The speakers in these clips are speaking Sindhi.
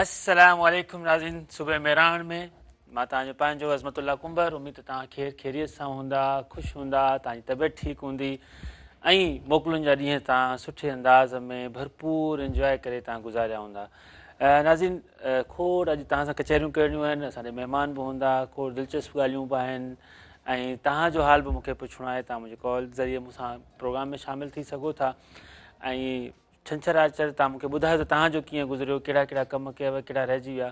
السلام عليڪم ناظرين صبح مهراڻ ۾ مان توهان جو پنهنجو عظمت الله ڪنڀر. اميد ته توهان خير خيريت سان هوندا، خوش هوندا، توهان جي طبيعت ٺيڪ هوندي ۽ موڪلن جا ڏينهن توهان سٺي انداز ۾ ڀرپور انجواء ڪري توهان گذاريا هوندا. ناظرين کوڙ اڄ توهان سان ڪچهريون ڪرڻيون آهن، اسان ڏي مهمان به هوندا، کوڙ دلچسپ ڳالهيون به آهن ۽ توهان جو حال به مون کي پڇڻو آهي. توهان منهنجي ڪال ذريعي مون سان پروگرام ۾ شامل ٿي سگهو ٿا ۽ ڇنڇر آچر توهان مون کي ٻڌايو ته توهان جو ڪيئن گذريو، ڪهڙا ڪهڙا ڪم ڪيو، ڪهڙا رهجي ويا.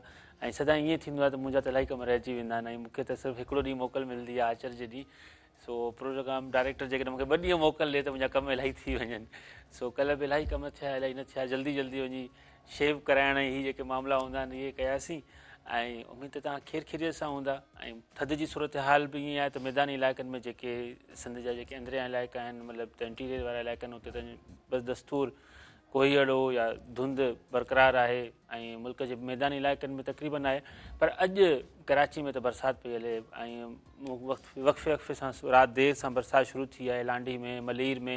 ۽ سدائين ائين ٿيندو آهي ته منهنجا ته الاهي ڪم رهجي ويندا آهن ۽ مون کي ته صرف هڪڙو ڏينهن موڪل ملندي آهي آچر جي ڏينهن. سو پروگرام ڊائريڪٽر جيڪڏهن مون کي ٻه ڏينهن موڪل ڏي ته منهنجا ڪم الاهي ٿي وڃن. سو ڪلهه به الاهي ڪم ٿيا، الاهي نه ٿيا، جلدي جلدي وڃي شيو ڪرائڻ ۽ هي جيڪي معاملا هوندا آهن اهي ڪياسين ۽ اميد ته توهان خير خيريت سان هوندا. ۽ ٿڌ جي صورتحال به ائين آهي ته ميداني علائقن ۾ جيڪي سنڌ جا جيڪي اندريان علائقا آهن، مطلب ته انٽيريئر وارا علائقا آهن، اتي ته بس دستور ڪوهيڙو يا ڌنڌ برقرار آهي ۽ ملڪ جي ميداني علائقن ۾ تقريبن آهي، پر اڄ ڪراچي ۾ ته برسات پئي هلي ۽ وقفي وقفي سان رات دير سان برسات شروع ٿي آهي لانڍي ۾ ملير ۾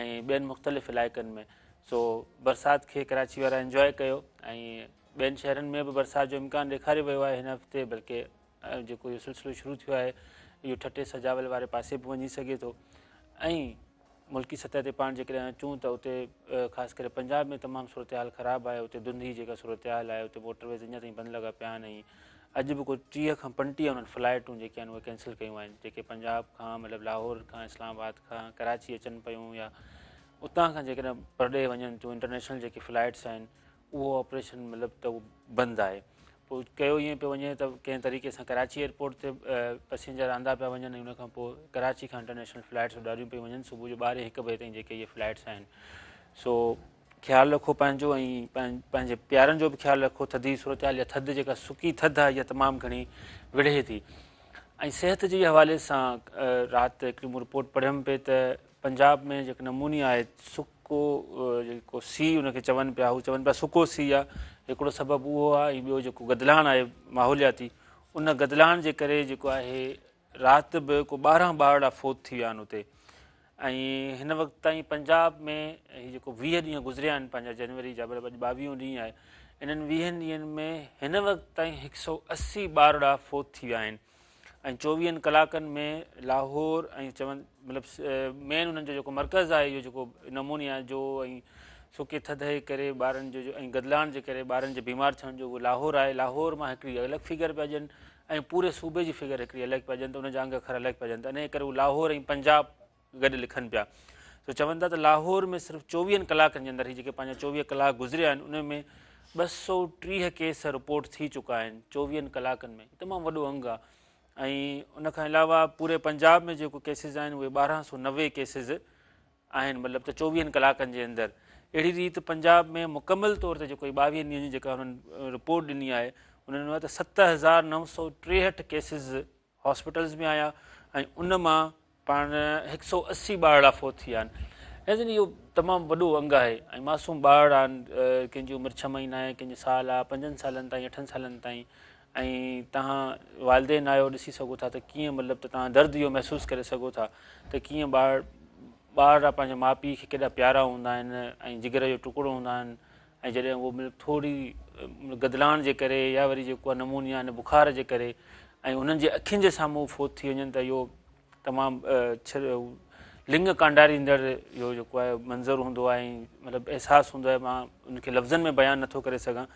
۽ ٻين مختلف علائقن ۾. سو برسات کي ڪراچي وارا انجواء ڪيو ۽ ٻين شهرن ۾ به برسات جو امڪان ڏيکاريو ويو آهي هن هفتي، بلڪه جيڪو اهو سلسلو شروع ٿيو آهي اهو ٺٽي سجاول واري پاسي به وڃي سگهي ٿو. ۽ ملڪي سطح تي پاڻ جيڪڏهن اچون ته اتي خاص ڪري پنجاب ۾ تمام صورتحال خراب آهي. اتي ڌنڌ جي جيڪا صورتحال آهي اتي موٽر ويز اڃا تائين بند لڳا پيا آهن ۽ اڄ به ڪو 30 کان 35 انهن فلائيٽون جيڪي آهن اهي ڪينسل ڪيون آهن، جيڪي پنجاب کان مطلب لاهور کان اسلام آباد کان ڪراچي اچن پيون يا اتان کان جيڪڏهن پرڏيهه وڃن ٿيون، انٽرنيشنل جيڪي فلائيٽس آهن اهو آپريشن مطلب ته اهو بند آهي. پوء ڪيو ائين پيو وڃي ته ڪنهن طريقي سان ڪراچي ايئرپورٽ تي پسينجر آندا پيا وڃن ۽ ان کان پوء ڪراچي کان انٽرنيشنل فلائيٽس اڏاريون پيون وڃن صبح جو 12 1 بجي تائين جيڪي اهي فلائيٽس آهن. سو خيال رکو پنهنجو ۽ پنهنجي پيارن جو به خيال رکو. ٿڌي صورتحال يا ٿڌ جيڪا سڪي ٿڌ آهي اها تمام گهڻي وڙهي ٿي. ۽ صحت جي حوالي سان رات هڪڙي مون رپورٽ پڙهيم پئي ته پنجاب ۾ جيڪو نمونيا آهي سڪو جيڪو سي ان کي چون پيا، هو چون پيا سڪو سي آهي، هڪڙو سبب اهو آهي ۽ ٻيو جيڪو گدلاڻ آهي ماحولياتي، ان گدلاڻ جي ڪري جيڪو آهي رات به ڪو 12 ٻارڙا فوت ٿي ويا آهن اتي. ۽ هن وقت تائين پنجاب ۾ هي جيڪو 20 ڏينهن گذريا آهن پنهنجا جنوري جا، مطلب اڄ 22 ڏينهن آهي، انهن 20 ڏينهن ۾ هن وقت تائين 180 ٻارڙا فوت ٿي ويا آهن. ۽ 24 ڪلاڪن ۾ لاهور ۽ چون مطلب مين انهن جو جيڪو مرڪز آهي اهو جيڪو نمونيا جو ۽ سڪي ٿڌ جي ڪري ٻارن جو ۽ گدلاڻ جي ڪري ٻارن جي بيمار ٿيڻ جو اهو لاهور آهي. لاهور مان هڪڙي الڳ فگر پيا ڏين ۽ پوري صوبي جي فگر هڪڙي الڳ پيا ڏين ته ان جا انگ اکر الڳ پيا ڏين ته انهيء ڪري هو لاهور ۽ پنجاب گڏ لکن پيا. سو چون ٿا ته لاهور ۾ صرف 24 ڪلاڪن جي اندر هي جيڪي پنهنجا 24 ڪلاڪ گذريا آهن ان ۾ 230 ڪيس رپورٽ ٿي چڪا آهن 24 ڪلاڪن ۾، تمام وڏو انگ آهي. ۽ ان کان علاوه پوري پنجاب ۾ جيڪو ڪيسز آهن اهي 1290 ڪيسز آهن، مطلب ته 24 ڪلاڪن جي اندر. اهڙي ريت پنجاب ۾ مڪمل طور تي جيڪو 22 ڏينهن جي جيڪا انهن رپورٽ ڏني آهي انهن ڏنو آهي ته 7963 ڪيسز هاسپيٽلز ۾ آيا ۽ ان مان پاڻ 180 ٻارڙا فوت ٿي ويا آهن. ناظرين اهو تمام وڏو انگ آهي ۽ معصوم ٻارڙا آهن، ڪنهن جي عمر 6 مهينا آهي، ڪنهن جي سال آهي، 5 سالن تائين، 8 سالن تائين. ۽ توهان والدين آهيو ڏسي سگهو ٿا ته ڪيئن مطلب ته توهان درد اهو محسوس ڪري سگهو ٿا ته ڪيئن ٻارڙا پنهنجي ماء پيء کي ڪيڏا پيارا هوندا آهن ۽ جگر جو ٽڪڙو هوندا آهن. ۽ جڏهن اهو مطلب ٿوري گدلاڻ جي ڪري يا وري جيڪو آهي نمونيا يعني بخار جي ڪري ۽ انهن جي اکين جي سامهون فوت ٿي وڃن ته اهو تمام لڱ ڪانڊاريندڙ اهو جيڪو آهي منظر هوندو آهي ۽ مطلب احساس هوندو آهي، مان ان کي لفظن ۾ بيان نٿو ڪري سگهان.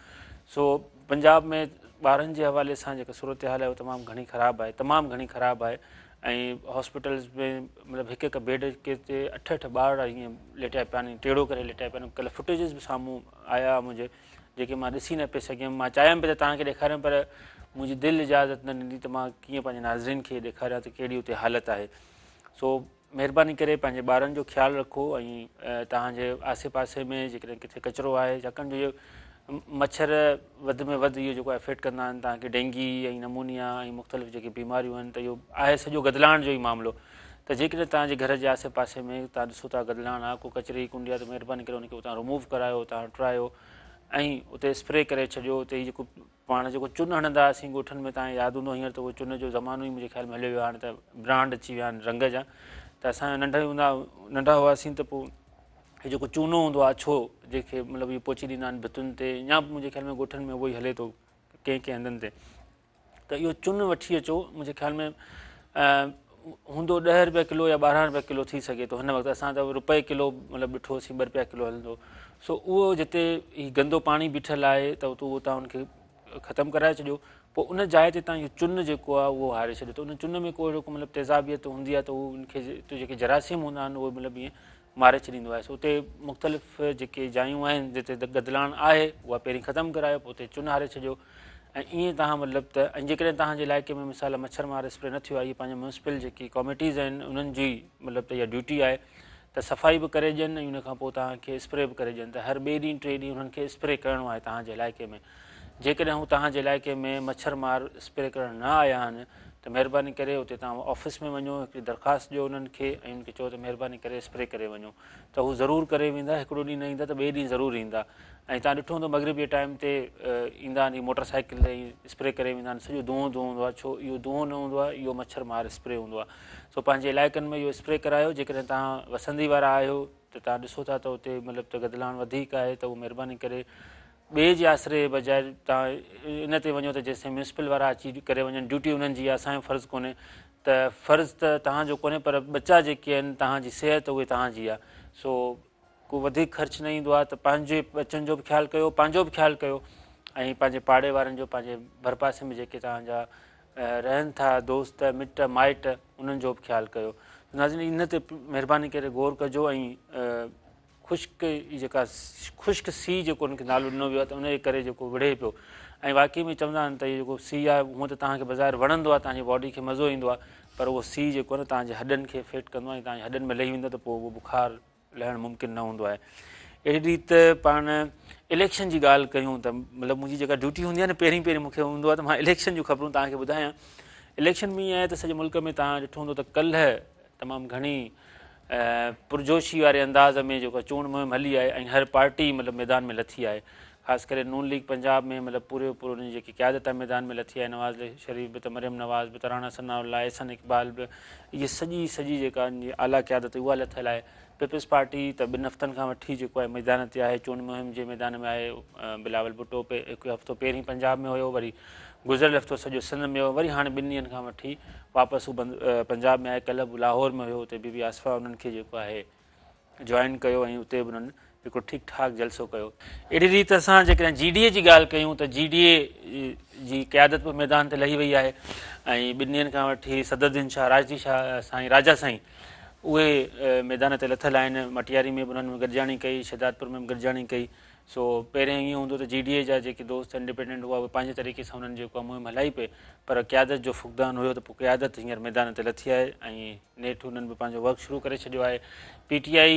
سو پنجاب ۾ ٻارن جي حوالي سان جيڪا صورتحال آهي اها تمام گهڻي خراب آهي، تمام گهڻي خراب آهي. ۽ هاسپيٽلز ۾ مطلب هڪ هڪ بيڊ تي 8 8 ٻارڙا ائين ليٽيا پيا آهن، ٽيڙو ڪري ليٽيا پيا آهن. ڪلهه فوٽيجز به سامهون آيا منهنجي، جيڪي مان ڏسي نه پئي سگهيم. مان چاهيم پئي ته توهان کي ڏيکاريان پر منهنجي دل اجازت نه ڏني ته مان ڪيئن پنهنجي ناظرين کي ڏيکاريان ته ڪهڙي اتي حالت آهي. سو مهرباني ڪري پنهنجي ٻارن جو خيال رکو ۽ توهان جي آسي پاسي ۾ جيڪڏهن ڪٿي ڪچرو آهي، ڇاڪاڻ جو اهو مڇر وڌ ۾ وڌ اهو جيڪو افيڪٽ ڪندا آهن توهان کي ڊينگي ۽ نمونيا ۽ مختلف جيڪي بيماريون آهن ته اهو آهي سڄو گدلاڻ جو ئي معاملو. ته جيڪڏهن توهان جي گهر جي آسي پاسي ۾ توهان ڏسو ٿا گدلاڻ آهي، ڪو ڪچري جي ڪنڊي آهي ته مهرباني ڪري ان کي اتان رموو ڪرايو، اتان هٽرايو ۽ اتي اسپري ڪري ڇڏيو. اتي هي جيڪو پاڻ جيڪو چن هڻندا هئاسين ڳوٺن ۾ توهان کي ياد هوندو، هينئر ته اهو چن جو زمانو ئي منهنجي خيال ۾ هليو ويو آهي، هاڻي ته برانڊ اچي ويا آهن رنگ جا. ته اسان ننڍا هوندا ننڍا هئاسين ته پوء هي جيڪو چونو هوندو آهي اڇو جنهن کي مطلب اهو پوچي ڏيندا آهن ڀتين تي يا منهنجي خيال ۾ ڳوٺن ۾ اهو ئي هلي ٿو ڪنهن ڪنهن هنڌن تي ته اهو چون وٺي اچو منهنجي خيال ۾ هوندو ڏهه روپيا ڪلو يا 12 روپيا ڪلو ٿي سگهي ٿو هن وقت اسان ته روپئي ڪلو مطلب ڏٺوسين 2 روپيا ڪلو هلندو سو اهو جتي هي گندو پاڻي بيٺل آهي ته اهو توهان ان کي ختم ڪرائي ڇڏيو پوء ان جاء تي توهان اهو چن جيڪو آهي اهو هاري ڇڏيو ته ان چن ۾ ڪو اهڙو ڪو مطلب تيزابيت هوندي آهي ته هو ان کي جيڪي جراثيم هوندا آهن اهي مطلب ائين ماري ڇڏيندو آهي سو اتي مختلف جيڪي جايون آهن جتي گدلاڻ آهي اها پهرين ختم ڪرايو پوء اتي چن هاري ڇڏيو ۽ ائين توهان مطلب ته ۽ جيڪڏهن توهان جي علائقي ۾ مثال مڇر مار اسپري نه ٿيو آهي اهي پنهنجي ميونسپل جيڪي ڪاميٽيز آهن انهن جي مطلب ته اها ڊيوٽي آهي ته صفائي به ڪري ڏين ۽ ان کان پوء توهان کي اسپري به ڪري ڏين ته هر ٻئي ڏينهن ٽئي ڏينهن انهن کي اسپري ڪرڻو آهي توهان جي علائقي ۾ جيڪڏهن هو توهان جي علائقي ۾ مڇر مار اسپري ڪرڻ نه آيا آهن ته مهرباني ڪري اتي توهان آفيس ۾ وڃو هڪڙي درخواست ڏيو انهن کي ۽ انهن کي چئو ته مهرباني ڪري اسپري ڪري وڃو ته هو ضرور ڪري ويندا هڪڙو ڏينهن نه ايندا ته ٻئي ڏينهن ضرور ايندا ۽ توهان ڏٺو هوندو مغرب جي ٽائيم تي ايندا آهن هي موٽر سائيڪل تي اسپري ڪري ويندا آهن سڄو دونهون دونهون هوندو آهي ڇو اهو دونهون نه هوندو آهي اهو مڇر مار اسپري هوندو آهي سو پنهنجي علائقن ۾ اهو اسپري ڪرايو جيڪڏهن توهان وسندي وارا آهيو ته توهان ڏسو ٿا ته اتي مطلب ته گدلاڻ وڌيڪ آهي ته اهو مهرباني ڪري ٻئي جي آسري جي بجاء توهان ان تي وڃو ته جيستائين ميونسپل وارا اچي ڪري وڃن ڊيوٽي انهن جي آهي اسان جو فرض ڪونهي ته فرض ته توهان جو ڪونهي پر ٻچا جيڪي آهن توهان جي صحت اهي توهان جي آهي سو ڪو وڌيڪ خرچ نه ايندو آهي ته پنهنجي ٻچن جو به خيال ڪيو پنهنجو به خيال ڪيو ۽ پنهنجي پاڙي وارن جو پنهنجي ڀرپاسي ۾ جيڪي توهان جا رهن ٿا دوست مٽ مائٽ انهن جو به خيال ڪيو ناظرين ان تي مهرباني ڪري غور ڪجو ۽ خشڪ جيڪا خشڪ سي جيڪو ان کي نالو ڏنو ويو آهي ته ان جي ڪري جيڪو وڙهي پيو ۽ واقعي ۾ چوندا آهن ته هي جيڪو سي آهي هونء ته توهان کي بظاهر وڻندو آهي توهان جي باڊي کي مزو ايندو آهي پر اهو سي جيڪو آهي نه توهان جي هڏن کي افيڪٽ ڪندو آهي ۽ توهان جي هڏن ۾ لهي ويندو آهي ته پوء اهو بخار لهڻ ممڪن نه هوندو آهي اهڙي ريت پاڻ اليڪشن جي ڳالهه ڪيون ته مطلب منهنجي جيڪا ڊيوٽي هوندي آهي نه پهرين پهرين مونکي هوندو آهي ته مان اليڪشن جون خبرون توهان کي ٻڌايان اليڪشن ۾ ائين آهي ته سڄي ملڪ ۾ توهان ڏٺو هوندو ته ڪلهه تمام گهڻي پرجوشي واري انداز ۾ جيڪا چونڊ مهم هلي آهي ۽ هر پارٽي مطلب ميدان ۾ لٿي آهي خاص ڪري نون ليگ پنجاب ۾ مطلب پورو پورو ان جي جيڪي قيادت آهي ميدان ۾ لٿي آهي نواز شريف به ته مريم نواز به ته راڻا ثناء الله احسن اقبال به اهي سڄي سڄي جيڪا ان جي اعليٰ قيادت اها لٿل آهي پيپلز پارٽي ته ٻن هفتن کان وٺي جيڪو آهي ميدان تي آهي چونڊ مهم جي ميدان ۾ آهي بلاول ڀٽو هڪ هفتو پهرين پنجاب ۾ هيو وري گذريل هفتو سڄو سنڌ ۾ هيو وري هاڻي ٻن ڏينهن کان وٺي واپس هو پنجاب ۾ آهي ڪلهه به لاهور ۾ هيو اتي بي بي آصفه انهن کي جيڪو آهي جوائن ڪيو ۽ اتي به انهن هڪڙو ٺيڪ ٺاڪ جلسو ڪيو. اهڙي ريت اسان جيڪڏهن جي ڊي اي جي ڳالهه ڪيون ته جي ڊي اي جي قيادت به ميدان تي لهي وئي آهي ۽ ٻن ڏينهن کان وٺي صدرالدين شاهه راشدي شاهه سائين راجا سائين اهي ميدان تي لٿل آهن مٽياري ۾ به انهن گڏجاڻي ڪئي شهدادپور ۾ به گڏجاڻي ڪئي سو پهرين ائين هوندو ته جي ڊي اي جا جيڪي دوست انڊيپينڊنٽ هئا اهي پنهنجي طريقي سان انهن جيڪو مهم هلائي پئي پر قيادت جو فقدان هيو ته پوء قيادت هينئر ميدان تي لٿي آهي ۽ نيٺ انهن به پنهنجو ورڪ شروع ڪري ڇڏيو آهي. پي ٽي آء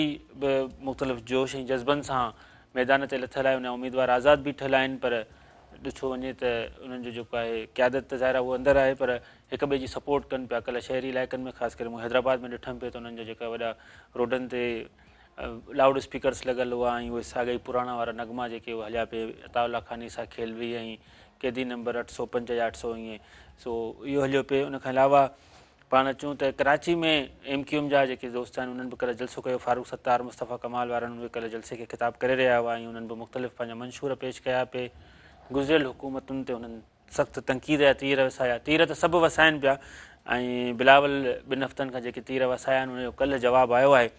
به مختلف جوش ۽ جذبن سان ميدان تي لٿل آهي، ان جا اميدوار آزاد بيٺل آهن پر ڏٺو وڃي ته انهن جو جيڪو آهي قيادت ته ظاهر آهي اهو اندر آهي پر هڪ ٻئي جي سپورٽ ڪن پيا. ڪلهه شهري علائقن ۾ خاص ڪري مون حيدرآباد ۾ ڏٺم پئي ته انهن جا جيڪا وڏا روڊن تي لائوڊ اسپيڪرس لڳل هئا ۽ اهي ساڳيا ئي پراڻا وارا نغما جيڪي اهي هليا پئي عطاء الله خان عيسيٰ خيلوي ۽ قيدي نمبر 805 يا 800 ائين سو اهو هليو پئي ان کان علاوه پاڻ اچون ته ڪراچي ۾ ايم ڪيو ايم جا جيڪي دوست آهن انهن به ڪلهه جلسو ڪيو فاروق ستار مصطفيٰ ڪمال وارن اهي ڪلهه جلسي کي خطاب ڪري رهيا هئا ۽ انهن به مختلف پنهنجا منشور پيش ڪيا پئي گذريل حڪومتن تي انهن سخت تنقيد جا تير وسايا تير ته سڀ وسائن پيا ۽ بلاول ٻن هفتن کان جيڪي تير وسايا آهن ان جو ڪلهه جواب آيو آهي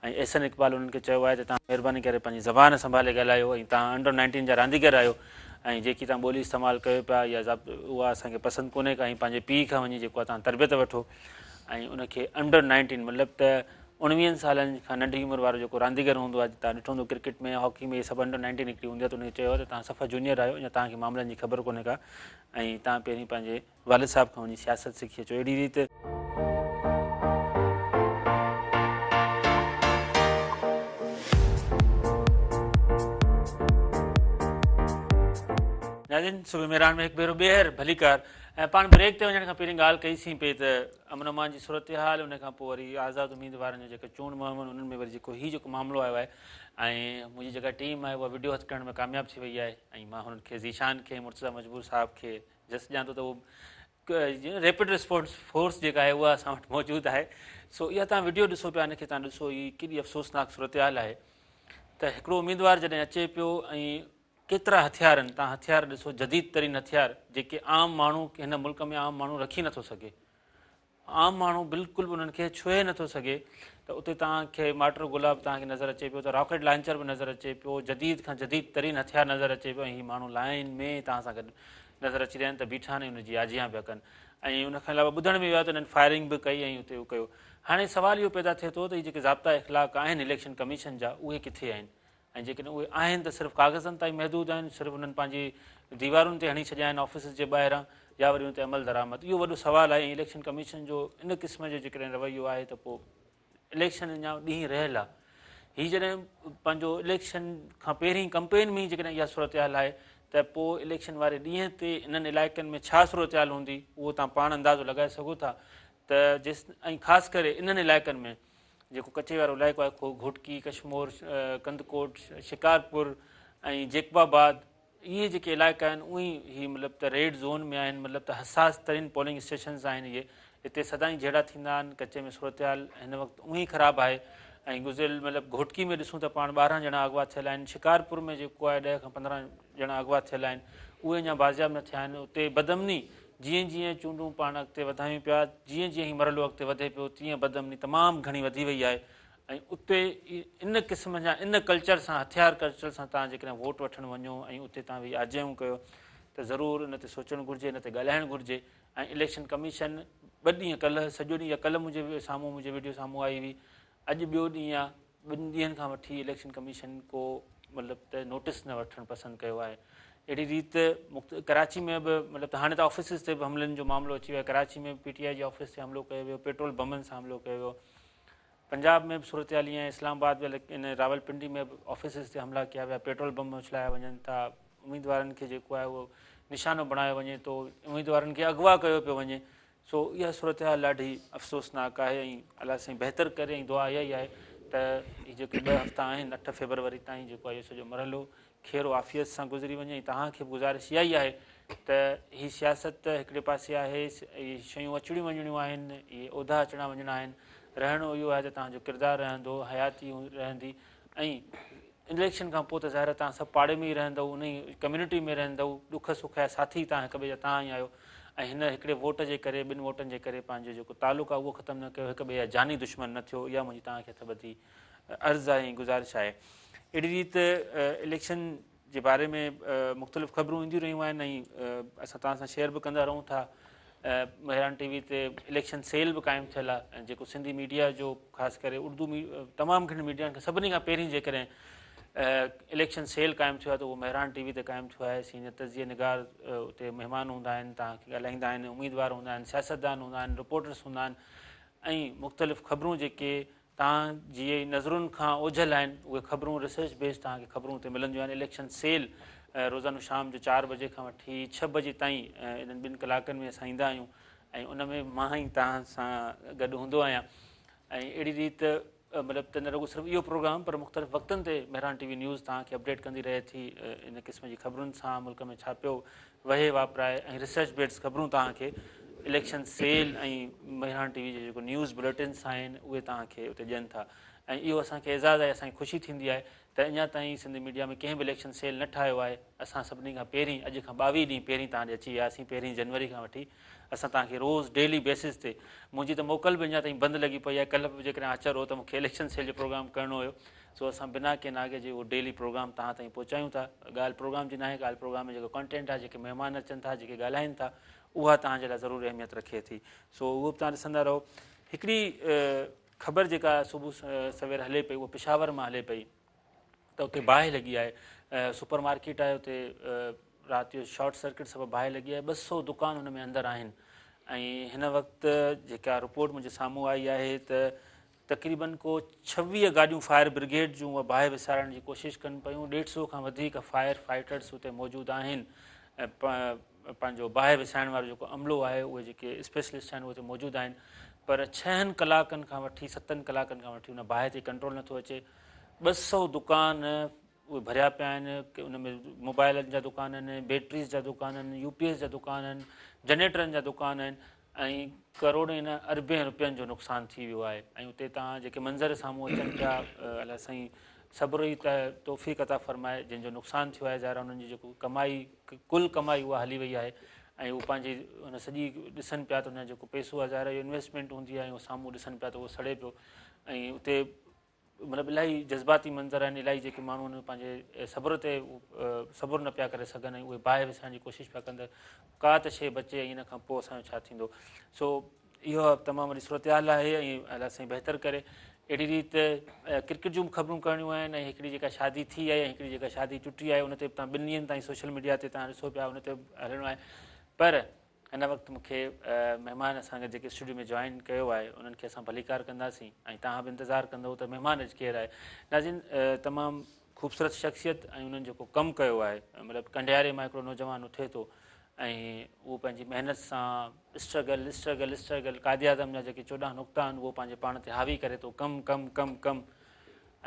۽ احسن اقبال انهن کي چيو آهي ته توهان مهرباني ڪري پنهنجي زبان سنڀالي ڳالهايو ۽ توهان انڊر نائنٽين جا رانديگر آهيو ۽ جيڪي توهان ٻولي استعمال ڪيو پيا يا اها اسان کي پسند ڪونهي ڪا ۽ پنهنجي پيء کان وڃي جيڪو آهي توهان تربيت وٺو ۽ ان کي انڊر نائنٽين مطلب ته 19 سالن کان ننڍي عمر وارو جيڪو رانديگر هوندو آهي توهان ڏٺو هوندو ڪرڪيٽ ۾ هاڪي ۾ سڀ انڊر نائنٽين هڪڙي هوندي آهي ته ان کي چيو آهي ته توهان صفا جونيئر آهيو اڃا توهان کي معاملن جي خبر ڪونهي ڪا ۽ توهان پهرين پنهنجي والد صاحب کان وڃي سياست سکي اچو اهڙي ريت. ناظرين صبح مهراڻ ۾ هڪ ڀيرو ٻيهر ڀليڪار ۽ پاڻ بريڪ تي وڃڻ کان پهرين ڳالهه ڪئي سين پئي ته امن امان جي صورتحال ان کان پوء وري آزاد اميدوارن جو جيڪا چونڊ مهم انهن ۾ وري جيڪو هي جيڪو معاملو آيو آهي ۽ منهنجي جيڪا ٽيم آهي اها وڊيو هٿ ڪرڻ ۾ ڪامياب ٿي وئي آهي ۽ مان هنن کي ذيشان کي مرتضيٰ مجبور صاحب کي جس ڏيان ٿو ته اهو ريپڊ رسپانس فورس جيڪا آهي اها اسان وٽ موجود آهي سو اها توهان وڊيو ڏسو پيا ان کي توهان ڏسو هي ڪيڏي افسوسناڪ صورتحال آهي ته هڪڙو اميدوار جڏهن اچي پيو ۽ ڪيترا هٿيار آهن، توهان هٿيار ڏسو جديد ترين هٿيار جيڪي عام ماڻهو هن ملڪ ۾ عام ماڻهو رکي نٿو سگهي، عام ماڻهو بلڪل به انهن کي ڇهي نٿو سگهي ته اتي توهان کي مارٽر گولا به توهان کي نظر اچي پيو ته راڪيٽ لانچر به نظر اچي پيو، جديد کان جديد ترين هٿيار نظر اچي پيو ۽ هي ماڻهو لائين ۾ توهان سان گڏ نظر اچي رهيا آهن ته بيٺا آهن ۽ ان جي آجيان پيا ڪن ۽ ان کان علاوه ٻڌڻ ۾ اهو آيو ته انهن فائرنگ به ڪئي ۽ اتي اهو ڪيو. هاڻي سوال اهو پيدا ٿئي ٿو ته هي جيڪي ضابطا اخلاق آهن اليڪشن ڪميشن جا اهي ڪٿي آهن ۽ جيڪڏهن اهي آهن ته صرف ڪاغذن تائين محدود آهن، صرف انهن پنهنجي ديوارن تي هڻي ڇڏيا آهن آفيسز جي ٻاهران يا وري ان تي عمل درآمد اهو وڏو سوال آهي ۽ اليڪشن ڪميشن جو ان قسم جو جيڪڏهن رويو آهي ته پوء اليڪشن اڃا ڏينهن رهيل آهي هي جڏهن پنهنجو اليڪشن کان پهرين ڪمپين ۾ جيڪڏهن اها صورتحال آهي ته پوء اليڪشن واري ڏينهن تي انهن علائقن ۾ ڇا صورتحال هوندي اهو توهان پاڻ اندازو لڳائي سگهو ٿا ته جس ۽ خاص ڪري انهن علائقن ۾ جيڪو ڪچي وارو علائقو آهي گهوٽڪي، ڪشمور، ڪنڌڪوٽ، شڪارپور ۽ جيڪب آباد اهي جيڪي علائقا آهن اهي هي مطلب ته ريڊ زون ۾ آهن مطلب ته حساس ترين پولنگ اسٽيشنز آهن اهي اتي سدائين جهيڙا ٿيندا آهن ڪچي ۾ صورتحال هن وقت اونهي خراب آهي ۽ گذريل مطلب گهوٽڪي ۾ ڏسون ته پاڻ 12 ڄڻا اغوا ٿيل آهن شڪارپور ۾ جيڪو آهي 10 کان 15 ڄڻا اغوا ٿيل آهن اهي اڃا بازياب نه ٿيا آهن اتي بدامني جيئن جيئن چونڊون پاڻ اڳتي وڌايون پيا جيئن جيئن هي مرحلو اڳتي وڌي پيو تيئن بدامني تمام گهڻي وڌي وئي آهي ۽ اتي ان قسم جا ان ڪلچر سان هٿيار ڪلچر سان توهان جيڪڏهن ووٽ وٺڻ وڃو ۽ اتي توهان ويهي آجيائون ڪيو ته ضرور ان تي سوچڻ گهرجي ان تي ڳالهائڻ گهرجي ۽ اليڪشن ڪميشن ٻه ڏينهن ڪلهه سڄو ڏينهن يا ڪلهه منهنجي سامهون منهنجي وڊيو سامهون آئي هئي اڄ ٻيو ڏينهن آ ٻن ڏينهن کان وٺي اليڪشن ڪميشن ڪو مطلب ته نوٽس نه وٺڻ پسند ڪيو آهي اهڙي ريت ڪراچي ۾ به مطلب ته هاڻي ته آفيسز تي به حملن جو معاملو اچي ويو آهي ڪراچي ۾ به پي ٽي آء جي آفيس تي حملو ڪيو ويو پيٽرول بمن سان حملو ڪيو ويو پنجاب ۾ به صورتحال ائين آهي اسلام آباد ۾ ان راولپنڊي ۾ به آفيسز تي حملا ڪيا ويا پيٽرول بم اڇلايا وڃن ٿا اميدوارن کي جيڪو آهي اهو نشانو بڻايو وڃي ٿو اميدوارن کي اغوا ڪيو پيو وڃي سو اها صورتحال ڏاڍي افسوسناڪ آهي ۽ الله سائين بهتر ڪري ۽ دعا اها ئي آهي ته هي جيڪي ٻه هفتا آهن 8 فيبروري تائين جيڪو آهي اهو سڄو مرحلو خير و عافيت سان گذري وڃي ۽ توهان کي به گذارش اها ئي آهي ته هي سياست هڪڙي پاسي آهي اهي شيون اچڻيون وڃڻيون آهن اهي عهدا اچڻا وڃڻا آهن رهڻو اهو آهي ته توهان جو ڪردار رهندو حياتي رهندي ۽ اليڪشن کان پوء ته ظاهر آهي توهان سڀ پاڙي ۾ ئي رهندؤ، انهي ڪميونٽي ۾ رهندؤ، ڏک سک جا ساٿي توهان هڪ ٻئي جا توهان ئي آهيو ۽ هن هڪڙي ووٽ جي ڪري ٻن ووٽن جي ڪري پنهنجو جيڪو تعلق آهي اهو ختم نه ڪيو، هڪ ٻئي جا جاني دشمن نه ٿيو، اها منهنجي توهان کي هٿ ٻڌي عرض آهي ۽ گذارش آهي. اهڙي ريت اليڪشن جي باري ۾ مختلف خبرون اينديون رهيون آهن ۽ اسان توهان سان شيئر به ڪندا رهون ٿا. مهراڻ ٽي وي تي اليڪشن سيل به قائم ٿيل آهي ۽ جيڪو سنڌي ميڊيا جو خاص ڪري اردو تمام گهڻي ميڊيا کان سڀني کان پهرين جيڪڏهن اليڪشن سيل قائم ٿيو آهي ته اهو مهراڻ ٽي وي تي قائم ٿيو آهي. سينيئر تجزيه نگار اتي مهمان هوندا آهن، توهان کي ڳالهائيندا آهن، اميدوار هوندا آهن، سياستدان هوندا آهن، رپورٽرس هوندا آهن ۽ مختلف خبرون جيڪي توهان جي نظرن کان اوجهل آهن اهي خبرون ريسرچ بيس توهان کي خبرون اتي ملنديون آهن. اليڪشن سيل روزانو شام جو 4 بجي کان وٺي 6 بجي تائين انهن ٻن ڪلاڪن ۾ اسان ايندا آهيون ۽ ان ۾ مان ئي توهان سان گڏ هوندو آهيان ۽ اهڙي ريت مطلب ته نه رڳو صرف اهو پروگرام پر مختلف وقتن تي مهراڻ ٽي وي نيوز توهان کي اپڊيٽ ڪندي رهي ٿي ان قسم جي خبرن سان ملڪ ۾ ڇا پيو وهي واپرائي ۽ ريسرچ بيسڊ خبرون توهان کي election cell ۽ Mehran T V جي جيڪو نيوز بليٽنس آهن اهي توهان کي اتي ڏين ٿا ۽ اهو اسان کي اعزاز آهي اسان کي خوشي ٿيندي آهي ته اڃا تائين سنڌي ميڊيا ۾ ڪنهن به اليڪشن سيل نه ٺاهيو آهي اسان سڀني کان پهرين اڄ کان 22 ڏينهن پهرين توهان ڏي اچي وياسين پهرين جنوري کان وٺي اسان توهان کي روز ڊيلي بيسز تي منهنجي ته موڪل به اڃا تائين بند لڳي پئي آهي ڪلهه به جيڪڏهن آچر هو ته مون کي اليڪشن سيل جو پروگرام ڪرڻو هيو سو اسان بنا ڪنهن ناغي جي اهو ڊيلي پروگرام توهان تائين پهچايون ٿا. ڳالهه پروگرام جي ناهي، ڳالهه پروگرام ۾ جيڪو ڪنٽينٽ آهي، جيڪي مهمان اچن ٿا، جيڪي ڳالهائين ٿا، اها توهان جي لاء ضرور اهميت رکي ٿي. سو اهو به توهان ڏسندا رهو. هڪڙي خبر جيڪا صبح سوير هلي پئي، اها پشاور مان هلي پئي ته اتي باهه لڳي آهي. سپر مارڪيٽ آهي، اتي رات جو شارٽ سرڪٽ سبب باهه لڳي آهي. 200 دڪان ان ۾ اندر آهن ۽ هن وقت جيڪا رپورٽ منهنجي سامهون آئي آهي ته تقريبن ڪو 26 گاڏيون فائر برگيڊ جون اها باهه وسارڻ جي ڪوشش ڪن پيون، 150 کان وڌيڪ فائر فائٽرز اتي موجود آهن ۽ پنهنجو باهه وسائڻ وارو جيڪو عملو آهي اهي جيڪي اسپيشلسٽ آهن اهي اتي موجود آهن پر 6 ڪلاڪن کان وٺي 7 ڪلاڪن کان وٺي ان باهه تي ڪنٽرول نٿو اچي. 200 دڪان اهي ڀريا پيا آهن ان ۾ موبائلن جا دڪان آهن، بيٽريز جا دڪان آهن، يو پي ايس جا دڪان آهن، جنريٽرن جا دڪان آهن ۽ ڪروڙين نه اربين روپين جو نقصان ٿي ويو آهي ۽ اتي تان جيڪي منظر سامهون اچن پيا الله سائين صبر جي توفيق عطا فرمائي جن جو نقصان ٿيو آهي ظاهر آهي انهن جي جيڪو ڪمائي ڪل ڪمائي اها هلي وئي آهي ۽ هو پنهنجي ان سڄي ڏسن پيا ته ان جو جيڪو پئسو آهي ظاهر آهي اهو انويسٽمينٽ هوندي آهي ۽ اهو سامهون ڏسن پيا ته اهو سڙي پيو ۽ اتي مطلب الاهي جذباتي منظر آهن الاهي جيڪي ماڻهو آهن پنهنجي صبر تي صبر نه پيا ڪري سگهن ۽ اهي باهه وسائڻ جي ڪوشش پيا ڪن ته ڪا ته شيء بچي ۽ ان کان پوء اسان جو ڇا ٿيندو. سو اهو تمام وڏي صورتحال آهي ۽ الله سائين بهتر ڪري. اهڙي ريت ڪرڪيٽ جون به خبرون ڪرڻيون آهن ۽ هڪڙي جيڪا شادي ٿي آهي ۽ هڪڙي جيڪا شادي ٽٽي آهي ان تي به توهان ٻن ڏينهن تائين سوشل ميڊيا تي توهان ڏسو پيا ان تي به هلڻو آهي پر هن وقت مون کي مهمان اسان کي جيڪي اسٽوڊيو ۾ جوائن ڪيو آهي انهن کي اسان ڀليڪار ڪنداسين ۽ توهان به انتظار ڪندو ته مهمان اڄ ڪير آهي. ناظرين تمام خوبصورت شخصيت ۽ انهن جيڪو ڪم ڪيو آهي مطلب ڪنڊياري مان هڪڙو نوجوان اٿي ٿو ۽ اهو پنهنجي محنت سان struggle struggle struggle Quaid Azam جا جيڪي 14 نقطا آهن اهو پنهنجي پاڻ تي حاوي ڪري ٿو ڪم ڪم ڪم ڪم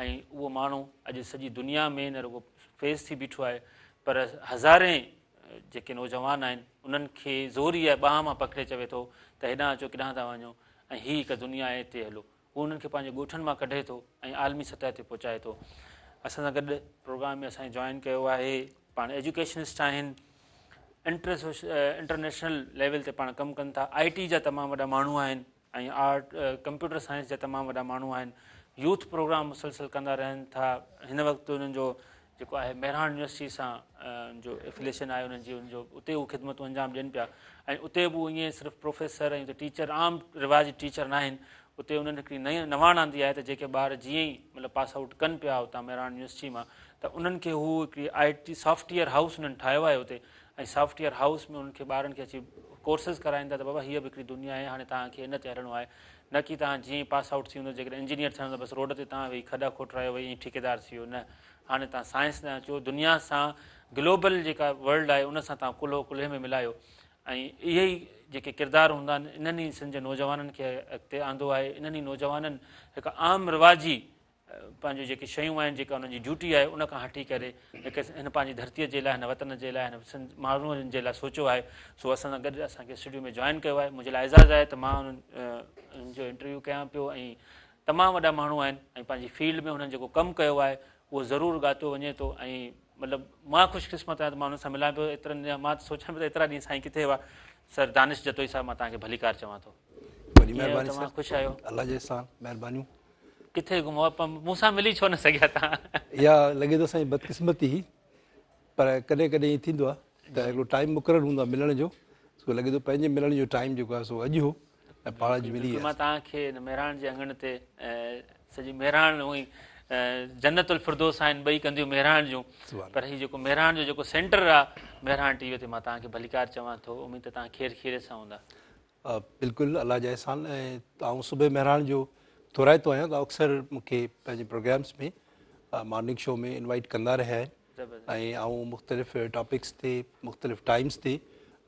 ۽ اهو ماڻهو اڄ سڄي دنيا ۾ نه رڳو فيس ٿي بيٺو آهي پر هزارين جيڪي نوجوان آهن انهن کي زوريء ٻانهن مان پڪڙي چوي ٿو ته هيڏانهن اچو ڪيڏانهن ٿا وڃو ۽ هي هڪ دنيا آهي هتي هلو هو انهن کي پنهنجي ڳوٺن مان ڪڍي ٿو ۽ عالمي سطح تي پهچائي ٿو. اسان سان گڏ پروگرام ۾ اسان جوائن ڪيو آهي پاڻ ايجوڪيشنسٽ آهن انٽرنيشنل ليول تي پاڻ ڪم ڪن ٿا آئي ٽي جا تمام وڏا ماڻهو آهن ۽ آرٽ ڪمپيوٽر سائنس جا تمام وڏا ماڻهو آهن يوٿ پروگرام مسلسل ڪندا رهن ٿا هن وقت انهن جو جيڪو آهي مهراڻ يونيورسٽي سان جو افليشن آهي انهن جي ان جو اتي هو خدمتون انجام ڏين پيا ۽ اتي به ائين صرف پروفيسر ۽ ٽيچر عام رواجي ٽيچر نه آهن اتي انهن هڪڙي نئين نواڻ آندي آهي ته جيڪي ٻار جيئن ئي مطلب پاس آئوٽ ڪن پيا اتان مهراڻ يونيورسٽي مان ته انهن کي هو هڪڙي آء ٽي سافٽ ويئر هائوس انهن ٺاهيو آهي اتي ۽ سافٽ ويئر هائوس ۾ انهن کي ٻارن کي اچي ڪورسز ڪرائين ٿا ته بابا هيء به هڪڙي دنيا آهي هاڻي توهان کي ان تي هلڻو آهي نه ڪي توهان جيئن ئي پاس آئوٽ ٿي ويندو جيڪڏهن انجنيئر ٿيڻو ته بس روڊ تي توهان ويهي کڏا کوٽرايو ويهي ۽ ٺيڪيدار ٿي ويو نه هاڻي توهان سائنس ڏانهن اچو دنيا سان گلوبل جيڪا ورلڊ آهي ان سان توهان ڪلهو ڪلهي ۾ ملايو ۽ اهي ئي جيڪي ڪردار هوندا آهن انهن ئي سنڌ جي نوجوانن کي اڳتي آندو آهي انهن ئي نوجوانن هڪ عام رواجي پنهنجون جيڪي شيون آهن جيڪا انهن جي ڊيوٽي آهي ان کان هٽي ڪري هڪ هن پنهنجي ڌرتيء جي لاء هن وطن جي لاء هن سنڌ ماڻهن جي لاء سوچيو آهي سو اسان سان گڏ اسان کي اسٽوڊيو ۾ جوائن ڪيو آهي منهنجي لاء اعزاز آهي ته مان انهن جو انٽرويو ڪيان پيو ۽ تمام وڏا ماڻهو آهن ۽ پنهنجي فيلڊ ۾ هنن جيڪو ڪم ڪيو آهي اهو ضرور ڳاتو وڃي ٿو ۽ مطلب مان خوش قسمت آهيان ته مان انهن سان ملان پيو ايترن ڏينهن مان سوچان پيو ته ايترا ڏينهن سائين ڪٿي هئا سر دانش جتوئي صاحب مان توهان کي ڀليڪار چوان ٿو. وڏي مهرباني سر. خوش آهيو؟ الله جو احسان مهربانيون. ڪٿي گم هئا مون سان ملي ڇو نه سگهيا توهان؟ اها لڳي ٿو سائين بدقسمتي هئي پر ڪڏهن ڪڏهن ائين ٿيندو آهي ته هڪڙو ٽائيم مقرر هوندو آهي ملڻ جو سو لڳي ٿو پنهنجي ملڻ جو ٽائيم جيڪو آهي سو اڄ هو ۽ پاڻ اڄ ملي وياسين. مان توهان کي هن مهراڻ جي اڱڻ تي سڄي مهراڻ هونئن جنت الفردوس آهن ٻئي ڪنڌيون مهراڻ جون پر هي جيڪو مهراڻ جو جيڪو سينٽر آهي مهراڻ ٽي وي تي مان توهان کي ڀليڪار چوان ٿو اميد ته توهان خير خيريت سان هوندا. بلڪل الله جا احسان ۽ آئون صبح مهراڻ جو ٿورائتو آهيان ته اڪثر مون کي پنهنجي پروگرامس ۾ مارننگ شو ۾ انوائيٽ ڪندا رهيا آهن ۽ آئون مختلف ٽاپڪس تي مختلف ٽائمس تي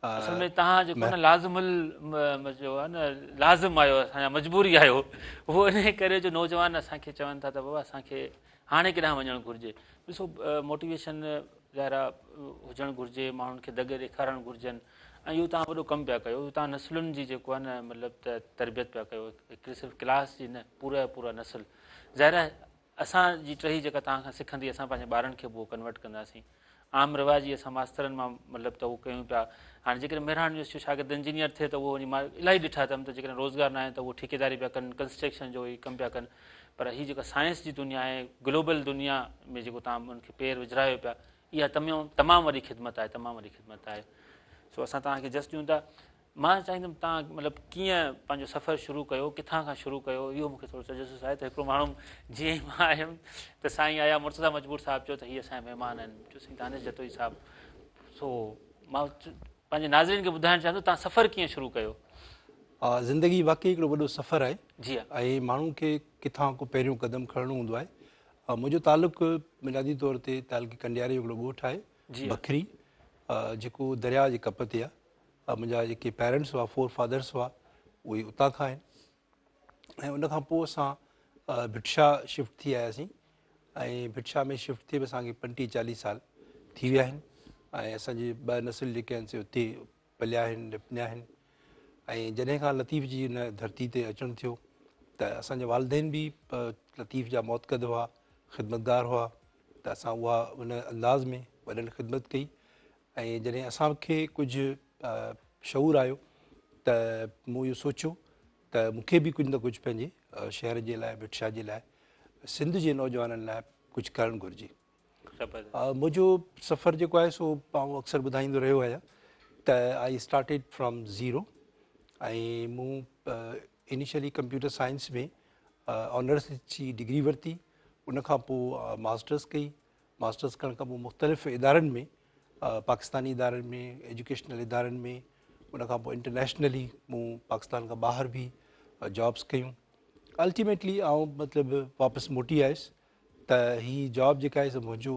اصل ۾ توهان جيڪو نه لازم جو آهي نه لازم آهيو اسان جا مجبوري آهيو اهو ان ڪري جو نوجوان اسان کي چون ٿا ته بابا اسان کي هاڻي ڪيڏانهن وڃڻ گهرجي ڏسو موٽيويشن ظاهر آهي هجڻ گهرجي ماڻهن کي دڳ ڏيکارڻ گهرجن ۽ اهو توهان وڏو ڪم پيا ڪيو توهان نسلن جي جيڪو آهي نه مطلب ته تربيت پيا ڪيو هڪڙي صرف ڪلاس جي نه پورا جا پورا نسل ظاهر آهي اسان جي ٽهي جيڪا توهان کان سکندي اسان پنهنجي ٻارن کي به اهو ڪنورٽ ڪنداسين عام رواجي اسان ماسترن مان مطلب ته اهو ڪيون پيا هاڻي جيڪڏهن مهراڻ يونيورسٽي جو شاگرد انجنيئر ٿئي ته اهو وڃي مان الاهي ڏٺا اٿم ته جيڪڏهن روزگار نه آهي ته اهو ٺيڪيداري پيا ڪن ڪنسٽرڪشن جو ئي ڪم پيا ڪن پر هي جيڪا سائنس جي دنيا آهي گلوبل دنيا ۾ جيڪو توهان ان کي پير وجهرايو پيا اها تمام وڏي خدمت آهي تمام وڏي خدمت آهي سو اسان توهان کي جس ڏيون ٿا مان چاهيندم توهان مطلب ڪيئن پنهنجو سفر شروع ڪيو ڪٿان کان شروع ڪيو اهو مونکي ٿورو تجسس آهي ته هڪڙو ماڻهو جيئن ئي مان آيم ته سائين آيا مرتضيٰ مجبور صاحب چيو ته هي اسان جا مهمان آهن چيو سائين دانش جتوئي صاحب سو مان پنهنجي ناظرين کي ٻڌائڻ چاهيان ٿو توهان سفر ڪيئن شروع ڪيو. زندگي واقعي هڪڙو وڏو سفر آهي جي ۽ ماڻهو کي ڪٿان ڪو پهريون قدم کڻڻو هوندو آهي منهنجو تعلق بنيادي طور تي تعلقي ڪنڊياري جو هڪڙو ڳوٺ آهي بکري جيڪو درياء جي ڪپ تي آهي. منهنجا جيڪي پيرنٽس هئا فور فادرس هئا اهي اتان کان آهن ۽ ان کان پوء اسان ڀٽ شاهه شفٽ ٿي آياسين ۽ ڀٽ شاهه ۾ شفٽ ٿئي به اسان کي 35 40 سال ٿي ويا آهن ۽ اسان جي ٻه نسل جيڪي آهن سي اتي پليا آهن نپنيا آهن ۽ جڏهن کان لطيف جي هن ڌرتي تي اچڻ ٿيو ته اسان جا والدين به لطيف جا معتقد هئا. خدمتگار هئا ته اسان اها ان انداز ۾ وڏن خدمت ڪئي ۽ جڏهن اسان کي ڪجهه شعور آيو ته مون اهو سوچيو ته مون کي به ڪجهه نه ڪجهه پنهنجي شهر جي لاء، ڀٽ شاهه جي لاء، سنڌ جي نوجوانن لاء ڪجهه ڪرڻ گهرجي. منهنجو سفر جيڪو آهي سو آئون اڪثر ٻڌائيندو رهيو آهيان ته I started from zero ۽ مون انيشلي ڪمپيوٽر سائنس ۾ آنرس جي ڊگري ورتي، ان کان پوء ماسٽرس ڪئي، ماسٽرس ڪرڻ کان پوء مختلف ادارن ۾ پاڪستاني ادارن ۾ ايجوڪيشنل ادارن ۾ ان کان پوء انٽرنيشنلي مون پاڪستان کان ٻاهر به جابس ڪيون. الٽيميٽلي آئون مطلب واپس موٽي آيس ته هي جاب جيڪا آهي سو منهنجو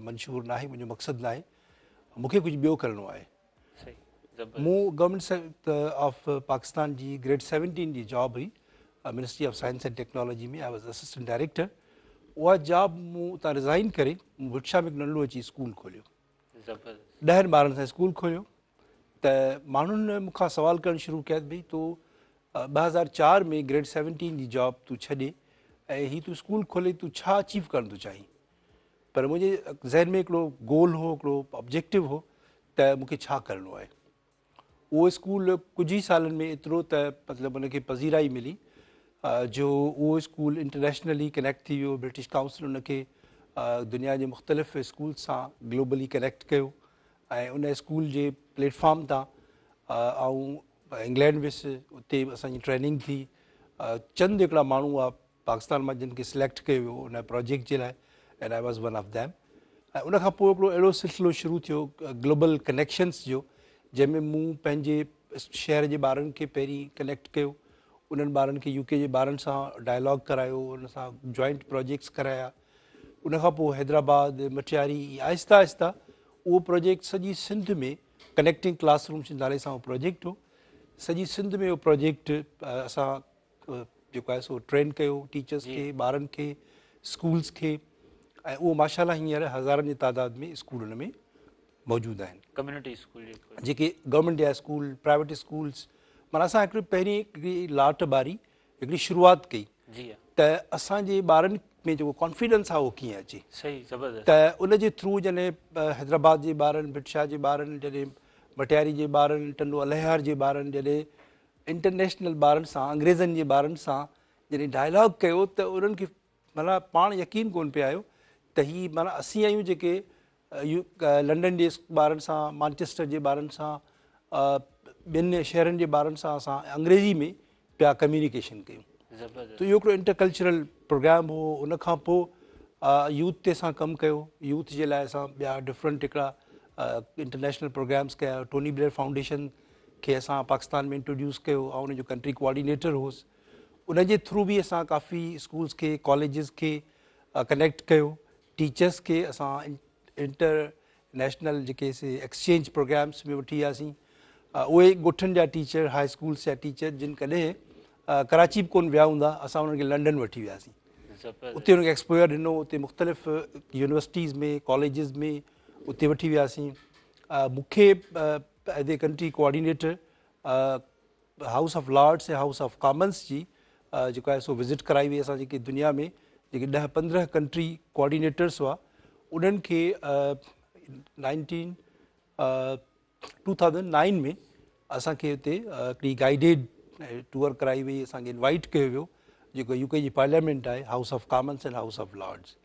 منشور ناهي، منهنجو مقصد ناهي، مون کي ڪجهه ٻيو ڪرڻو آهي. مون گورنمينٽ آف پاڪستان جي گريڊ 17 جي جاب هئي ministry of science and technology ۾ I was assistant director. اها جاب مون اتان رزائن ڪري مون ڀٽ شاهه ۾ هڪ ننڍڙو اچي اسڪول کوليو. 10 ٻارن سان اسڪول کوليو ته ماڻهن مون کان سوال ڪرڻ شروع ڪيا ته ڀئي تو 2004 ۾ گريڊ 17 جي جاب تون ڇڏي ۽ هي تون اسڪول کولي تون ڇا اچيو ڪرڻ ٿو چاهين؟ پر منهنجي ذهن ۾ هڪڙو گول هو، هڪڙو آبجيڪٽو هو ته مون کي ڇا ڪرڻو آهي. اهو اسڪول ڪجهه ئي سالن ۾ ايترو ته مطلب ان کي پذيرائي ملي جو اهو اسڪول انٽرنيشنلي ڪنيڪٽ ٿي ويو. برٽش ڪائونسل ان کي دنيا جي مختلف اسڪول سان گلوبلي ڪنيڪٽ ڪيو ۽ ان اسڪول جي پليٽ فارم تان آئون انگلينڊ ويس، اتي اسان جي ٽريننگ ٿي. چند هڪڙا ماڻهو هئا پاڪستان مان جن کي سليڪٽ ڪيو ويو ان پروجيڪٽ جي لاء and I was one of them. ۽ ان کان پوء هڪڙو اهڙو سلسلو شروع ٿيو گلوبل ڪنيڪشنس جو، جنهن ۾ مون پنهنجي شهر جي ٻارن کي پهرين ڪنيڪٽ ڪيو، انهن ٻارن کي يو ڪي جي ٻارن سان ڊائلاگ ڪرايو، ان سان جوائنٽ پروجيڪٽس ڪرايا. ان کان پوء حيدرآباد، مٽياري، آهستي آهستي اهو پروجيڪٽ سڄي سنڌ ۾ ڪنيڪٽنگ ڪلاس رومس جي نالي سان اهو پروجيڪٽ هو. سڄي سنڌ ۾ اهو پروجيڪٽ اسان جيڪو آهي سو ٽرين ڪيو ٽيچرس کي، ٻارن کي، اسڪولس کي ۽ اهو ماشاء الله هينئر هزارن جي تعداد ۾ اسڪول ان ۾ موجود آهن. ڪميونٽي اسڪول جيڪو جيڪي گورنمينٽ جا اسڪول، پرائيويٽ اسڪولس، معنيٰ اسان هڪڙي پهرين هڪڙي لاٽ ٻاري هڪڙي شروعات ڪئي ته اسان جي ٻارن ۾ جيڪو ڪانفيڊنس آهي اهو ڪيئن اچي. صحيح زبردست. ته ان جي ٿرو جڏهن حيدرآباد جي ٻارن، ڀٽ شاهه جي ٻارن، جڏهن مٽياري جي ٻارن، ٽنڊو الهيار جي ٻارن جڏهن انٽرنيشنل ٻارن سان، انگريزن جي ٻارن سان جڏهن ڊائلاگ ڪيو ته انهن کي معنيٰ پاڻ يقين ڪونه پئي آيو ته هي معنيٰ اسين آهيون جيڪي لنڊن جي ٻارن سان، مانچسٽر جي ٻارن سان، ٻين شهرن جي ٻارن سان اسان انگريزي ۾ پيا ڪميونيڪيشن ڪيون. ته اهو هڪڙو انٽر ڪلچرل پروگرام هو. ان کان پوء يوٿ تي اسان ڪم ڪيو. يوٿ جي لاء اسان ٻيا ڊفرنٽ هڪڙا انٽرنيشنل پروگرامس ڪيا. ٽوني بليئر فائونڊيشن کي اسان پاڪستان ۾ انٽروڊيوس ڪيو. آئون ان جو ڪنٽري ڪوآرڊينيٽر هوس. ان جي ٿرو به اسان ڪافي اسڪولس کي، ڪاليجز کي ڪنيڪٽ ڪيو. ٽيچرس کي اسان انٽر نيشنل جيڪي سي ايڪسچينج پروگرامس ۾ وٺي وياسين. اهي ڳوٺن جا ٽيچر، هاء اسڪولس جا ٽيچر جن ڪڏهن ڪراچي به ڪونه ويا هوندا، اسان انهن کي لنڊن وٺي وياسين. اتي انهن کي ايڪسپوزر ڏنو. اتي مختلف يونيورسٽيز ۾، ڪاليجز ۾ اتي وٺي وياسين. مون کي as a country coordinator house of lords ۽ house of commons جي جيڪو آهي سو وزٽ ڪرائي وئي. اسان جيڪي دنيا ۾ جيڪي 10 15 ڪنٽري ڪوآرڊينيٽرس هئا انهن کي 2009 ۾ اسان کي اتي هڪڙي گائيڊيڊ ٽوئر ڪرائي وئي. اسان کي انوائٽ ڪيو ويو جيڪو يو ڪي جي پارليامينٽ آهي، house of commons and house of lords.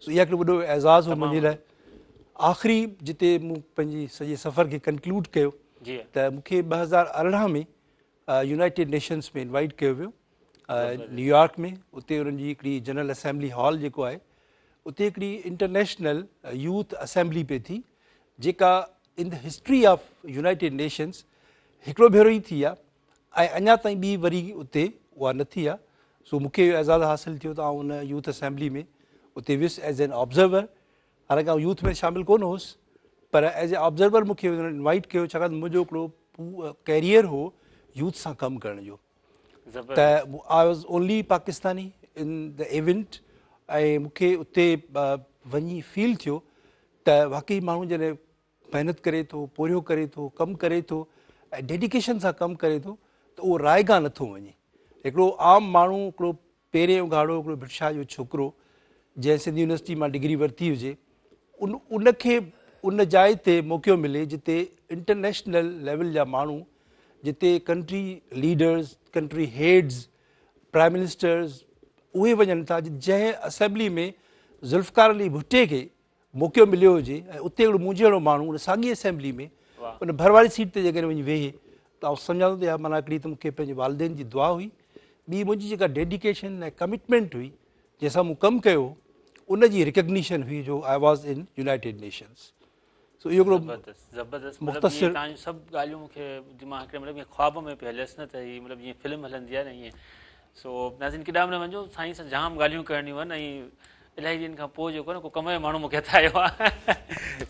سو اها هڪڙو وڏو اعزاز هو منهنجي لاء. آخري جتي مون پنهنجي سڄي سفر کي ڪنڪلوڊ ڪيو ته مون کي 2018 ۾ يونائيٽيڊ نيشنز ۾ انوائٽ ڪيو ويو نيويارڪ ۾. اتي انهن جي هڪڙي جنرل اسيمبلي هال جيڪو آهي اتي هڪڙي انٽرنيشنل يوٿ اسيمبلي پئي ٿي، جيڪا in the history of United Nations هڪڙو ڀيرو ئي ٿي آهي ۽ اڃا تائين ٻي وري اتي اها نه ٿي آهي. سو مون کي اهو اعزاز حاصل ٿيو ته آئون ان يوٿ اسيمبلي ۾ اتي ويس ايز اين آبزرور. حالانڪه آئون يوٿ ۾ شامل ڪونه هوس پر ايز اي آبزرور مون کي انهن انوائٽ ڪيو، ڇاڪاڻ ته منهنجو هڪڙو ڪيريئر هو يوٿ سان ڪم ڪرڻ جو. ته I was only Pakistani in the event ۽ مون کي اتي وڃي فيل ٿيو ته واقعي ماڻهو جڏهن محنت ڪري ٿو، پورهيو ڪري ٿو، ڪم ڪري ٿو ۽ ڊيڊيڪيشن سان ڪم ڪري ٿو ته اهو رائگان نٿو وڃي. هڪڙو عام ماڻهو، هڪڙو پيرين اگهاڙو، هڪڙو ڀٽ شاهه جو ڇوڪرو جنهن سنڌ يونيورسٽي مان ڊگري ورتي هجي ان ان کي ان جاء تي موقعو ملي جتي انٽرنيشنل ليول جا ماڻهو جتي country leaders country heads prime ministers اهي وڃن ٿا جنهن اسيمبلي ۾ ذوالفقار علي ڀٽي کي موقعو مليو هجي ۽ اتي هڪڙو مون جهڙو ماڻهو ان ساڳي اسيمبلي ۾ ان ڀر واري سيٽ تي جيڪڏهن وڃي ويهي ته آئون سمجهان ٿو ته اها معنيٰ هڪڙي ته مون کي پنهنجي والدين جي دعا هئي ٻي منهنجي جيڪا ڊيڊيڪيشن ۽ ڪمٽمينٽ هئي جنهن سان مون ڪم ڪيو ان جي ريڪگنيشن هئي جو I was in United Nations سو اهو هڪڙو زبردست زبردست مطلب اهي توهان جون سڀ ڳالهيون مون کي مان هڪڙي مطلب ائين خواب ۾ پئي هليس نه ته هي مطلب جيئن فلم هلندي آهي نه ائين سو ناظرين ڪيڏانهن به نه وڃجو سائين سان جام ڳالهيون ڪرڻيون آهن ۽ الاهي ڏينهن کان پوء جيڪو نه ڪو ڪم جو ماڻهو مون کي هٿ آيو آهي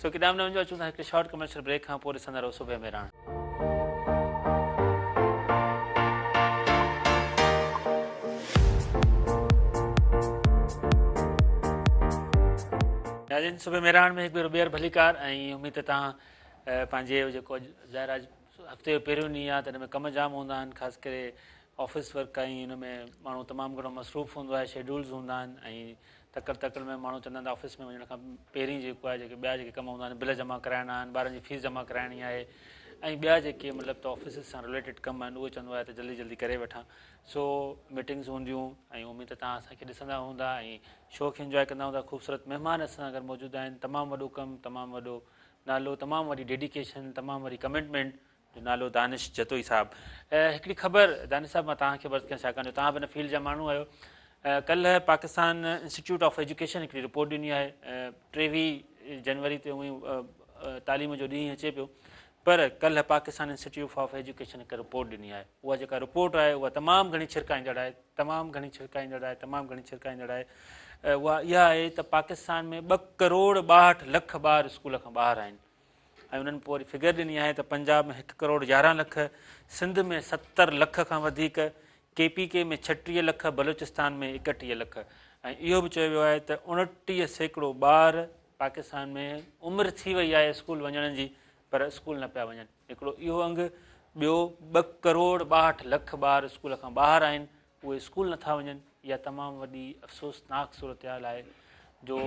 سو ڪيڏانهن به نه وڃجو اچون ٿا هڪڙي شارٽ ڪمرشل بريڪ کان پوء ڏسندا رهو صبح مهراڻ. ناظرين صبح مهراڻ ۾ هڪ ڀيرو ٻيهر ڀليڪار ۽ اميد ته توهان پنهنجي جيڪو اڄ ظاهر آهي هفتي جو پهريون ڏينهن آهي ته ان ۾ ڪم جام هوندا آهن خاص ڪري آفيس ورڪ ۽ ان ۾ ماڻهو تمام گهڻو مصروف هوندو آهي شيڊولز هوندا آهن ۽ تڪڙ تڪڙ ۾ ماڻهو چوندا آهن ته آفيس ۾ وڃڻ کان پهرين جيڪو آهي جيڪي ٻيا جيڪي ڪم هوندا آهن بل جمع ڪرائڻا آهن ٻارن جي فيس جمع ڪرائڻي آهي ۽ ٻيا جيڪي مطلب ته آفيسز سان رليٽيڊ ڪم آهن اهي چوندو آهي ته جلدي جلدي ڪري وٺان سو ميٽنگز هونديون ۽ اميد ته توهان اسان کي ڏسندا هوندا ۽ شو کي انجواء ڪندا هوندا خوبصورت مهمان اسان سان گڏ موجود آهن تمام وڏو ڪم تمام وڏو نالو تمام وڏي ڊيڊيڪيشن تمام وڏي ڪمٽمينٽ جو نالو دانش جتوئي صاحب. هڪڙي خبر دانش صاحب مان توهان کي به عرض ڪيان ڇاڪاڻ جو توهان به ان فيلڊ جا ماڻهو آهيو ڪلهه پاڪستان انسٽيٽيوٽ آف ايجوڪيشن هڪڙي رپورٽ ڏني آهي 23 جنوري تي هونئن تعليم جو ڏينهن اچي پيو پر ڪلهه پاڪستان انسٽيٽيوٽ آف ايجوڪيشن هڪ رپورٽ ڏني آهي اها جيڪا رپورٽ آهي اها تمام گهڻي ڇرڪائيندڙ آهي تمام گهڻي ڇرڪائيندڙ آهي تمام گهڻي ڇرڪائيندڙ آهي اها اها آهي ته پاڪستان ۾ 2 ڪروڙ 62 لک ٻار اسڪول کان ٻاهر آهن ۽ انهن پوء وري فگر ڏني آهي ته پنجاب ۾ هڪ ڪروڙ 11 لک، سنڌ ۾ 70 لک کان وڌيڪ، ڪي پي ڪي ۾ 36 لک، بلوچستان ۾ 31 لک ۽ اهو به چيو ويو آهي ته 29% ٻار پاڪستان ۾ عمر ٿي وئي آهي اسڪول وڃڻ جي پر اسڪول نه پيا وڃن. هڪڙو اهو انگ، ٻيو 2 ڪروڙ 62 لک ٻار اسڪول کان ٻاهر آهن اهي اسڪول نٿا وڃن اها تمام وڏي افسوسناڪ صورتحال آهي جو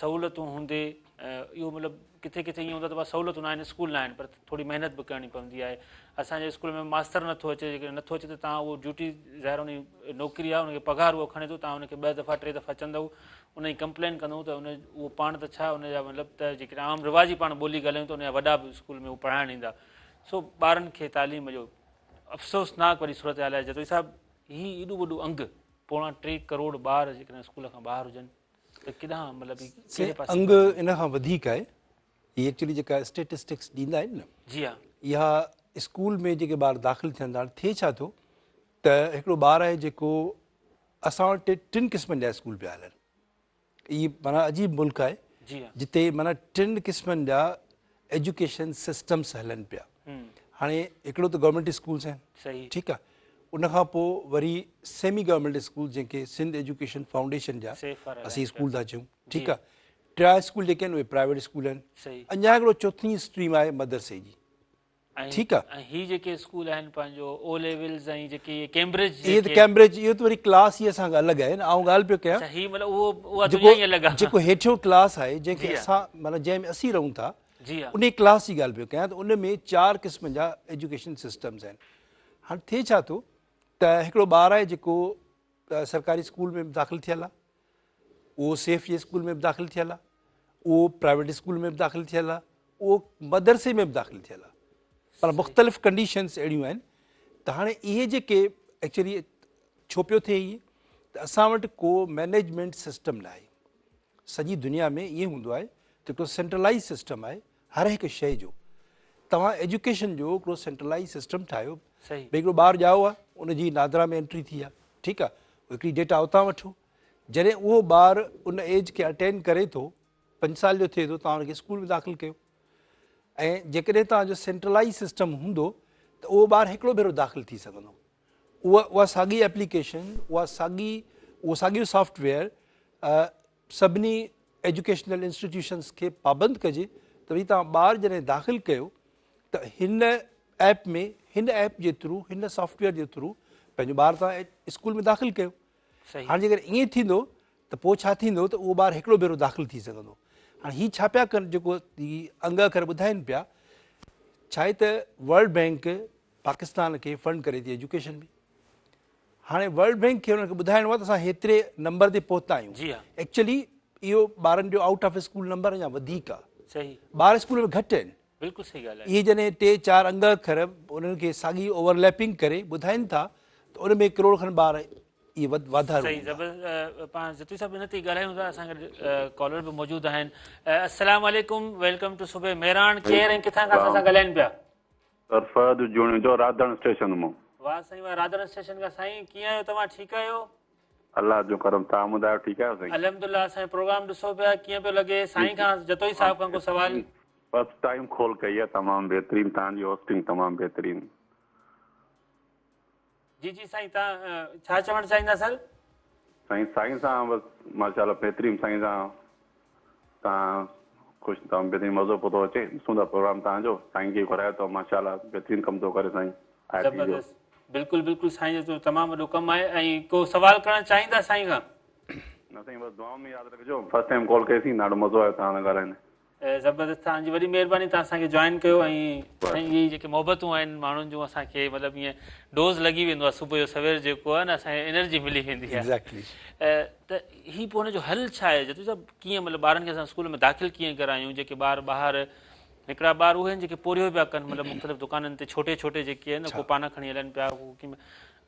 سهولتون هوندي اهو مطلب ڪٿي ڪٿي ائين هوندو آهي ته سهولتون ناهن اسڪول ناهن پر ٿوري محنت به ڪرڻي پوندي آهي اسان جي اسڪول ۾ ماستر نٿو اچي جيڪڏهن نٿو اچي ته توهان اهو ڊيوٽي ظاهر ان جي نوڪري آهي ان کي پگهار اهو کڻي ٿو توهان ان کي ٻه دفعا ٽي دفعا چوندؤ ان جي ڪمپلين ڪندؤ ته ان اهو پاڻ ته ڇا ان جا مطلب ته جيڪڏهن عام رواجي پاڻ ٻولي ڳالهايون ته ان جا وڏا به اسڪول ۾ هو پڙهائڻ ايندا سو ٻارن کي تعليم جو افسوسناڪ وڏي صورتحال آهي جتوئي صاحب هي ايڏو وڏو انگ پوڻا 3 ڪروڙ ٻار جيڪڏهن اسڪول کان ٻاهر هجن ته ڪيڏانهن مطلب هي ڪهڙي پاسي انگ ان کان وڌيڪ آهي هي ايڪچولي جيڪا اسٽيٽسٽڪس ڏيندا آهن نه جي ها اها اسڪول ۾ جيڪي ٻار داخل ٿين ٿا ٿئي ڇا ٿو ته هڪڙو ٻار آهي جيڪو اسان وٽ ٽن قسمن جا اسڪول پيا هلن هي معنيٰ عجيب ملڪ آهي جتي معنيٰ ٽن قسمن جا ايجوڪيشن سسٽمس هلن پيا هاڻي هڪڙو ته گورنمينٽ اسڪولس آهن ٺيڪ آهي ان کان پوء وري سيمي گورنمينٽ اسڪول جنهن کي سنڌ ايجوڪيشن فائونڊيشن جا اسين اسڪول ٿا چئون ٺيڪ آهي ٽيان اسڪول جيڪي آهن اهي پرائيويٽ اسڪول آهن اڃا هڪڙو چوٿين اسٽريم آهي مدرسي جي ٺيڪ آ. ۽ هي جيڪي اسڪول آهن پنهنجو او ليولز ۽ جيڪي اهي ڪيمبرج اهي ته ڪيمبرج اهو ته وري ڪلاس ئي اسان کان الڳ آهي نه آئون ڳالهه پيو ڪيان اڇا هي مطلب اهو اها دنيا ئي الڳ آ جيڪو هيٺيون ڪلاس آهي جنهن کي اسان معنيٰ جنهن ۾ اسين رهون ٿا جي ها انهي ڪلاس جي ڳالهه پيو ڪيان ته ان ۾ چار قسمن جا ايجوڪيشن سسٽمز آهن هاڻي ٿئي ڇا ٿو ته هڪڙو ٻار آهي جيڪو سرڪاري اسڪول ۾ به داخل ٿيل آهي اهو سيف جي اسڪول ۾ به داخل ٿيل آهي اهو پرائيويٽ اسڪول ۾ به داخل ٿيل آهي اهو مدرسي ۾ به داخل ٿيل آهي پر مختلف ڪنڊيشنس اهڙيون آهن ته هاڻي اهي جيڪي ايڪچولي ڇو پيو ٿئي ائين ته اسان وٽ ڪو مينيجمينٽ سسٽم نه آهي سڄي دنيا ۾ ائين هوندو آهي ته هڪڙو سينٽرلائز سسٽم آهي هر هڪ شيء جو توهان ايجوڪيشن جو هڪڙو سينٽرلائز سسٽم ٺاهيو ڀئي هڪڙو ٻار ڄائو آهي ان جي نادرا ۾ انٽري ٿي آهي ٺيڪ آهي هڪڙي ڊيٽا اتان وٺو جڏهن اهو ٻار ان ايج کي اٽين ڪري ٿو 5 سال جو ٿئي ٿو توهان ان کي اسڪول ۾ داخل ڪيو ۽ جيڪڏهن توهان جو سينٽرلائز سسٽم هوندو ته اهو ٻار هڪڙو ڀيرو داخل ٿي سگهندو اها اها ساڳي ايپليڪيشن اها ساڳي اهو ساڳيو سافٽ ويئر سڀني ايجوڪيشنل انسٽيٽيوشنس کي پابند ڪجي ته ڀئي توهان ٻار جڏهن داخل ڪيو ته هن ايپ ۾ هن ايپ جي ٿرو هن سافٽ ويئر جي ٿرو پنهنجو ٻار توهان اسڪول ۾ داخل ڪيو. هاڻي جيڪڏهن ائين ٿيندو ته پوء ڇا ٿيندو ته اهو ٻار هڪڙو ڀيرو داخل ٿي سگهندو. هاڻي هي ڇا پيا ڪن جيڪو هي انگ اکر ٻڌائين پيا ڇا آهي ته ورلڊ بينڪ پاڪستان کي فنڊ ڪري ٿي ايجوڪيشن ۾ هاڻي ورلڊ بينڪ کي انهن کي ٻڌائڻو آهي ته اسان هيتري نمبر تي پهتا آهيون جي ها. ايڪچولي اهو ٻارن جو آئوٽ آف اسڪول نمبر اڃا وڌيڪ آهي صحيح. ٻار اسڪول ۾ گهٽ آهن. بلڪل صحيح ڳالهه آهي. اهي جڏهن ٽي چار انگ اکر انهن کي ساڳي اوورليپنگ ڪري ٻڌائين ٿا ته ان ۾ ڪروڙ کن ٻار اهي واڌارو صحيح هوندا. زبردست پاڻ جتوئي صاحب ان تي ئي ڳالهايون ٿا اسان گڏ ڪالر به موجود آهن السلام عليڪم welcome two صبح مهراڻ ڪير ۽ ڪٿان کان اسان سان ڳالهائين پيا. سر فهد جوڻيجو راڌڻ اسٽيشن مون. واه سائين واه راڌڻ اسٽيشن کان سائين ڪيئن آهيو توهان ٺيڪ آهيو. الله جو ڪرم توهان ٻڌايو ٺيڪ آهيو سائين. الحمدلله اسان جو پروگرام ڏسو پيا ڪيئن پيو لڳي سائين کان جتوئي صاحب کان ڪو سوال. فرسٽ ٽائيم ڪال ڪئي آهي تمام بهترين توهان جي هوسٽنگ تمام بهترين. جي جي سائين توهان ڇا چوڻ چاهيندا سر. سائين سائين سان بس ماشاءالله بهترين سائين سان توهان خوش تمام بهترين مزو پيو ٿو اچي ڏسون ٿا پروگرام توهان جو سائين کي گهرايو اٿو ماشاءالله بهترين ڪم ٿو ڪري سائين آء ٽي جو. زبردست بلڪل بلڪل سائين جو تمام وڏو ڪم آهي ۽ ڪو سوال ڪرڻ چاهيندا سائين کان. نه سائين بس دعائن ۾ ياد رکجو فرسٽ ٽائيم ڪال ڪئي سين ڏاڍو مزو آيو توهان سان ڳالهائيندي. زبردست توهان جي وڏي مهرباني توهان اسان کي جوائن ڪيو ۽ سائين اهي جيڪي محبتون آهن ماڻهن جون اسان کي مطلب ائين ڊوز لڳي ويندو آهي صبح جو سوير جيڪو آهي نه اسان کي انرجي ملي ويندي آهي ايگزيڪٽلي ته هي پوء هن جو حل ڇا آهي جتوئي صاحب ڪيئن مطلب ٻارن کي اسان اسڪول ۾ داخل ڪيئن ڪرايون جيڪي ٻار ٻاهر هڪڙا ٻار اهي آهن جيڪي پورهيو پيا ڪن مطلب مختلف دڪانن تي ڇوٽي ڇوٽي جيڪي آهن ڪو پانا کڻي هلن پيا ڪو ڪيئن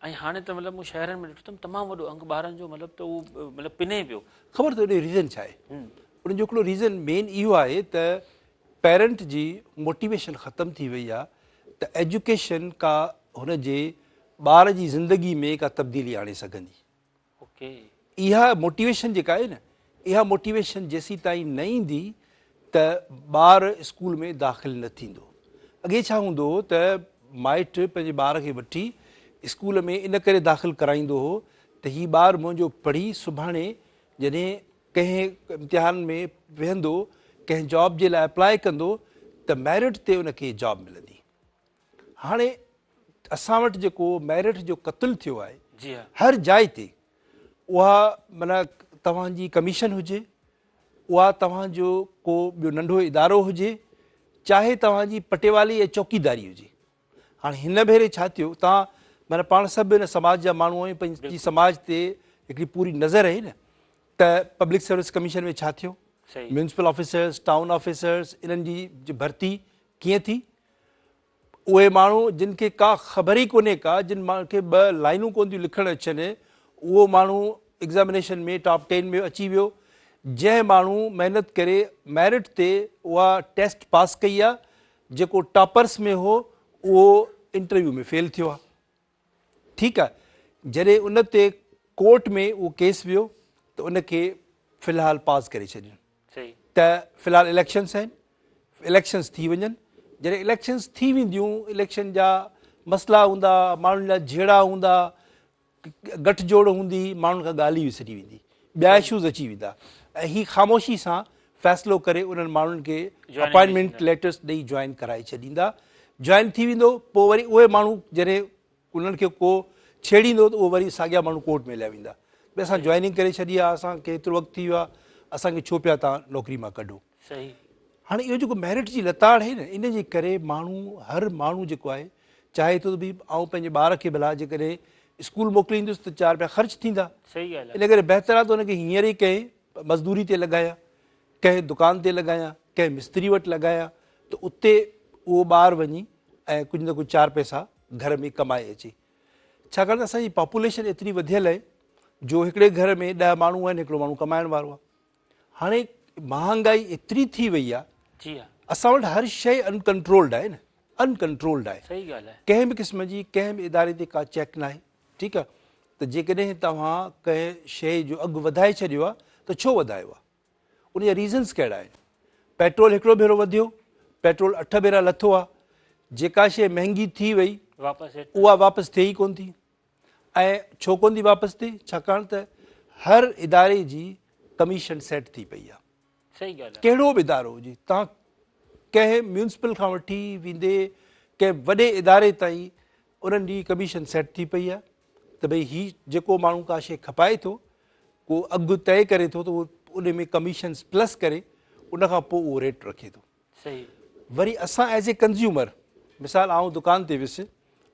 ۽ هاڻي ته مطلب مون شهرن ۾ ڏٺو اٿم تمام وڏو انگ ٻارن جو مطلب ته اهو مطلب پني پيو خبر اٿو ان جو ريزن ڇا آهي ان جو هڪڙو ريزن مين اهو آهي ته پيرنٽ جي موٽيويشن ختم ٿي وئي آهي ته ايجوڪيشن ڪا هن جي ٻار جي زندگي ۾ ڪا تبديلي آڻي سگهندي. اها موٽيويشن جيڪا آهي نه اها موٽيويشن جيسين تائين نه ايندي ته ٻار اسڪول ۾ داخل نه ٿيندو. اڳي ڇا هوندو هو ته مائٽ پنهنجي ٻار کي وٺي اسڪول ۾ ان ڪري داخل ڪرائيندو هو ته هي ٻار منهنجو پڙهي سڀاڻي جڏهن ڪنهن امتحان ۾ ويهندو، ڪنهن جاب جي لاء اپلاء ڪندو ته ميرٽ تي ان کي جاب ملندي. هاڻي اسان وٽ جيڪو ميرٽ جو قتل ٿيو آهي هر جاء تي اها معنيٰ توهان جي ڪميشن هجي، اها توهان جو ڪو ٻيو ننڍو ادارو هجي، چاهي توهان جي پٽيوالي ۽ چوڪيداري هجي. هاڻي هن ڀيري ڇا ٿيو توهان معنيٰ پاڻ سڀ هن سماج جا ماڻهو آهيون پنهنجي سماج تي هڪڙي پوري نظر آهي نه ته پبلڪ سروس ڪميشن ۾ ڇا ٿيو ميونسپل آفيسرس ٽائون آفيسرس انهن جي ڀرتي ڪيئن ٿي اهي ماڻهو جن کي ڪا خبر ئي ڪونهي ڪا جن ماڻهن کي ٻه لائنون ڪون ٿيون لکڻ اچن اهو ماڻهو ايگزامينيشن ۾ ٽاپ ٽين ۾ اچي ويو جنهن ماڻهو محنت ڪري ميرٽ تي اها ٽيسٽ پاس ڪئي آهي جيڪو ٽاپرس ۾ هو اهو انٽرويو ۾ فيل ٿيو آهي ٺيڪ آهي جڏهن ان تي ڪورٽ ۾ اهو ڪيس ويو ته ان کي في الحال پاز ڪري ڇڏين ته في الحال اليڪشنس آهن اليڪشنس ٿي وڃن جڏهن اليڪشنس ٿي وينديون اليڪشن جا مسئلا هوندا ماڻهن جا جهيڙا هوندا ڳٺ جوڙ هوندي ماڻهن کان ڳالهه ئي وسري ويندي ٻيا اشوز اچي ويندا ۽ هي خاموشي سان فيصلو ڪري انهن ماڻهن کي اپائنٽمينٽ ليٽرس ڏئي جوائن ڪرائي ڇڏيندا جوائن ٿي ويندو پوء وري اهي ماڻهو جڏهن انهن کي ڪو ڇيڙيندو ته اهي وري ساڳيا ماڻهو ڪورٽ ۾ هليا ويندا ڀئي اسان جوائننگ ڪري ڇڏي آهي اسان کي ايترو وقت ٿي ويو آهي اسان کي ڇو پيا توهان نوڪري مان ڪڍو هاڻي اهو جيڪو ميرٽ جي لتاڙ آهي نه ان جي ڪري ماڻهو هر ماڻهو جيڪو آهي چاهي ٿو ته ڀئي آئون پنهنجي ٻار کي ڀلا جيڪڏهن اسڪول موڪليندس ته چار رپيا خرچ ٿيندا ان ڪري بهتر آهي ته ان کي هينئر ئي ڪنهن مزدوري تي لڳايان ڪنهن دڪان تي لڳايان ڪنهن مستري وٽ لڳايان ته اتي اهو ٻار وڃي ۽ ڪجهه نه ڪجهه چار پئسا گهر ۾ ڪمائي اچي ڇاڪاڻ ته اسان جي پاپوليشن ايتري وڌيل آهي جو هڪڙي گهر ۾ 10 ماڻهو آهن هڪڙو ماڻهو ڪمائڻ وارو آهي هاڻي مهانگائي ايتري ٿي وئي آ جي ها اسان وٽ هر شيء ان ڪنٽرولڊ آهي نه ان ڪنٽرولڊ آهي صحيح ڳالهه آهي ڪنهن به قسم جي ڪنهن به اداري تي ڪا چيڪ ناهي ٺيڪ آ ته جيڪڏهن توهان ڪنهن شيء جو اگهه وڌائي ڇڏيو آ ته ڇو وڌايو آ ان جا ريزنس ڪهڙا آهن پيٽرول هڪڙو ڀيرو وڌيو پيٽرول اٺ ڀيرا لٿو آ جيڪا شيء مهنگي ٿي وئي واپس اها واپس ٿئي ئي ڪون ٿي ۽ ڇو ڪون ٿي واپس ٿئي ڇاڪاڻ ته هر اداري جي ڪميشن سيٽ ٿي پئي آهي صحيح ڳالهه آهي ڪهڙو به ادارو هجي توهان ڪنهن ميونسپل کان وٺي ويندي ڪنهن وڏي اداري تائين انهن جي ڪميشن سيٽ ٿي پئي آهي ته ڀئي هي جيڪو ماڻهو ڪا شيء کپائي ٿو ڪو اگهه طئي ڪري ٿو ته اهو ان ۾ ڪميشنز پلس ڪري ان کان پوء اهو ريٽ رکي ٿو. صحيح. وري اسان ايز اي ڪنزيومر مثال آئون دڪان تي ويس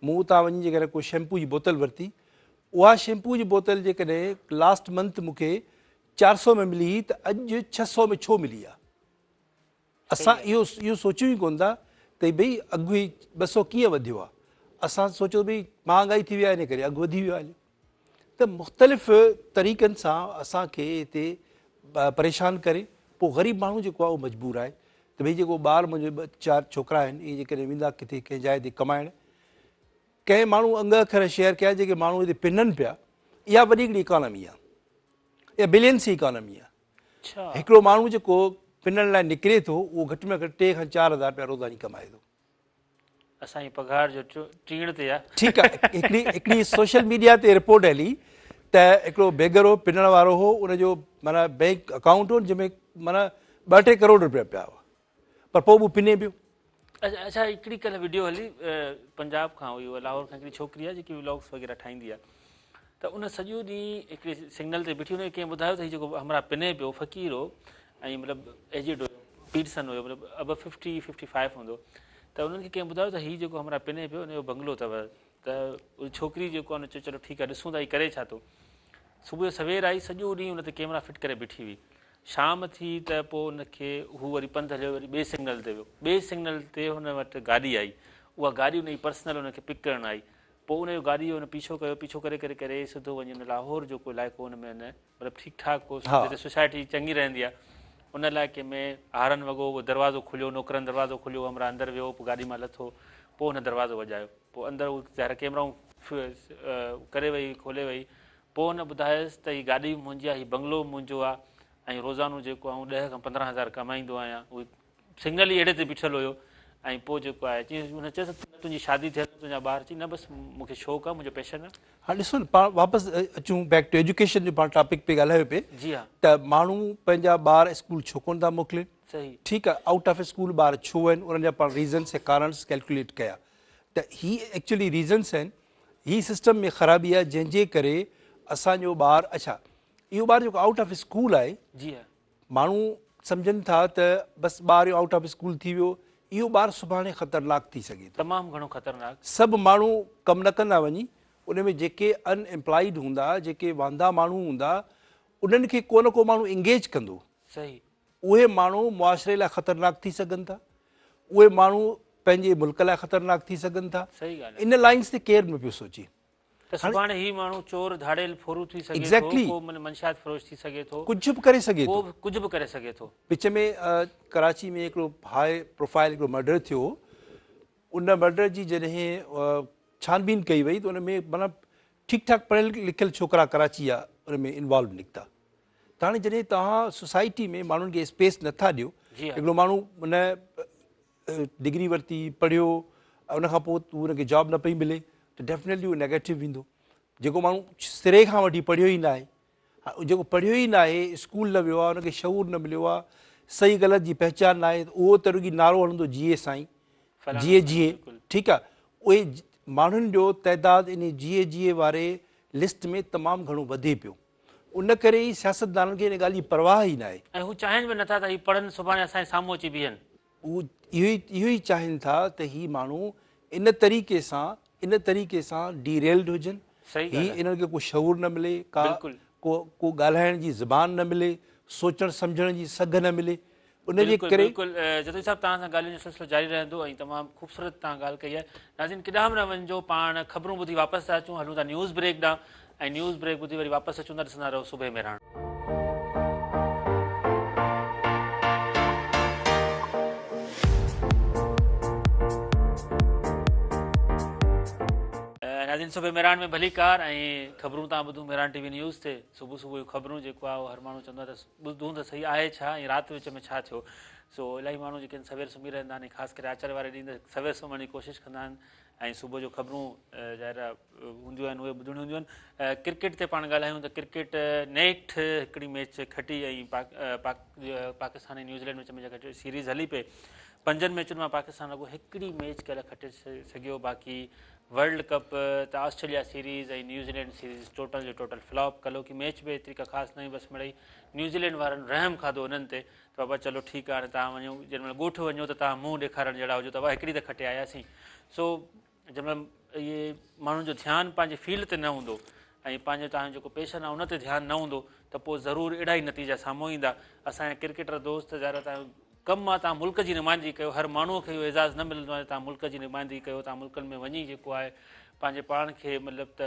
مون اتان وڃي جيڪڏهن ڪو شيمپو جي بوتل ورتي اها شيمپو جي بوتل جيڪڏهن لاسٽ منٿ مون کي 400 ۾ ملي هئي ته اڄ 600 ۾ ڇو ملي آهي؟ اسان اهو اهو سوچيون ئي ڪونه ٿا ته ڀئي اگهه هي 200 ڪيئن وڌيو آهي؟ اسان سوچيو ته ڀئي مهانگائي ٿي وئي آهي ان ڪري اگهه وڌي ويو آهي. ته مختلف طريقن سان اسان کي هتي پريشان ڪري پوء غريب ماڻهو جيڪو آهي اهو مجبور آهي ته ڀئي جيڪو ٻار منهنجو ٻه چار ڇوڪرا آهن اهي جيڪڏهن ويندا ڪٿي ڪنهن جاء تي ڪمائڻ ڪنهن ماڻهو انگ اکر شيئر ڪيا جيڪي ماڻهو هتي پنن پيا اها وڏي هڪڙي اڪانومي آهي اها بلينس جي اڪانومي آهي هڪڙو ماڻهو جيڪو پنڻ لاء نڪري ٿو اهو گهٽ ۾ گهٽ 3 کان 4 هزار رپيا روزاني ڪمائي ٿو. اسان جي پگهار جو ٽيڻ تي آ. ٺيڪ آ هڪڙي هڪڙي سوشل ميڊيا تي رپورٽ هلي ته هڪڙو بيگر هو پنڻ وارو هو ان جو معنيٰ بينڪ اڪائونٽ هو جنهن ۾ معنيٰ ٻه ٽي ڪروڙ روپيا پيا هئا پر پوء به پني پيو. اڇا هڪڙي ڪلهه وڊيو هلي پنجاب کان هئي اها لاهور کان هڪڙي ڇوڪري آ جيڪي ولاگس وغيره ٺاهيندي آ ته ان سڄو ڏينهن هڪڙي سگنل تي بيٺي ان کي ڪنهن ٻڌايو ته هي جيڪو همراهه پني پيو فقير هو ۽ مطلب ايجڊ هيو پيرسن هيو مطلب ابو ففٽي ففٽي فائيو هوندو ته انهن کي ڪنهن ٻڌايو ته هي جيڪو همراهه پني پيو ان جو بنگلو اٿو ته ان ڇوڪري جيڪو آهي ان چيو چلو ٺيڪ آهي ڏسون ٿا هي ڪري ڇا ٿو صبح جو سوير آئي سڄو ڏينهن ان تي ڪيمرا فٽ ڪري بيٺي هئي شام ٿي ته پوء ان کي هو وري پنڌ هليو وري ٻئي سگنل تي ويو ٻئي سگنل تي هن وٽ گاڏي آئي اها گاڏي ان جي پرسنل ان کي پڪ ڪرڻ آئي پوء ان جو گاڏي جو هن پيڇو ڪيو پيڇو ڪري ڪري ڪري سڌو وڃي ان لاهور جو ڪو علائقو ان ۾ هن مطلب ٺيڪ ٺاڪ ڪو جتي سوسائٽي چڱي رهندي آهي ان علائقي ۾ هارن وڳو اهو دروازو کليو نوڪرن دروازو کوليو همراهه اندر ويو پوء گاڏي مان لٿو پوء هن دروازو وڄايو پوء اندر هو ظاهر ڪيمرائون ڪري وئي کولي وئي پوء هن ٻڌايس ته هي گاڏي به منهنجي آهي هي بنگلو به منهنجو آهي ۽ روزانو جيڪو آئون 10 کان 15 هزار ڪمائيندو آهيان اهو سگنل ئي اهڙي تي بيٺل هيو ۽ پوء جيڪو آهي چيس هن چيس نه تنهنجي شادي ٿيل نه تنهنجا ٻار چي نه بس مون کي شوق آهي منهنجو پيشن آهي. هاڻ ڏسو نه پاڻ واپس اچون بيڪ ٽو ايجوڪيشن جو پاڻ ٽاپڪ پئي ڳالهايو پئي جي ها ته ماڻهو پنهنجا ٻار اسڪول ڇو ڪونه ٿا موڪلين صحيح ٺيڪ آهي آئوٽ آف اسڪول ٻار ڇو آهن انهن جا پاڻ ريزنس ۽ ڪارڻس ڪيلڪوليٽ ڪيا ته هي ايڪچولي ريزنس آهن هي سسٽم ۾ خرابي آهي جنهن جي ڪري اسان جو ٻار اڇا اهو ٻار جيڪو آئوٽ آف اسڪول آهي جي ها ماڻهو سمجهن ٿا ته بس ٻار اهو آئوٽ آف اسڪول ٿي ويو، اهو ٻار سڀاڻي خطرناڪ ٿي سگهي ٿو. تمام گهڻو خطرناڪ. سڀ ماڻهو ڪم نه ڪندا وڃي، ان ۾ جيڪي ان ايمپلائيڊ هوندا، جيڪي واندا ماڻهو هوندا، انهن کي ڪو نه ڪو ماڻهو انگيج ڪندو. صحيح. اهي ماڻهو معاشري لاء خطرناڪ ٿي سگهن ٿا، اهي ماڻهو پنهنجي ملڪ لاء خطرناڪ ٿي سگهن ٿا. صحيح ڳالهه آهي. ان لائنس تي ڪير نه پيو سوچي. ته سڀاڻي هي ماڻهو چور، ڌاڙيل، ڦورو ٿي سگهي ٿو، ڪو منشيات فروش ٿي سگهي ٿو، ڪجهه به ڪري سگهي ٿو، ڪو به ڪجهه به ڪري سگهي ٿو. وچ ۾ ڪراچي ۾ هڪڙو هاء پروفائل هڪڙو مرڊر ٿيو هو، ان مرڊر جي جڏهن ڇان بين ڪئي وئي ته ان ۾ معنيٰ ٺيڪ ٺاڪ پڙهيل لکيل ڇوڪرا ڪراچي جا ان ۾ انوالو نڪتا. ته هاڻي جڏهن توهان سوسائٽي ۾ ماڻهن کي اسپيس نٿا ڏيو، هڪڙو ماڻهو ان ڊگري ورتي، پڙهيو ۽ ان کان پوء ان کي جاب نه پئي ملي ته ڊيفنيٽلي اهو نيگيٽو ويندو. جيڪو ماڻهو سري کان وٺي پڙهيو ئي ناهي، جيڪو پڙهيو ئي ناهي، اسڪول نه ويو آهي، ان کي شعور نه مليو آهي، صحيح غلط جي پهچان ناهي ته اهو ته رڳي نعرو هڻندو جيئي سائين، جيئي جيئي، ٺيڪ آهي، اهي ماڻهن جو تعداد انهي جيئي جيئي واري لسٽ ۾ تمام گهڻو وڌي پيو. ان ڪري ئي سياستدانن کي ان ڳالهه جي پرواهه ئي ناهي. ۽ هو چاهين به نٿا ته هي پڙهن سڀاڻي اسان جي سامهون اچي بيهن. هو اهو ئي چاهين ٿا ته هي ماڻهو ان طريقي سان ان طريقي سان ڊي ريلڊ هجن، هي انهن کي ڪو شعور نه ملي، ڪا ڪو ڪو ڳالهائڻ جي زبان نه ملي، سوچڻ سمجهڻ جي سگهه نه ملي، ان جي ڪري. بلڪل جتوئي صاحب توهان سان ڳالهين جو سلسلو جاري رهندو ۽ تمام خوبصورت توهان ڳالهه ڪئي آهي. ناظرين ڪيڏانهن به نه وڃجو پاڻ خبرون ٻڌي واپس ٿا اچون هلون ٿا نيوز بريڪ ڏانهن ۽ نيوز بريڪ ٻڌي وري واپس اچون ٿا ڏسندا رهو صبح مهراڻ. ناظرين صبح مهراڻ ۾ ڀليڪار ۽ خبرون تان ٻڌون مهراڻ ٽي وي نيوز تي صبح صبح جون خبرون جيڪو آهي هر ماڻهو چوندو آهي ته ٻڌون ته صحيح آهي ڇا ۽ رات وچ ۾ ڇا ٿيو سو الاهي ماڻهو جيڪي سوير سمهي رهندا آهن خاص ڪري آچر واري ڏينهن ته سوير سمهڻ جي ڪوشش ڪندا آهن ۽ صبح جو خبرون ظاهر هونديون آهن اهي ٻڌڻيون هونديون آهن ڪرڪيٽ تي پاڻ ڳالهايون ته ڪرڪيٽ نيٺ هڪڙي ميچ کٽي ۽ پاڪستان ۽ نيوزيلينڊ وچ ۾ جيڪا سيريز هلي پئي پنجن ميچن مان پاڪستان رڳو هڪڙي ميچ ڪلهه کٽي سگهيو باقي ورلڊ ڪپ ته Australia series ۽ New Zealand series total جو ٽوٽل فلاپ. ڪلهوڪي ميچ به ايتري ڪا خاص نه هئي بس مڙئي نيوزيلينڊ وارن رحم کاڌو انهن تي ته بابا چلو ٺيڪ آهي هاڻي توهان وڃو جنهن مهل ڳوٺ وڃو ته توهان منهن ڏيکارڻ جهڙا هجو ته بابا هڪڙي ته کٽي آياسين. سو جنهن مهل اهي ماڻهن جو ڌيان پنهنجي فيلڊ تي نه هوندو ۽ پنهنجو توهان جو جيڪو پيشن آهي ان تي ڌيان نه هوندو ته پوء ضرور اهڙا ئي نتيجا سامهون ايندا. اسان جا ڪرڪيٽر دوست ظاهر آهي توهان جو ڪم آهي توهان ملڪ جي نمائندگي ڪيو هر ماڻهوء کي اهو اعزاز نه ملندو آهي ته توهان ملڪ جي نمائندگي ڪيو توهان ملڪن ۾ وڃي جيڪو آهي پنهنجي پاڻ کي مطلب ته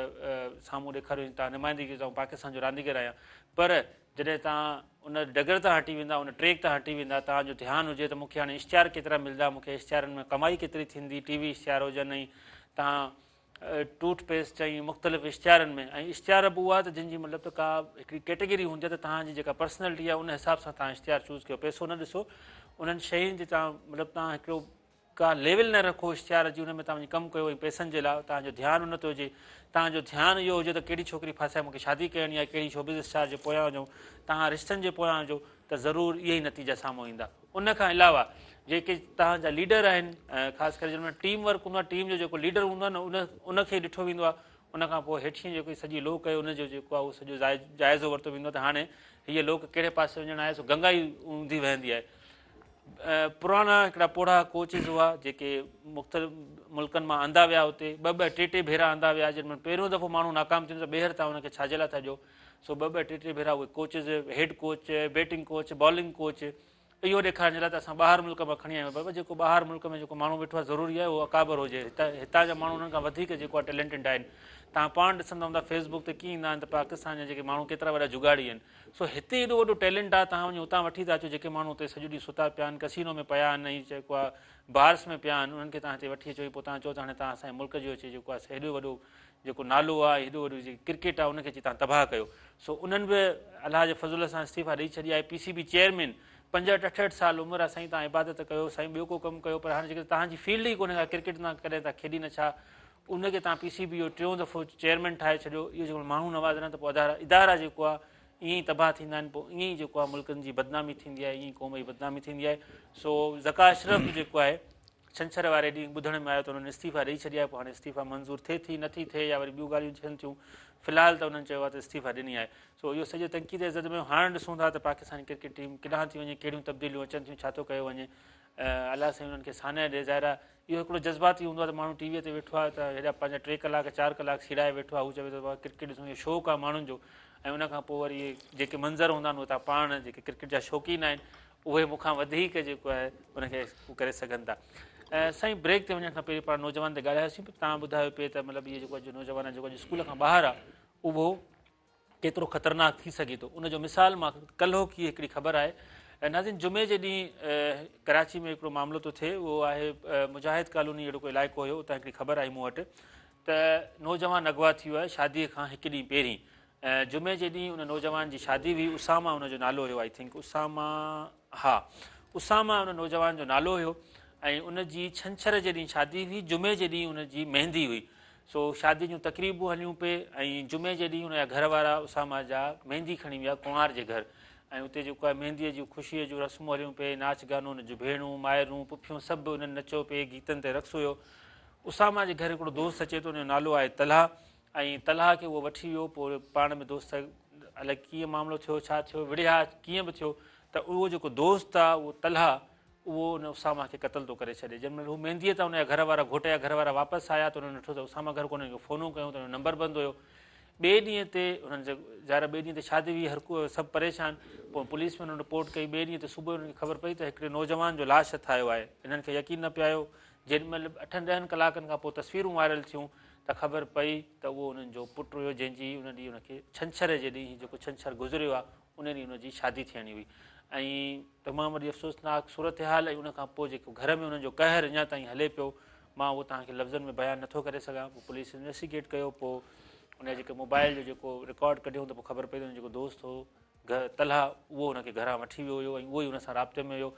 سامهون ڏيکاريو ۽ توهان نمائندگي ڪيو ته آئون پاڪستان جو رانديگر آهيان پر جڏهن توهان ان ڊگر تان هٽي ويندا ان ٽريڪ تان هٽي ويندا توهان جو ڌيان هجي ته مون کي هاڻي اشتهار ڪيترا ملندا مون کي اشتهارن ۾ ڪمائي ڪيتري ٿيندي ٽي وي اشتهار هجن ۽ توهان ٽوٿ پيسٽ ۽ مختلف اشتهارن ۾ ۽ اشتهار به اها ته جن جي مطلب ته ڪا هڪڙي ڪيٽيگري هوندي آهي ته توهان جي جيڪا پرسنالٽي آهي ان حساب سان توهان اشتهار چوز ڪيو پئسو نه ڏسو انهن شين جي توهان مطلب توهان هڪڙو ڪا ليول نه رکو اشتهار جي ان ۾ توهان وڃي ڪم ڪيو ۽ پئسن جي لاء توهان جو ڌيان ان تي هجي توهان جو ڌيان اهو هجي ته ڪهڙي ڇوڪري ڦاسائي مون کي شادي ڪرڻي آهي ڪهڙي شوبز اسٽار جي پويان هجون توهان رشتن جي پويان هجو ته ضرور اهي ئي نتيجا سامهون ايندا. ان کان علاوه جيڪي توهان جا ليڊر آهن خاص ڪري جن ۾ ٽيم ورڪ هوندو آهي ٽيم جو جيڪو ليڊر هوندو آهي نه ان ان کي ڏٺو ويندو آهي ان کان پوء هيٺين جيڪي سڄي لوڪ آهي ان جو جيڪو آهي اهو سڄو جائزو ورتو ويندو آهي ته هاڻي هيء لوڪ ڪهڙي پاسي وڃڻ آهي سو گنگا ئي اونڌي وهندي آهي. پراڻا هڪڙا پوڙها ڪوچز هئا جيڪي مختلف ملڪن مان آندا ويا اتي ٻه ٻه ٽي ٽي ڀيرا آندا ويا جن ۾ پهريون دفعو ماڻهو ناڪام ٿيندو ته ٻيهر توهان ان کي ڇا جي لاء ٿا ڏيو سو ٻه ٻه ٽي ٽي ڀيرا اهي coaches, head coach, batting coach, bowling coach اهو ڏيکارڻ جي لاء ته اسان ٻاهر ملڪ مان کڻي آيا آهيون بابا جيڪو ٻاهر ملڪ ۾ جيڪو ماڻهو ويٺو آهي ضروري آهي اهو اڪابر هجي هتان هتان جا ماڻهو انهن کان وڌيڪ جيڪو آهي ٽيلنٽيڊ آهن توهان پاڻ ڏسندا هوندا فيس بڪ تي ڪيئن ايندا آهن ته پاڪستان جا جيڪي ماڻهو ڪيترا وڏا جگاڙي آهن سو هتي ايڏو وڏو ٽيلنٽ آهي توهان وڃي اتان وٺي ٿا اچو جيڪي ماڻهو اتي سڄو ڏينهن ستا پيا آهن ڪسينو ۾ پيا آهن ۽ جيڪو آهي بارس ۾ پيا آهن انهن کي توهان هتي وٺي اچو ۽ پوء توهان چئو ته هاڻي توهان اسان جي ملڪ جو اچي جيڪو آهي هيڏو وڏو جيڪو نالو آهي هيڏو وڏو جيڪي ڪرڪيٽ آهي ان کي اچي توهان تباهه ڪيو سو انهن به الله جي فضل سان استعيفا ڏئي ڇڏي آهي پي سي بي چيئرمين 65 68 سال عمر آهي سائين توهان عبادت ڪيو سائين ٻيو ڪو ڪم ڪيو پر هاڻي جيڪڏهن توهان جي فيلڊ ئي ڪونهي ڪا ڪرڪيٽ توهان ڪڏهن توهان کيڏي نه ڇا ان کي توهان پي سي بي جو ٽيون دفعو چيئرمين ٺاهي ڇڏيو اهو جيڪو ماڻهو نوازندا ته پوء ادارا ادارا جيڪو آهي ائين ئي تباهه ٿيندا آهن پوء ائين ئي جيڪو آهي ملڪن جي بدنامي ٿيندي آهي ائين ئي قوم جي بدنامي ٿيندي آهي سو ذڪا اشرف به جيڪو آهي ڇنڇر واري ڏينهن ٻڌڻ ۾ آيو ته انهن استعيفيٰ ڏئي ڇڏي آهي پوء هاڻي استعيفيٰ منظور ٿئي ٿي نٿي ٿئي يا وري ٻيون ڳالهيون ٿين ٿيون في الحال ته انهن چيو آهي ته استعيفيٰ ڏني آهي سو اهو سڄو تنقيد جي زد ۾ هاڻ ڏسون ٿا ته پاڪستاني ڪرڪيٽ ٽيم ڪيڏانهن ٿي وڃي ڪهڙيون تبديليون اچن ٿيون ڇا ٿو ڪيو وڃي الله سائين انهن کي ساڃاهه ڏي ظاهر آهي اهو هڪڙو جذباتي هوندو آهي ته ماڻهو ٽي وي تي ويٺو آهي ته هيڏا پنهنجا 3 ڪلاڪ 4 ڪلاڪ سيڙائي ويٺو آهي هو چوي ٿو بابا ڪرڪيٽ ڏسون اهو شوق آهي ماڻهن جو ۽ ان کان پوء وري جيڪي منظر هوندا آهن اهي توهان پاڻ جيڪي ڪرڪيٽ جا شوقين آهن اهي مون کان وڌيڪ جيڪو آهي ان کي هو ڪري سگهن ٿا. سائين بريڪ تي وڃڻ کان پهرين پاڻ نوجوان تي ڳالهايوسين پر توهان ٻڌايو پئي ته مطلب اهي جيڪو اڄ نوجوان آهي جيڪو اڄ اسڪول کان ٻاهر آهي اهو ڪيترو خطرناڪ ٿي سگهي ٿو ان جو مثال مان ڪلهوڪي هڪڙي خبر آهي ناظرين جمعي جي ڏينهن ڪراچي ۾ هڪڙو معاملو ٿو ٿئي اهو آهي مجاهد ڪالوني اهڙو ڪو علائقو هيو اتان هڪڙي خبر آئي مون وٽ ته نوجوان اغوا ٿي ويو آهي شادي کان هڪ ڏينهن پهرين جمعي جي ڏينهن ان نوجوان جي شادي هئي اسامه ان جو نالو هيو I think Usama ها اسامه ان نوجوان جو نالو هيو ۽ ان جي ڇنڇر جي ڏينهن شادي هئي جمعي جي ڏينهن ان جي مهندي هئي سو شادي جون تقريبون هليون پئي ۽ جمعي جي ڏينهن ان جا گهر وارا اسامه جا مهندي کڻي ويا ڪنوار جي گهر ۽ اتي جيڪو آهي مهندي جون خوشيء جون رسمون هليون پئي ناچ گانو ان جون ڀيڻون مائرون پڦيون سڀ انهن نچيو پئي گيتن تي رقص هيو اسامه جي گهر هڪڙو دوست اچي ٿو ان جو نالو آهي طلحه ۽ طلحه کي اهو وٺي ويو پوء پاڻ ۾ دوست الائي ڪيئن معاملو ٿيو ڇا ٿيو وڙهيا ڪيئن به ٿيو ته اهو جيڪو دوست آ اهو طلحه اهو ان اسامه کي قتل ٿو ڪري ڇڏي جنهن مهل هو مهنديء تان ان جا گهر وارا گهوٽ جا گهر وارا واپس آيا ته انهن ڏٺو ته اسامه گهر ڪونهي انهن کي فونون ڪيون ته ان جو نمبر بند هيو ٻئي ڏينهن تي انهن جي ظاهر ٻئي ڏينهن تي شادي هئي هر ڪو سڀ پريشان پوء پوليس ۾ انهن رپورٽ ڪئي ٻئي ڏينهن تي صبح انهن کي خبر پئي ته هڪڙي نوجوان جو لاش هٿ آيو آهي انهن کي يقين نه پيو آيو جيڏي مهل اٺن ڏهن ڪلاڪن کان پوء تصويرون وائرل ٿيون ته خبر پئي ته اهو انهن جو پٽ هيو جنهن جي ان ڏينهن ان کي ڇنڇر جي ڏينهن جيڪو ڇنڇر گذريو آهي ان ڏينهن ان جي شادي ٿيڻي هئي ۽ تمام وڏي افسوسناڪ صورتحال ۽ ان کان پوء جيڪو گهر ۾ انهن جو قهر اڃا تائين هلي پيو مان اهو توهان کي لفظن ۾ بيان نٿو ڪري سگهان پوء پوليس انويسٽيگيٽ ڪيو پوء ان جي جيڪي موبائل جو جيڪو رڪارڊ ڪڍيو ته پوء خبر پئي ته ان جو جيڪو دوست هو طلحه اهو هن کي گهران وٺي ويو هيو ۽ اهو ئي هن سان رابطي ۾ هيو.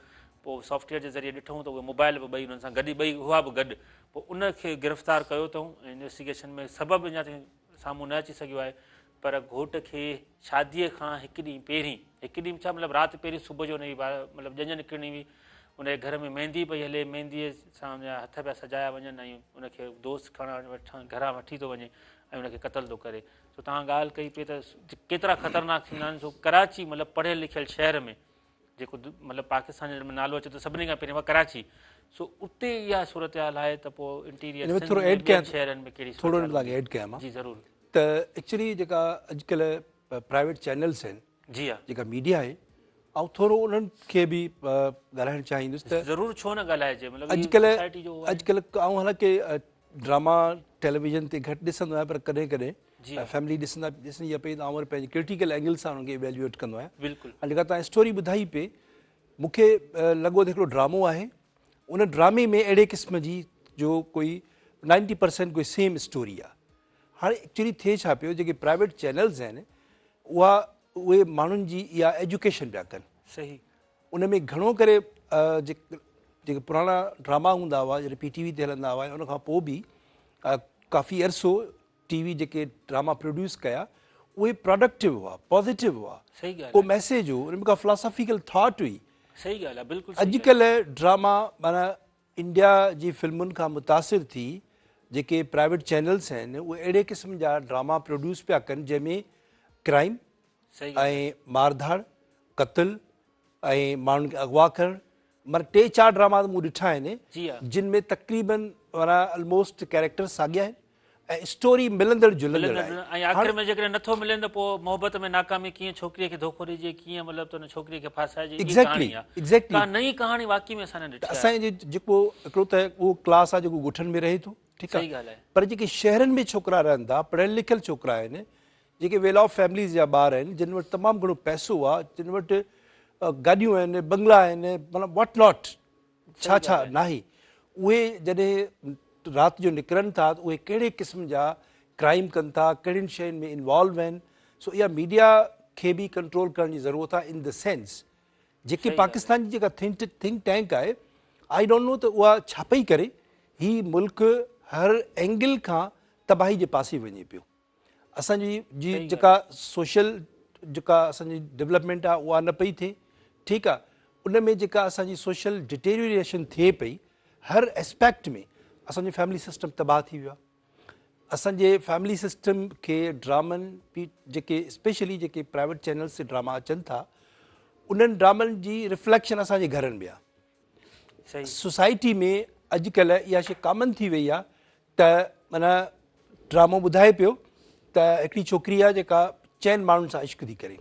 پوء سافٽ ويئر جي ذريعي ڏٺائون ته اهي موبائل به ٻئي انهن سان گڏ ئي ٻئي هئا به گڏ. پوء ان کي گرفتار ڪيو اٿئون ۽ انويسٽيگيشن ۾ سبب اڃا تائين سامهون نه اچي سگهيو آهي پر گهوٽ کي شاديء کان هڪ ڏينهن پهرين هڪ ڏينهن ڇا مطلب رات پهرين صبح جو هن جي مطلب ڄڃ نڪرڻي هئي ان جي گهر ۾ ميندي پئي هلي، مينديء سان ان جا هٿ پيا سجايا وڃن ۽ ان کي دوست کڻڻ وٺڻ گهران وٺي ٿو وڃي ۽ ان کي قتل ٿو ڪري. سو توهان ڳالهه ڪئي پئي ته ڪيترا خطرناڪ ٿيندا آهن، سو ڪراچي مطلب پڙهيل لکيل شهر ۾ جيڪو مطلب پاڪستان جي نالو اچي ٿو سڀني کان پهرين ڪراچي، سو اتي اها صورتحال آهي ته پوء انٽيريئر سنڌ ۾ ٻين شهرن ۾ ڪهڙي ٿورو ايڊ ڪيان مان. جي ضرور. ته ايڪچولي جيڪا اڄڪلهه پرائيويٽ چينلز آهن، جي ها. جيڪا ميڊيا آهي، آئون ٿورو انهن کي به ڳالهائڻ چاهيندس ته ضرور ڇو نه ڳالهائجي، مطلب هي سوسائٽي جو اڄڪلهه آئون حالانڪه ڊراما ٽيليويزن تي گهٽ ڏسندو آهيان پر ڪڏهن ڪڏهن فيملي ڏسندا ڏسندي آهي پئي ته آئون وري پنهنجي ڪرٽيڪل اينگل سان انهن کي ايويلوئيٽ ڪندو آهيان. بلڪل. ۽ جيڪا توهان اسٽوري ٻڌائي پئي مون کي لڳو ته هڪڙو ڊرامو آهي، ان ڊرامي ۾ اهڙي قسم جي جو ڪوئي 90% ڪوئي سيم اسٽوري آهي. هاڻي ايڪچولي ٿئي ڇا پيو، جيڪي پرائيويٽ چينلز آهن اها اهي ماڻهن جي اها ايجوڪيشن پيا ڪن. صحيح. ان ۾ گهڻو ڪري جيڪي پراڻا ڊراما هوندا هئا جڏهن پي ٽي وي تي هلندا هئا ان کان پوء به ڪافي عرصو ٽي وي جيڪي ڊراما پروڊيوس ڪيا اهي پراڊڪٽو هئا، پازيٽو هئا، ڪو ميسيج هو، ان ۾ ڪا فلاسافيڪل ٿاٽ هئي. صحيح ڳالهه آهي، بلڪل. اڄڪلهه ڊراما معنيٰ انڊيا جي فلمن کان متاثر ٿي جيڪي پرائيويٽ چينلز آهن اهي اهڙي قسم جا ڊراما پروڊيوس پيا ڪن جنهن ۾ ڪرائيم ۽ مارڌاڙ، قتل ۽ ماڻهن کي اغوا ڪرڻ، معنيٰ ٽي چار ڊراما ته مون ڏٺا آهن جن ۾ تقريبن معنيٰ الموسٽ ڪيريڪٽر ساڳيا آهن ۽ اسٽوري ملندڙ جلندڙ آهي. ۽ آخر ۾ جيڪڏهن نٿو ملين ته پوء محبت ۾ ناڪامي ڪيئن ڇوڪريء کي ڌوکو ڏجي ڪيئن مطلب ته ان ڇوڪريء کي ڦاسائجي اها ڪهاڻي آهي. ڪا نئين ڪهاڻي واقعي ۾ اسان نه ڏٺي آهي. اسان جي جيڪو هڪڙو ته اهو ڪلاس آهي جيڪو ڳوٺن ۾ رهي ٿو ٺيڪ آهي پر جيڪي شهرن ۾ ڇوڪرا رهن ٿا پڙهيل لکيل ڇوڪرا آهن جيڪي ويل آف فيمليز جا ٻار آهن جن وٽ تمام گهڻو پئسو آهي جن وٽ گاڏيون آهن بنگلا آهن مطلب واٽ not ڇا ڇا ناهي، اهي جڏهن رات جو نڪرن ٿا ته اهي ڪهڙي قسم جا ڪرائيم ڪن ٿا، ڪهڙين شين ۾ انوالو آهن، سو اها ميڊيا کي به ڪنٽرول ڪرڻ جي ضرورت آهي ان the sense جيڪي پاڪستان جي جيڪا ٿنڪ ٽينڪ آهي I don't know ته اها ڇا پئي ڪري، هي ملڪ هر اينگل کان تباهي جي پاسي وڃي پيو. اسان جي جي جيڪا سوشل جيڪا اسان جي ڊولپمينٽ آ اها نه پئي ٿئي ٺيڪ آ ان ۾ جيڪا اسان جي سوشل ڊيٽيريوريشن ٿئي پئي هر اسپيڪٽ ۾ اسان جو فيملي سسٽم تباهه ٿي ويو آ اسان جي فيملي سسٽم کي ڊرامن جيڪي اسپيشلي جيڪي پرائيويٽ چينلز تي ڊراما اچن ٿا انهن ڊرامن جي رفليڪشن اسان جي گهرن ۾ آ سوسائٽي ۾ اڄڪلهه اها شي ڪامن ٿي وئي آ ته معنيٰ ڊرامو ٻڌائي پيو ته هڪڙي ڇوڪري آهي جيڪا چئن ماڻهن سان عشق ٿي ڪري،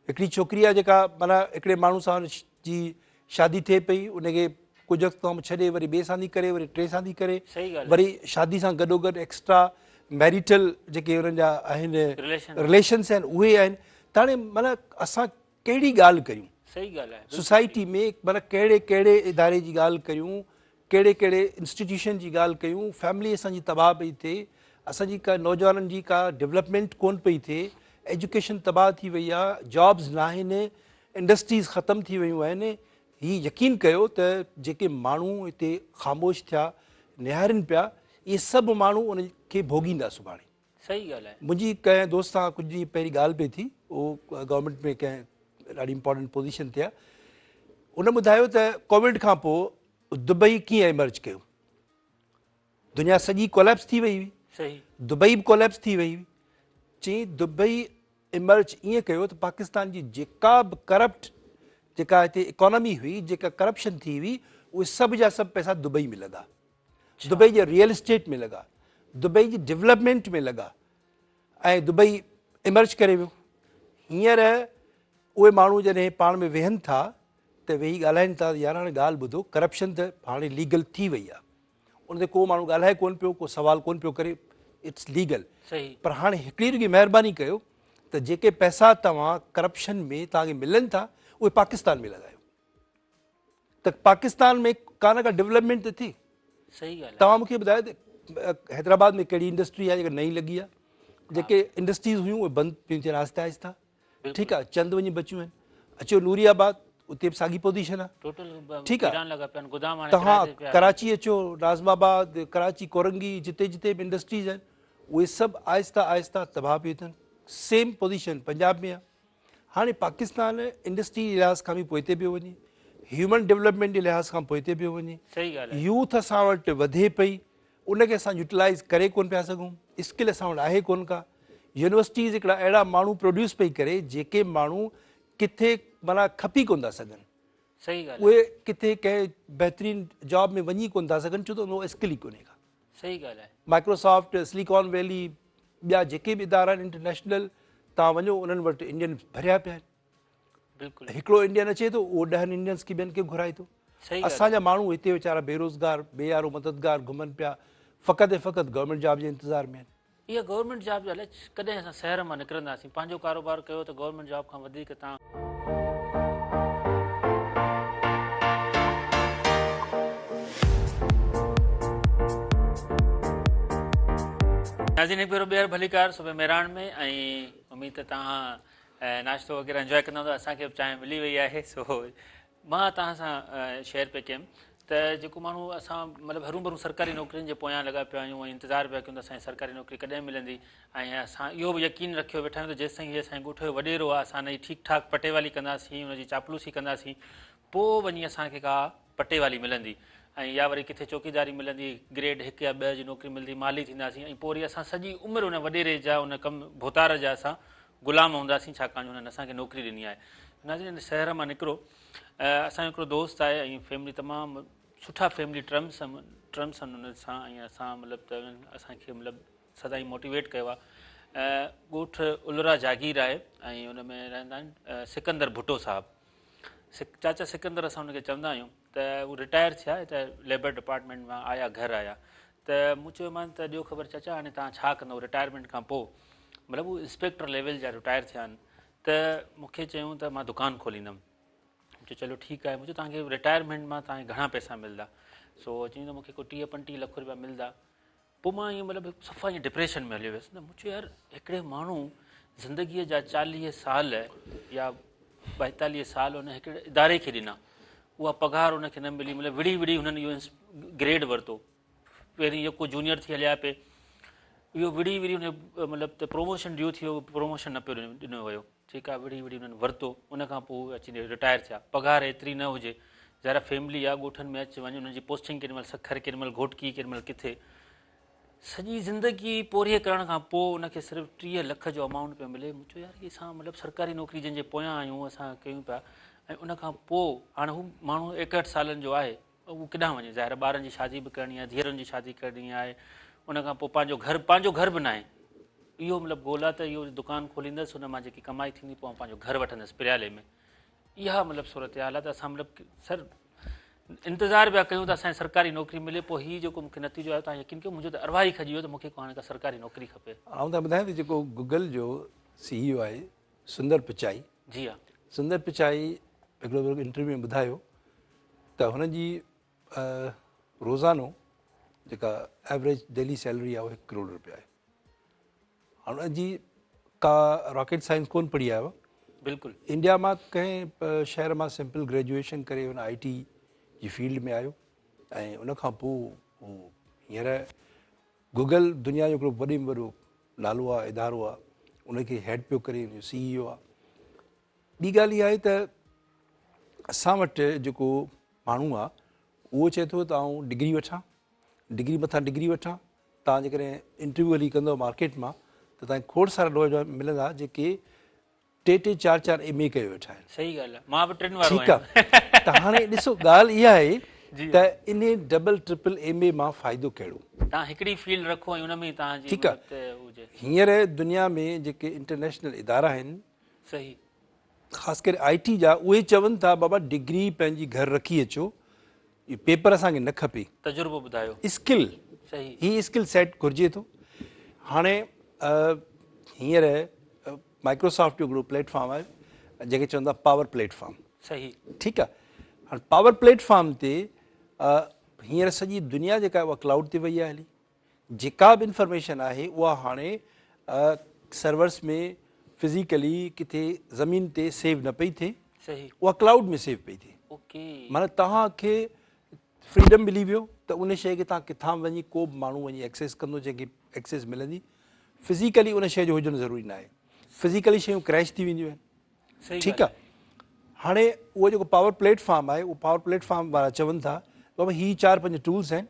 هڪڙي ڇوڪري آهي جيڪا معنيٰ هڪڙي ماڻهو سان جي شادي ٿئي پئي ان کي ڪجهه وقت کان ڇڏي وري ٻئي سان ٿي ڪري وري ٽئين سان ٿي ڪري وري شادي سان گڏو گڏ ايڪسٽرا ميريٽل جيڪي انهن جا آهن رليشنس آهن اهي آهن ته هاڻي معنيٰ اسان ڪهڙي ڳالهه ڪريون سوسائٽي ۾ معنيٰ ڪهڙي ڪهڙي اداري جي ڳالهه ڪريون ڪهڙي ڪهڙي انسٽيٽيوشن جي ڳالهه ڪيون، فيملي اسان جي تباهه پئي ٿئي، اسان جي ڪا نوجوانن جي ڪا ڊولپمينٽ ڪون پئي ٿئي، ايجوڪيشن تباهه ٿي وئي آ، جابز ناهن، انڊسٽريز ختم ٿي ويون آهن، هي يقين ڪيو ته جيڪي ماڻهو هتي خاموش ٿيا نهارين پيا اهي سڀ ماڻهو ان کي ڀوڳيندا سڀاڻي. صحيح ڳالهه آهي. منهنجي ڪنهن دوست سان ڪجهه ڏينهن پهرين ڳالهه پئي ٿي، اهو گورنمينٽ ۾ ڪنهن ڏاڍي امپارٽنٽ پوزيشن تي آهي، ان ٻڌايو ته ڪووڊ کان پوء دبئي ڪيئن ايمرج ڪيو، دنيا سڄي ڪوليپس ٿي وئي هئي، دبئي به ڪوليپس ٿي وئي هئي، چيائين دبئي ايمرج ائين ڪيو ته پاڪستان جي جيڪا به ڪرپٽ جيڪا هتي اڪانومي هئي، جيڪا ڪرپشن ٿي هئي، اهي سڀ جا سڀ پئسا دبئي ۾ لڳا. دبئي جي ريئل اسٽيٽ ۾ لڳا، دبئي جي ڊولپمينٽ ۾ لڳا ۽ دبئي ايمرج ڪري ويو. هينئر اهي ماڻهو جڏهن پاڻ ۾ ويهن ٿا ته ويهي ڳالهائين ٿا ته يار هاڻي ڳالهه ٻڌو ڪرپشن ته هاڻي ليگل ٿي وئي آهي، ان تي ڪو ماڻهو ڳالهائي ڪونه پيو، ڪو سوال ڪونه پيو ڪري، it's legal. پر هاڻي هڪڙي رڳي مهرباني ڪيو ته جيڪي پئسا توهان ڪرپشن ۾ توهان کي ملن ٿا اهي پاڪستان ۾ لڳايو. ته پاڪستان ۾ ڪا نه ڪا ڊولپمينٽ ته ٿي. صحيح ڳالهه آهي. توهان مونکي ٻڌايو ته حيدرآباد ۾ ڪهڙي انڊسٽري آهي جيڪا نئين لڳي آهي؟ جيڪي انڊسٽريز هيون اهي بند پيون ٿين آهستي آهستي. ٺيڪ آهي چند وڃي بچيون آهن. اچو نوري آباد اتي به ساڳي پوزيشن آهي. ٺيڪ آهي توهان ڪراچي اچو ناظم آباد ڪراچي ڪورنگي جتي جتي به انڊسٽريز آهن اهي سڀ آهستي آهستي تباهه پيون ٿين. سيم پوزيشن پنجاب ۾ آهي. هاڻي پاڪستان انڊسٽري جي لحاظ کان به پوئتي پيو وڃي. هيومن ڊولپمينٽ جي لحاظ کان پوئتي پيو وڃي. صحيح ڳالهه آهي. يوٿ اسان وٽ وڌي پئي ان کي اسان يوٽيلائز ڪري ڪون پيا سگهون. اسڪل اسان وٽ آهي ڪون ڪا. يونيورسٽيز هڪڙا اهڙا ماڻهو پروڊيوس پئي ڪري جيڪي ماڻهو ڪٿي معنيٰ کپي ڪون ٿا سگهن. صحيح ڳالهه آهي. اهي ڪٿي ڪنهن بهترين جاب ۾ وڃي ڪون ٿا سگهن ڇو ته ان وٽ اسڪل ئي ڪونهي ڪا. صحيح ڳالهه آهي. مائڪروسافٽ، سليڪان ويلي ٻيا جيڪي به ادارا آهن انٽرنيشنل توهان وڃو انهن وٽ انڊين ڀريا پيا آهن. بلڪل. هڪڙو انڊين اچي ٿو اهو 10 انڊينس کي ٻين کي گهرائي ٿو. صحيح ڳالهه اسان آهي. جا ماڻهو هتي ويچارا بيروزگار بي يارو مددگار گهمن پيا فقط ۽ فقط گورنمينٽ جاب جي انتظار ۾ آهن. اها گورنمينٽ جاب جو الائي ڪڏهن اسان شهر مان نڪرنداسين پنهنجو ڪاروبار ڪيو ته گورنمينٽ جاب کان وڌيڪ تان. ناظرين هڪ ڀيرو ٻيهر ڀليڪار صبح مهراڻ ۾ ۽ اميد ته توهان ناشتو وغيره انجوائي ڪندا هوندا اسان کي به چانهه ملي وئي آهي سو مان توهان سان شيئر پئي ڪيم ته جيڪو ماڻهو اسان مطلب هرون ڀرون سرڪاري نوڪرين جي پويان لڳا پيا آهيون ۽ انتظار پيا ڪيون ته اسان کي سرڪاري نوڪري ڪڏهن ملندي ۽ اسان اهو به يقين رکيو ويٺا آهيون ته جيستائين هي اسان جي ڳوٺ جو وڏيرو آهي اسان ان جي ٺيڪ ٺاڪ پٽيوالي ڪنداسين ان جي چاپلوسي ڪنداسين پوء وڃي اسان کي ڪا پٽيوالي ملندي ۽ يا وري ڪٿي چوڪيداري ملندي گريڊ هڪ يا ٻه جي نوڪري ملندي مالي ٿينداسين ۽ پوء وري اسان سڄي عمر ان وڏيري جا ان ڪم ڀوتار جا اسان غلام هونداسين ڇاڪاڻ جو هنن اسان کي نوڪري ڏني آهي. ناظرين هن شهر مان نڪرو اسان جو هڪڙو دوست آهي ۽ فيملي تمام سٺا فيملي ٽرمس ٽرمس آهن انهن سان ۽ اسان مطلب ته انهن اسان کي مطلب سدائين موٽيويٽ ڪيو آهي ڳوٺ الرا جاگير آهي ۽ ان ۾ رهندا آهن سڪندر ڀٽو صاحب چاچا سڪندر اسان ان کي چوندا آهيون ته هو رٽائر ٿيا ته ليبر ڊپارٽمينٽ مان آيا گهر آيا ته مون چيومان ته ڏيو خبر چاچا هاڻي توهان ڇا ڪندؤ رٽائرمينٽ کان پوء مطلب هو انسپيڪٽر ليول جا رٽائر ٿيا آهن ته مون کي چيائون ته مان دڪان کوليندم مون چيو چلو ٺيڪ آهي مون چيو توهان کي رٽائرمينٽ مان توهان کي گهڻا پئسا ملندا سو چيائين ته مون کي ڪو 30 35 لک روپيا ملندا پوء مان ائين مطلب صفا ائين ڊپريشن ۾ هليو ويس نه مون چيو يار هڪڙي ماڻهو زندگيء جا 40 سال يا 42 سال ان هڪڙي اداري کي ڏنا اها پگهار ان کي نه ملي مطلب وڙهي وڙهي هنن اهو گريڊ ورتو پهرين يڪو جونيئر ٿي هليا پئي اهو وڙهي وڙهي ان مطلب ته پروموشن ڊيو ٿي ويو پروموشن نه پيو ڏنو ويو ٺيڪ آ وڙهي وڙهي انهن ورتو ان کان پوء اچي رٽائر ٿيا پگهار ايتري نه هجي ظاهر آ فيملي آ ڳوٺن ۾ اچ وڃ انهن جي پوسٽنگ ڪيڏي مهل سکر ڪيڏي مهل گهوٽڪي ڪيڏي مهل ڪٿي سڄي زندگي پورهيي ڪرڻ کان پوء ان کي صرف 30 لک جو امائونٽ پيو ملي مون چيو يار هي اسان مطلب سرڪاري نوڪري جنهن جي پويان آهيون اسان ڪيون پيا ۽ ان کان پوء هاڻي هو ماڻهو 61 سالن جو آهي هو ڪيڏانهن وڃي ظاهر آهي ٻارن جي شادي به ڪرڻي آهي ڌيئرن جي شادي ڪرڻي آهي ان کان پوء پنهنجو گهر پنهنجو گهر به ناهي اهو مطلب گول آهي ته اهو دڪان کوليندس ان مان جيڪي ڪمائي ٿيندي پوء آئون پنهنجو گهر وٺندس پريالي ۾ اها مطلب صورتحال آهي ته اسان مطلب سر انتظار پيا ڪيون ته اسان کي سرڪاري نوڪري ملي پوء هي جيڪو مونکي نتيجو آيو توهان يقين ڪيو منهنجو ته ارواح ئي کڄي ويو ته مونکي هاڻي ڪا سرڪاري نوڪري کپي. آئون توهان کي ٻڌايان ته جيڪو گوگل جو سي اي او آهي سندر پچائي جي ها. سندر پچائي هڪڙو ڀيرو انٽرويو ۾ ٻڌايو ته هن جي روزانو جيڪا ايوريج ڊيلي سيلري آهي اها هڪ ڪروڙ روپيا آهي. هاڻ ان جي ڪا راڪيٽ سائنس ڪون پڙهي آيو آهي. بلڪل. انڊيا مان ڪنهن شهر مان سمپل گريجوئيشن ڪري هن آء ٽي جي فيلڊ ۾ آيو ۽ ان کان پوء هو هينئر گوگل دنيا جو هڪڙو وڏي ۾ وڏو نالو آهي ادارو آهي ان کي هيڊ پيو ڪري ان جو سي اي او آهي. ٻي ڳالهه اها آهي ته اسان وٽ جيڪو ماڻهو آهي اهو چئي ٿو ته آئون ڊگري وٺان ڊگري مٿان ڊگري وٺان توهان جيڪڏهن انٽرويو هلي ڪندو مارڪيٽ مان ته توهان کي کوڙ سارا نوجوان ملندا جيڪي ٽي ٽي چار چار ايم اي ڪيو ويٺا آهن. صحيح ڳالهه آهي مان به ٽن وارو آهيان. ٺيڪ آهي ته هاڻي ڏسو ڳالهه اها آهي ته انهي ڊبل ٽرپل ايم اي مان فائدو ڪهڙو؟ توهان هڪڙي فيلڊ رکو ۽ ان ۾ ئي توهان جي ٺيڪ آهي هينئر دنيا ۾ جيڪي انٽرنيشنل ادارا آهن صحيح خاص ڪري آء ٽي جا اهي چون ٿا بابا ڊگري پنهنجي گهر رکي اچو اهو پيپر اسان کي نه کپي. تجربو ٻڌايو. اسڪل صحيح. هي اسڪل سيٽ گهرجي ٿو. هاڻي هينئر مائڪروسافٽ جو هڪڙو پليٽ فارم آهي جنهن کي چون ٿا پاور پليٽ فارم. صحيح. ٺيڪ آهي هاڻي پاور پليٽ فارم تي هينئر سڄي دنيا جيڪا آهي اها ڪلائوڊ تي وئي آهي هلي. جيڪا به انفارميشن آهي اها هاڻي سرورس ۾ فزيڪلي ڪٿي زمين تي سيو نه پئي ٿئي اها ڪلائوڊ ۾ سيو پئي ٿئي معنيٰ توهان کي فريڊم ملي ويو ته ان شيء کي توهان ڪٿان به وڃي ڪو به ماڻهو وڃي ايڪسيس ڪندو جنهن کي ايڪسيس ملندي فزيڪلي ان شيء جو هجڻ ضروري ناهي فزيڪلي شيون ڪريش ٿي وينديون آهن ٺيڪ آهي. هاڻي اهو جيڪو پاور پليٽ فارم آهي اهو پاور پليٽ فارم وارا چون ٿا بابا هي 4 5 ٽولز آهن،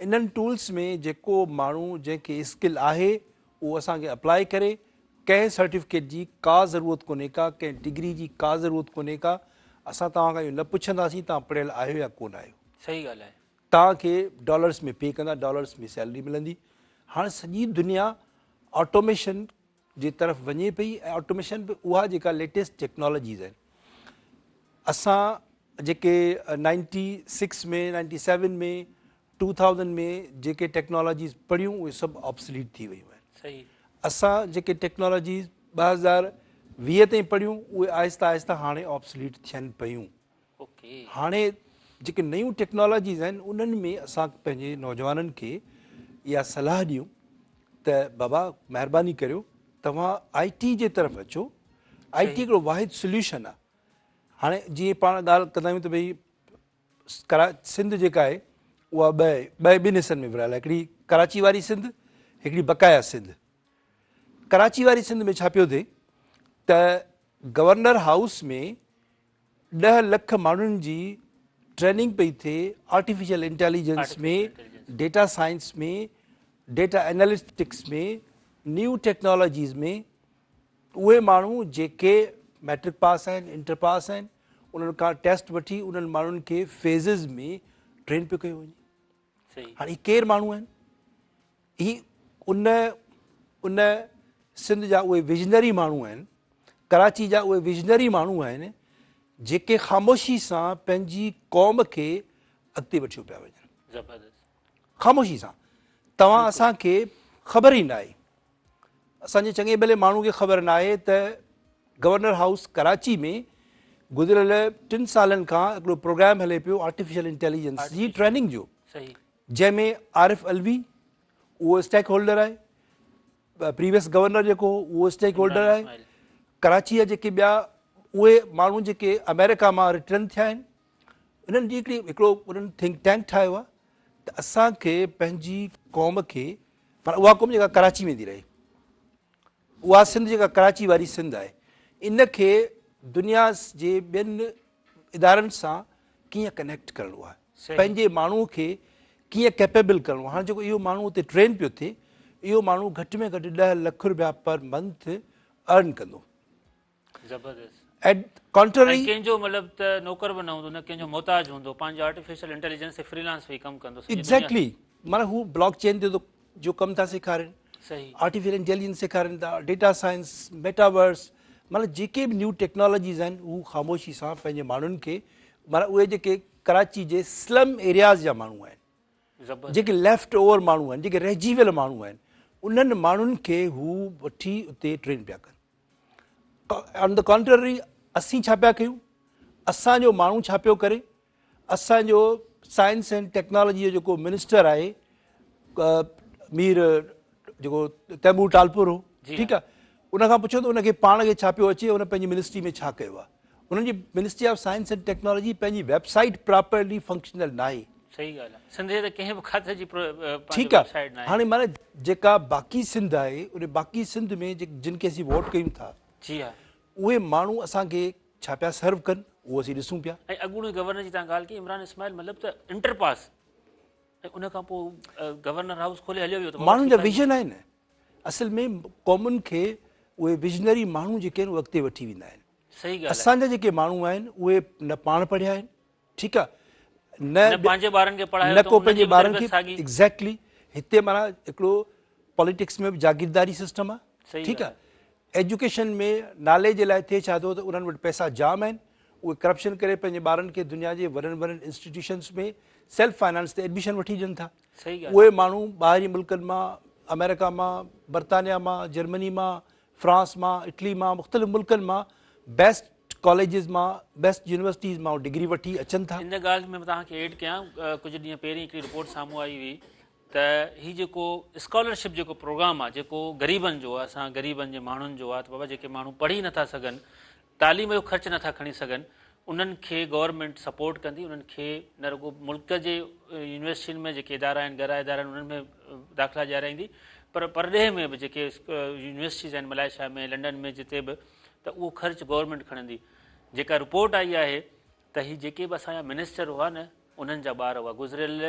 انهن ٽولز ۾ جيڪو ماڻهو جنهن کي اسڪل آهي اهو اسان کي اپلائي ڪري، ڪنهن سرٽيفڪيٽ جي ڪا ضرورت ڪونهي ڪا، ڪنهن ڊگري جي ڪا ضرورت ڪونهي ڪا، اسان توهان کان اهو نه پڇنداسين توهان پڙهيل آهيو يا ڪونه آهيو. صحيح ڳالهه آهي. توهان کي ڊالرس ۾ پي ڪندا، ڊالرس ۾ سيلري ملندي. هاڻي سڄي دنيا آٽوميشن جي طرف وڃي پئي ۽ آٽوميشن به اها جيڪا ليٽيسٽ ٽيڪنالاجيز آهن. اسان جيڪي 96 ۾ 97 ۾ 2000 ۾ جيڪي ٽيڪنالاجيز پڙهيون اهي سڀ آبسليٽ ٿي ويون آهن. اسان جيڪي ٽيڪنالاجيز 2020 تائين پڙهيون اهي آهستي آهستي هاڻي آبسليٽ ٿين پيون. هاڻي جيڪي نيون ٽيڪنالاجيز آهن انهن ۾ اسان پنهنجي نوجوانن کي اها صلاح ڏيون ته بابا مهرباني ڪريو توهان آئي ٽي جي طرف اچو. آئي ٽي هڪڙو واحد سوليوشن آهي. هاڻي جيئن پاڻ ڳالهه ڪندا آهيون ته ڀئي سنڌ جيڪا آهي اها ٻه ٻن حصن ۾ ورهايل آهي، هڪڙي ڪراچي واري سنڌ، هڪڙي بقايا سنڌ. ڪراچي واري سنڌ ۾ ڇا پيو ٿئي ته گورنر هائوس ۾ 10 لک ماڻهن جي ٽريننگ پئي ٿئي artificial intelligence ۾, data science ۾، data analytics ۾، new technologies ۾. اهي ماڻهو جيڪي ميٽرڪ پاس آهن، انٽر پاس آهن، انهن کان ٽيسٽ وٺي انهن ماڻهن کي فيزز ۾ ٽرين پيو ڪيو وڃي. هاڻي هي ڪير ماڻهو آهن؟ هي ان ان سنڌ جا اهي ويزنري ماڻهو آهن، ڪراچي جا اهي ويزنري ماڻهو آهن جيڪي خاموشي سان پنهنجي قوم کي اڳتي وٺيو پيا وڃن. خاموشي سان توهان اسان کي خبر ئي ناهي، اسان جي چڱي ڀلي ماڻهو کي خبر ناهي ته گورنر هائوس ڪراچي ۾ گذريل 3 سالن کان هڪڙو پروگرام هلي پيو آرٽيفيشل انٽيليجنس جي ٽريننگ جو، جنهن ۾ عارف علوي اهو اسٽيڪ هولڊر آهي، پريويس گورنر جيڪو هو اهو اسٽيڪ هولڊر آهي، ڪراچي جا جيڪي ٻيا اهي ماڻهو جيڪي آمريڪا مان ريٽرن ٿيا آهن، انهن جي هڪڙو انهن ٿنڪ ٽينڪ ٺاهيو آهي ته اسان کي پنهنجي قوم کي، پر اها قوم جيڪا ڪراچي ۾ ٿي رهي، اها سنڌ جيڪا ڪراچي واري سنڌ آهي، ان کي دنيا جي ٻين ادارن سان ڪيئن ڪنيڪٽ ڪرڻو آهي، پنهنجي ماڻهو کي ڪيئن ڪيپيبل ڪرڻو آهي. هاڻي جيڪو اهو ماڻهو اتي ٽرين پيو ٿئي، اهو ماڻهو گهٽ ۾ گهٽ 10 لک روپيا پر منٿ ارن ڪندو. زبردست. ايٽ ڪانٽرري ۽ ڪنهن جو مطلب ته نوڪر به نه هوندو نه ڪنهن جو محتاج هوندو، پنهنجو آرٽيفيشل انٽيليجنس تي فري لانس ويهي ڪم ڪندو سڄي دنيا. ايگزيڪٽلي معنيٰ هو بلاڪ چين تي جو ڪم ٿا سيکارين، آرٽيفيشل انٽيليجنس سيکارين ٿا، ڊيٽا سائنس، ميٽاورس، معنيٰ جيڪي به نيو ٽيڪنالاجيز آهن هو خاموشي سان پنهنجي ماڻهن کي، معنيٰ اهي جيڪي ڪراچي جي سلم ايرياز جا ماڻهو آهن، جيڪي ليفٽ اوور ماڻهو آهن، جيڪي رهجي ويل ماڻهو آهن، انهن ماڻهن کي هو وٺي اتي ٽرين پيا ڪن. آن the ڪانٽرري اسين ڇا پيا ڪيون، اسان جو ماڻهو ڇا پيو ڪري، اسان جو سائنس اينڊ ٽيڪنالاجي جو جيڪو منسٽر آهي مير جيڪو تيمور ٽالپور هو، ٺيڪ آهي، ان کان پڇو ته ان کي پاڻ کي ڇا پيو اچي، ان پنهنجي منسٽري ۾ ڇا ڪيو آهي. انهن جي ministry of science and technology پنهنجي ويب سائيٽ پراپرلي فنڪشنل ناهي. صحيح ڳالهه آهي، سنڌ جي ته ڪنهن به کاتي جي پنهنجي ٺيڪ ويب سائيٽ آهي، ناهي. هاڻي معنيٰ جيڪا باقي سنڌ آهي ان باقي سنڌ ۾ جن کي اسين ووٽ ڪيون ٿا، جي ها، اهي ماڻهو اسان کي ڇا پيا سرو ڪن اهو اسين ڏسون پيا. ۽ اڳوڻي گورنر جي تان ڳالهه ڪئي عمران اسماعيل مطلب ته انٽر پاس ۽ ان کان پوء گورنر هائوس کولي هليو ويو ته بابا ماڻهن جا ٺيڪ آهي. ويزن آهن، اصل ۾ قومن کي اهي ويزنري ماڻهو جيڪي آهن اهي اڳتي وٺي ويندا آهن. صحيح ڳالهه آهي. اسان جا جيڪي ماڻهو آهن اهي نه پاڻ پڙهيا آهن، ٺيڪ آهي، نه نه پنهنجي ٻارن کي پڙهايو نه اٿئون، ڪو انهن پنهنجي جي به ٻارن تربيت کي. ساڳي. ايگزيڪٽلي هتي معنيٰ هڪڙو پاليٽڪس ۾ به جاگيرداري سسٽم آهي، صحيح ٺيڪ ڳالهه آهي، ايجوڪيشن ۾ نالي جي لاء ٿئي ڇا ٿو ته انهن وٽ پئسا جام آهن، اهي ڪرپشن ڪري پنهنجي ٻارن کي دنيا جي وڏن وڏن انسٽيٽيوشنس ۾ سيلف فائنانس تي ايڊميشن وٺي ڏين ٿا. صحيح ڳالهه. اهي ماڻهو ٻاهرين ملڪن مان، آمريڪا مان، برطانيا مان، جرمني مان، فرانس مان، اٽلي مان، مختلف ملڪن مان بيسٽ ڪاليجز مان، بيسٽ يونيورسٽيز مان ڊگري وٺي اچن ٿا. ان ڳالهه ۾ مان توهان کي ايڊ ڪيان، ڪجهه ڏينهن پهرين هڪڙي رپورٽ سامهون آئي هئي ته هي جيڪو اسڪالرشپ جيڪو پروگرام آهي جيڪو غريبن جو آهي، اسان غريبن جي ماڻهن جو آهي ته بابا جيڪي ماڻهو پڙهي نٿا سگهن، تعليم جو خرچ نٿا کڻي سگهن، انهن کي گورنمينٽ سپورٽ ڪندي، انهن کي نه رڳو ملڪ جي يونيورسٽين ۾ جيڪي ادارا آهن، ڳرا ادارا آهن، انهن ۾ داخلا ڏيارائيندي، پر پرڏيهه ۾ به جيڪي يونيورسٽيز آهن ملائيشيا ۾ لنڊن ۾ جتي به، ته اهو خرچ گورنمينٽ کڻندي. جيڪا رپورٽ آئي آهي ته هي جيڪي به اسان جا منسٽر هئا نه انهن جا ٻار هئا گذريل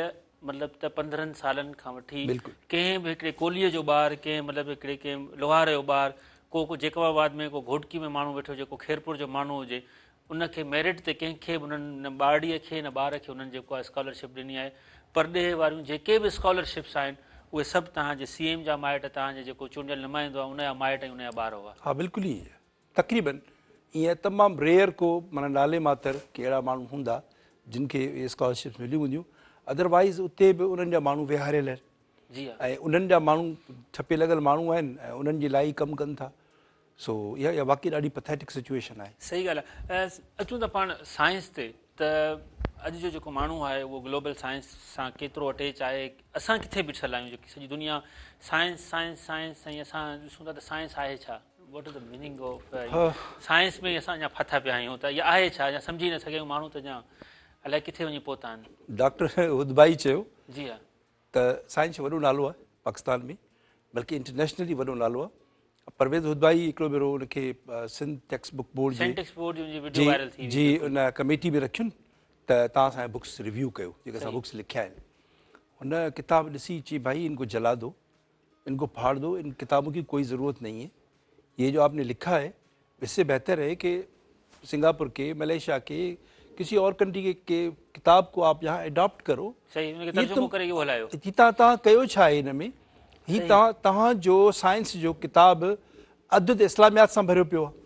مطلب ته 15 سالن کان وٺي ڪنهن به هڪڙي ڪولهيء جو ٻار ڪنهن مطلب هڪڙي ڪنهن لوهار جو ٻار ڪو ڪو جيڪب آباد ۾ ڪو گهوٽڪي ۾ ماڻهو ويٺو جيڪو خيرپور جو ماڻهو هجي ان کي ميرٽ تي ڪنهن کي به انهن نه ٻارڙيء کي نه ٻار کي انهن جيڪو آهي اسڪالرشپ ڏني آهي پرڏيهه واريون جيڪي به اسڪالرشپس آهن اهي سڀ توهان جي سي ايم جا مائٽ توهان جي جيڪو چونڊيل نمائندو آهي ان جا مائٽ ۽ ان جا ٻار هئا. ها بلڪل ائين تقريبن ائين تمام ريئر ڪو معنيٰ نالي ماتر ڪي اهڙا ماڻهو هوندا جن کي اهي اسڪالرشپس مليون هونديون ادروائيز اتي به انهن جا ماڻهو ويهاريل آهن جي ها ۽ انهن جا ماڻهو ٺپي لڳل ماڻهو آهن ۽ انهن جي لاء ئي ڪم ڪن ٿا سو اها اها واقعي ڏاڍي پٿيٽڪ سچويشن آهي. صحيح ڳالهه آهي اچون ٿا پاڻ سائنس تي ته اڄ جو جيڪو ماڻهو آهي اهو گلوبل سائنس سان ڪيترو اٽيچ آهي اسان ڪٿي بيٺل آهيون جيڪي سڄي دنيا سائنس سائنس سائنس ۽ اسان ڏسون ٿا ته سائنس آهي ڇا what is the meaning of science ۾ اسان اڃا ڦاٿا پيا آهيون ته اها آهي ڇا اڃا سمجهي نه سگهيا آهيون ماڻهو ته اڃا الائي ڪٿي وڃي پهتا آهن. ڊاڪٽر هودڀائي چيو جي ها. ته سائنس جو وڏو نالو آهي پاڪستان ۾ بلڪه انٽرنيشنلي وڏو نالو آهي پرويز هودڀائي هڪڙو ڀيرو ان کي سنڌ ٽيڪسٽ بڪ بورڊ جي سنڌ ٽيڪسٽ بورڊ جي ان جي وڊيو وائرل ٿي جي ان ڪميٽي ۾ رکين ته توهان اسان جا بڪس ريويو ڪيو جيڪي اسان بڪس لکيا آهن هن ڪتاب ڏسي چي ڀائي ان ڪو جلا دو ان ڪو ڦاڙ دو ان ڪتابون ڪي ڪوئي ضرورت نهين هي يي جو آپ ني لکها هي اس سي بهتر هي ڪي سنگاپور ڪي ملائيشيا ڪي ڪسي اور ڪنٽري ڪي ڪي ڪتاب ڪو آپ يهان اڊاپٽ ڪرو صحيح ان کي ترجمو ڪري اهو هلايو هي تان تان ڪيو ڇا آهي هن ۾ هي تان تان جو سائنس جو ڪتاب اڌ ته اسلاميات سان ڀريو پيو آهي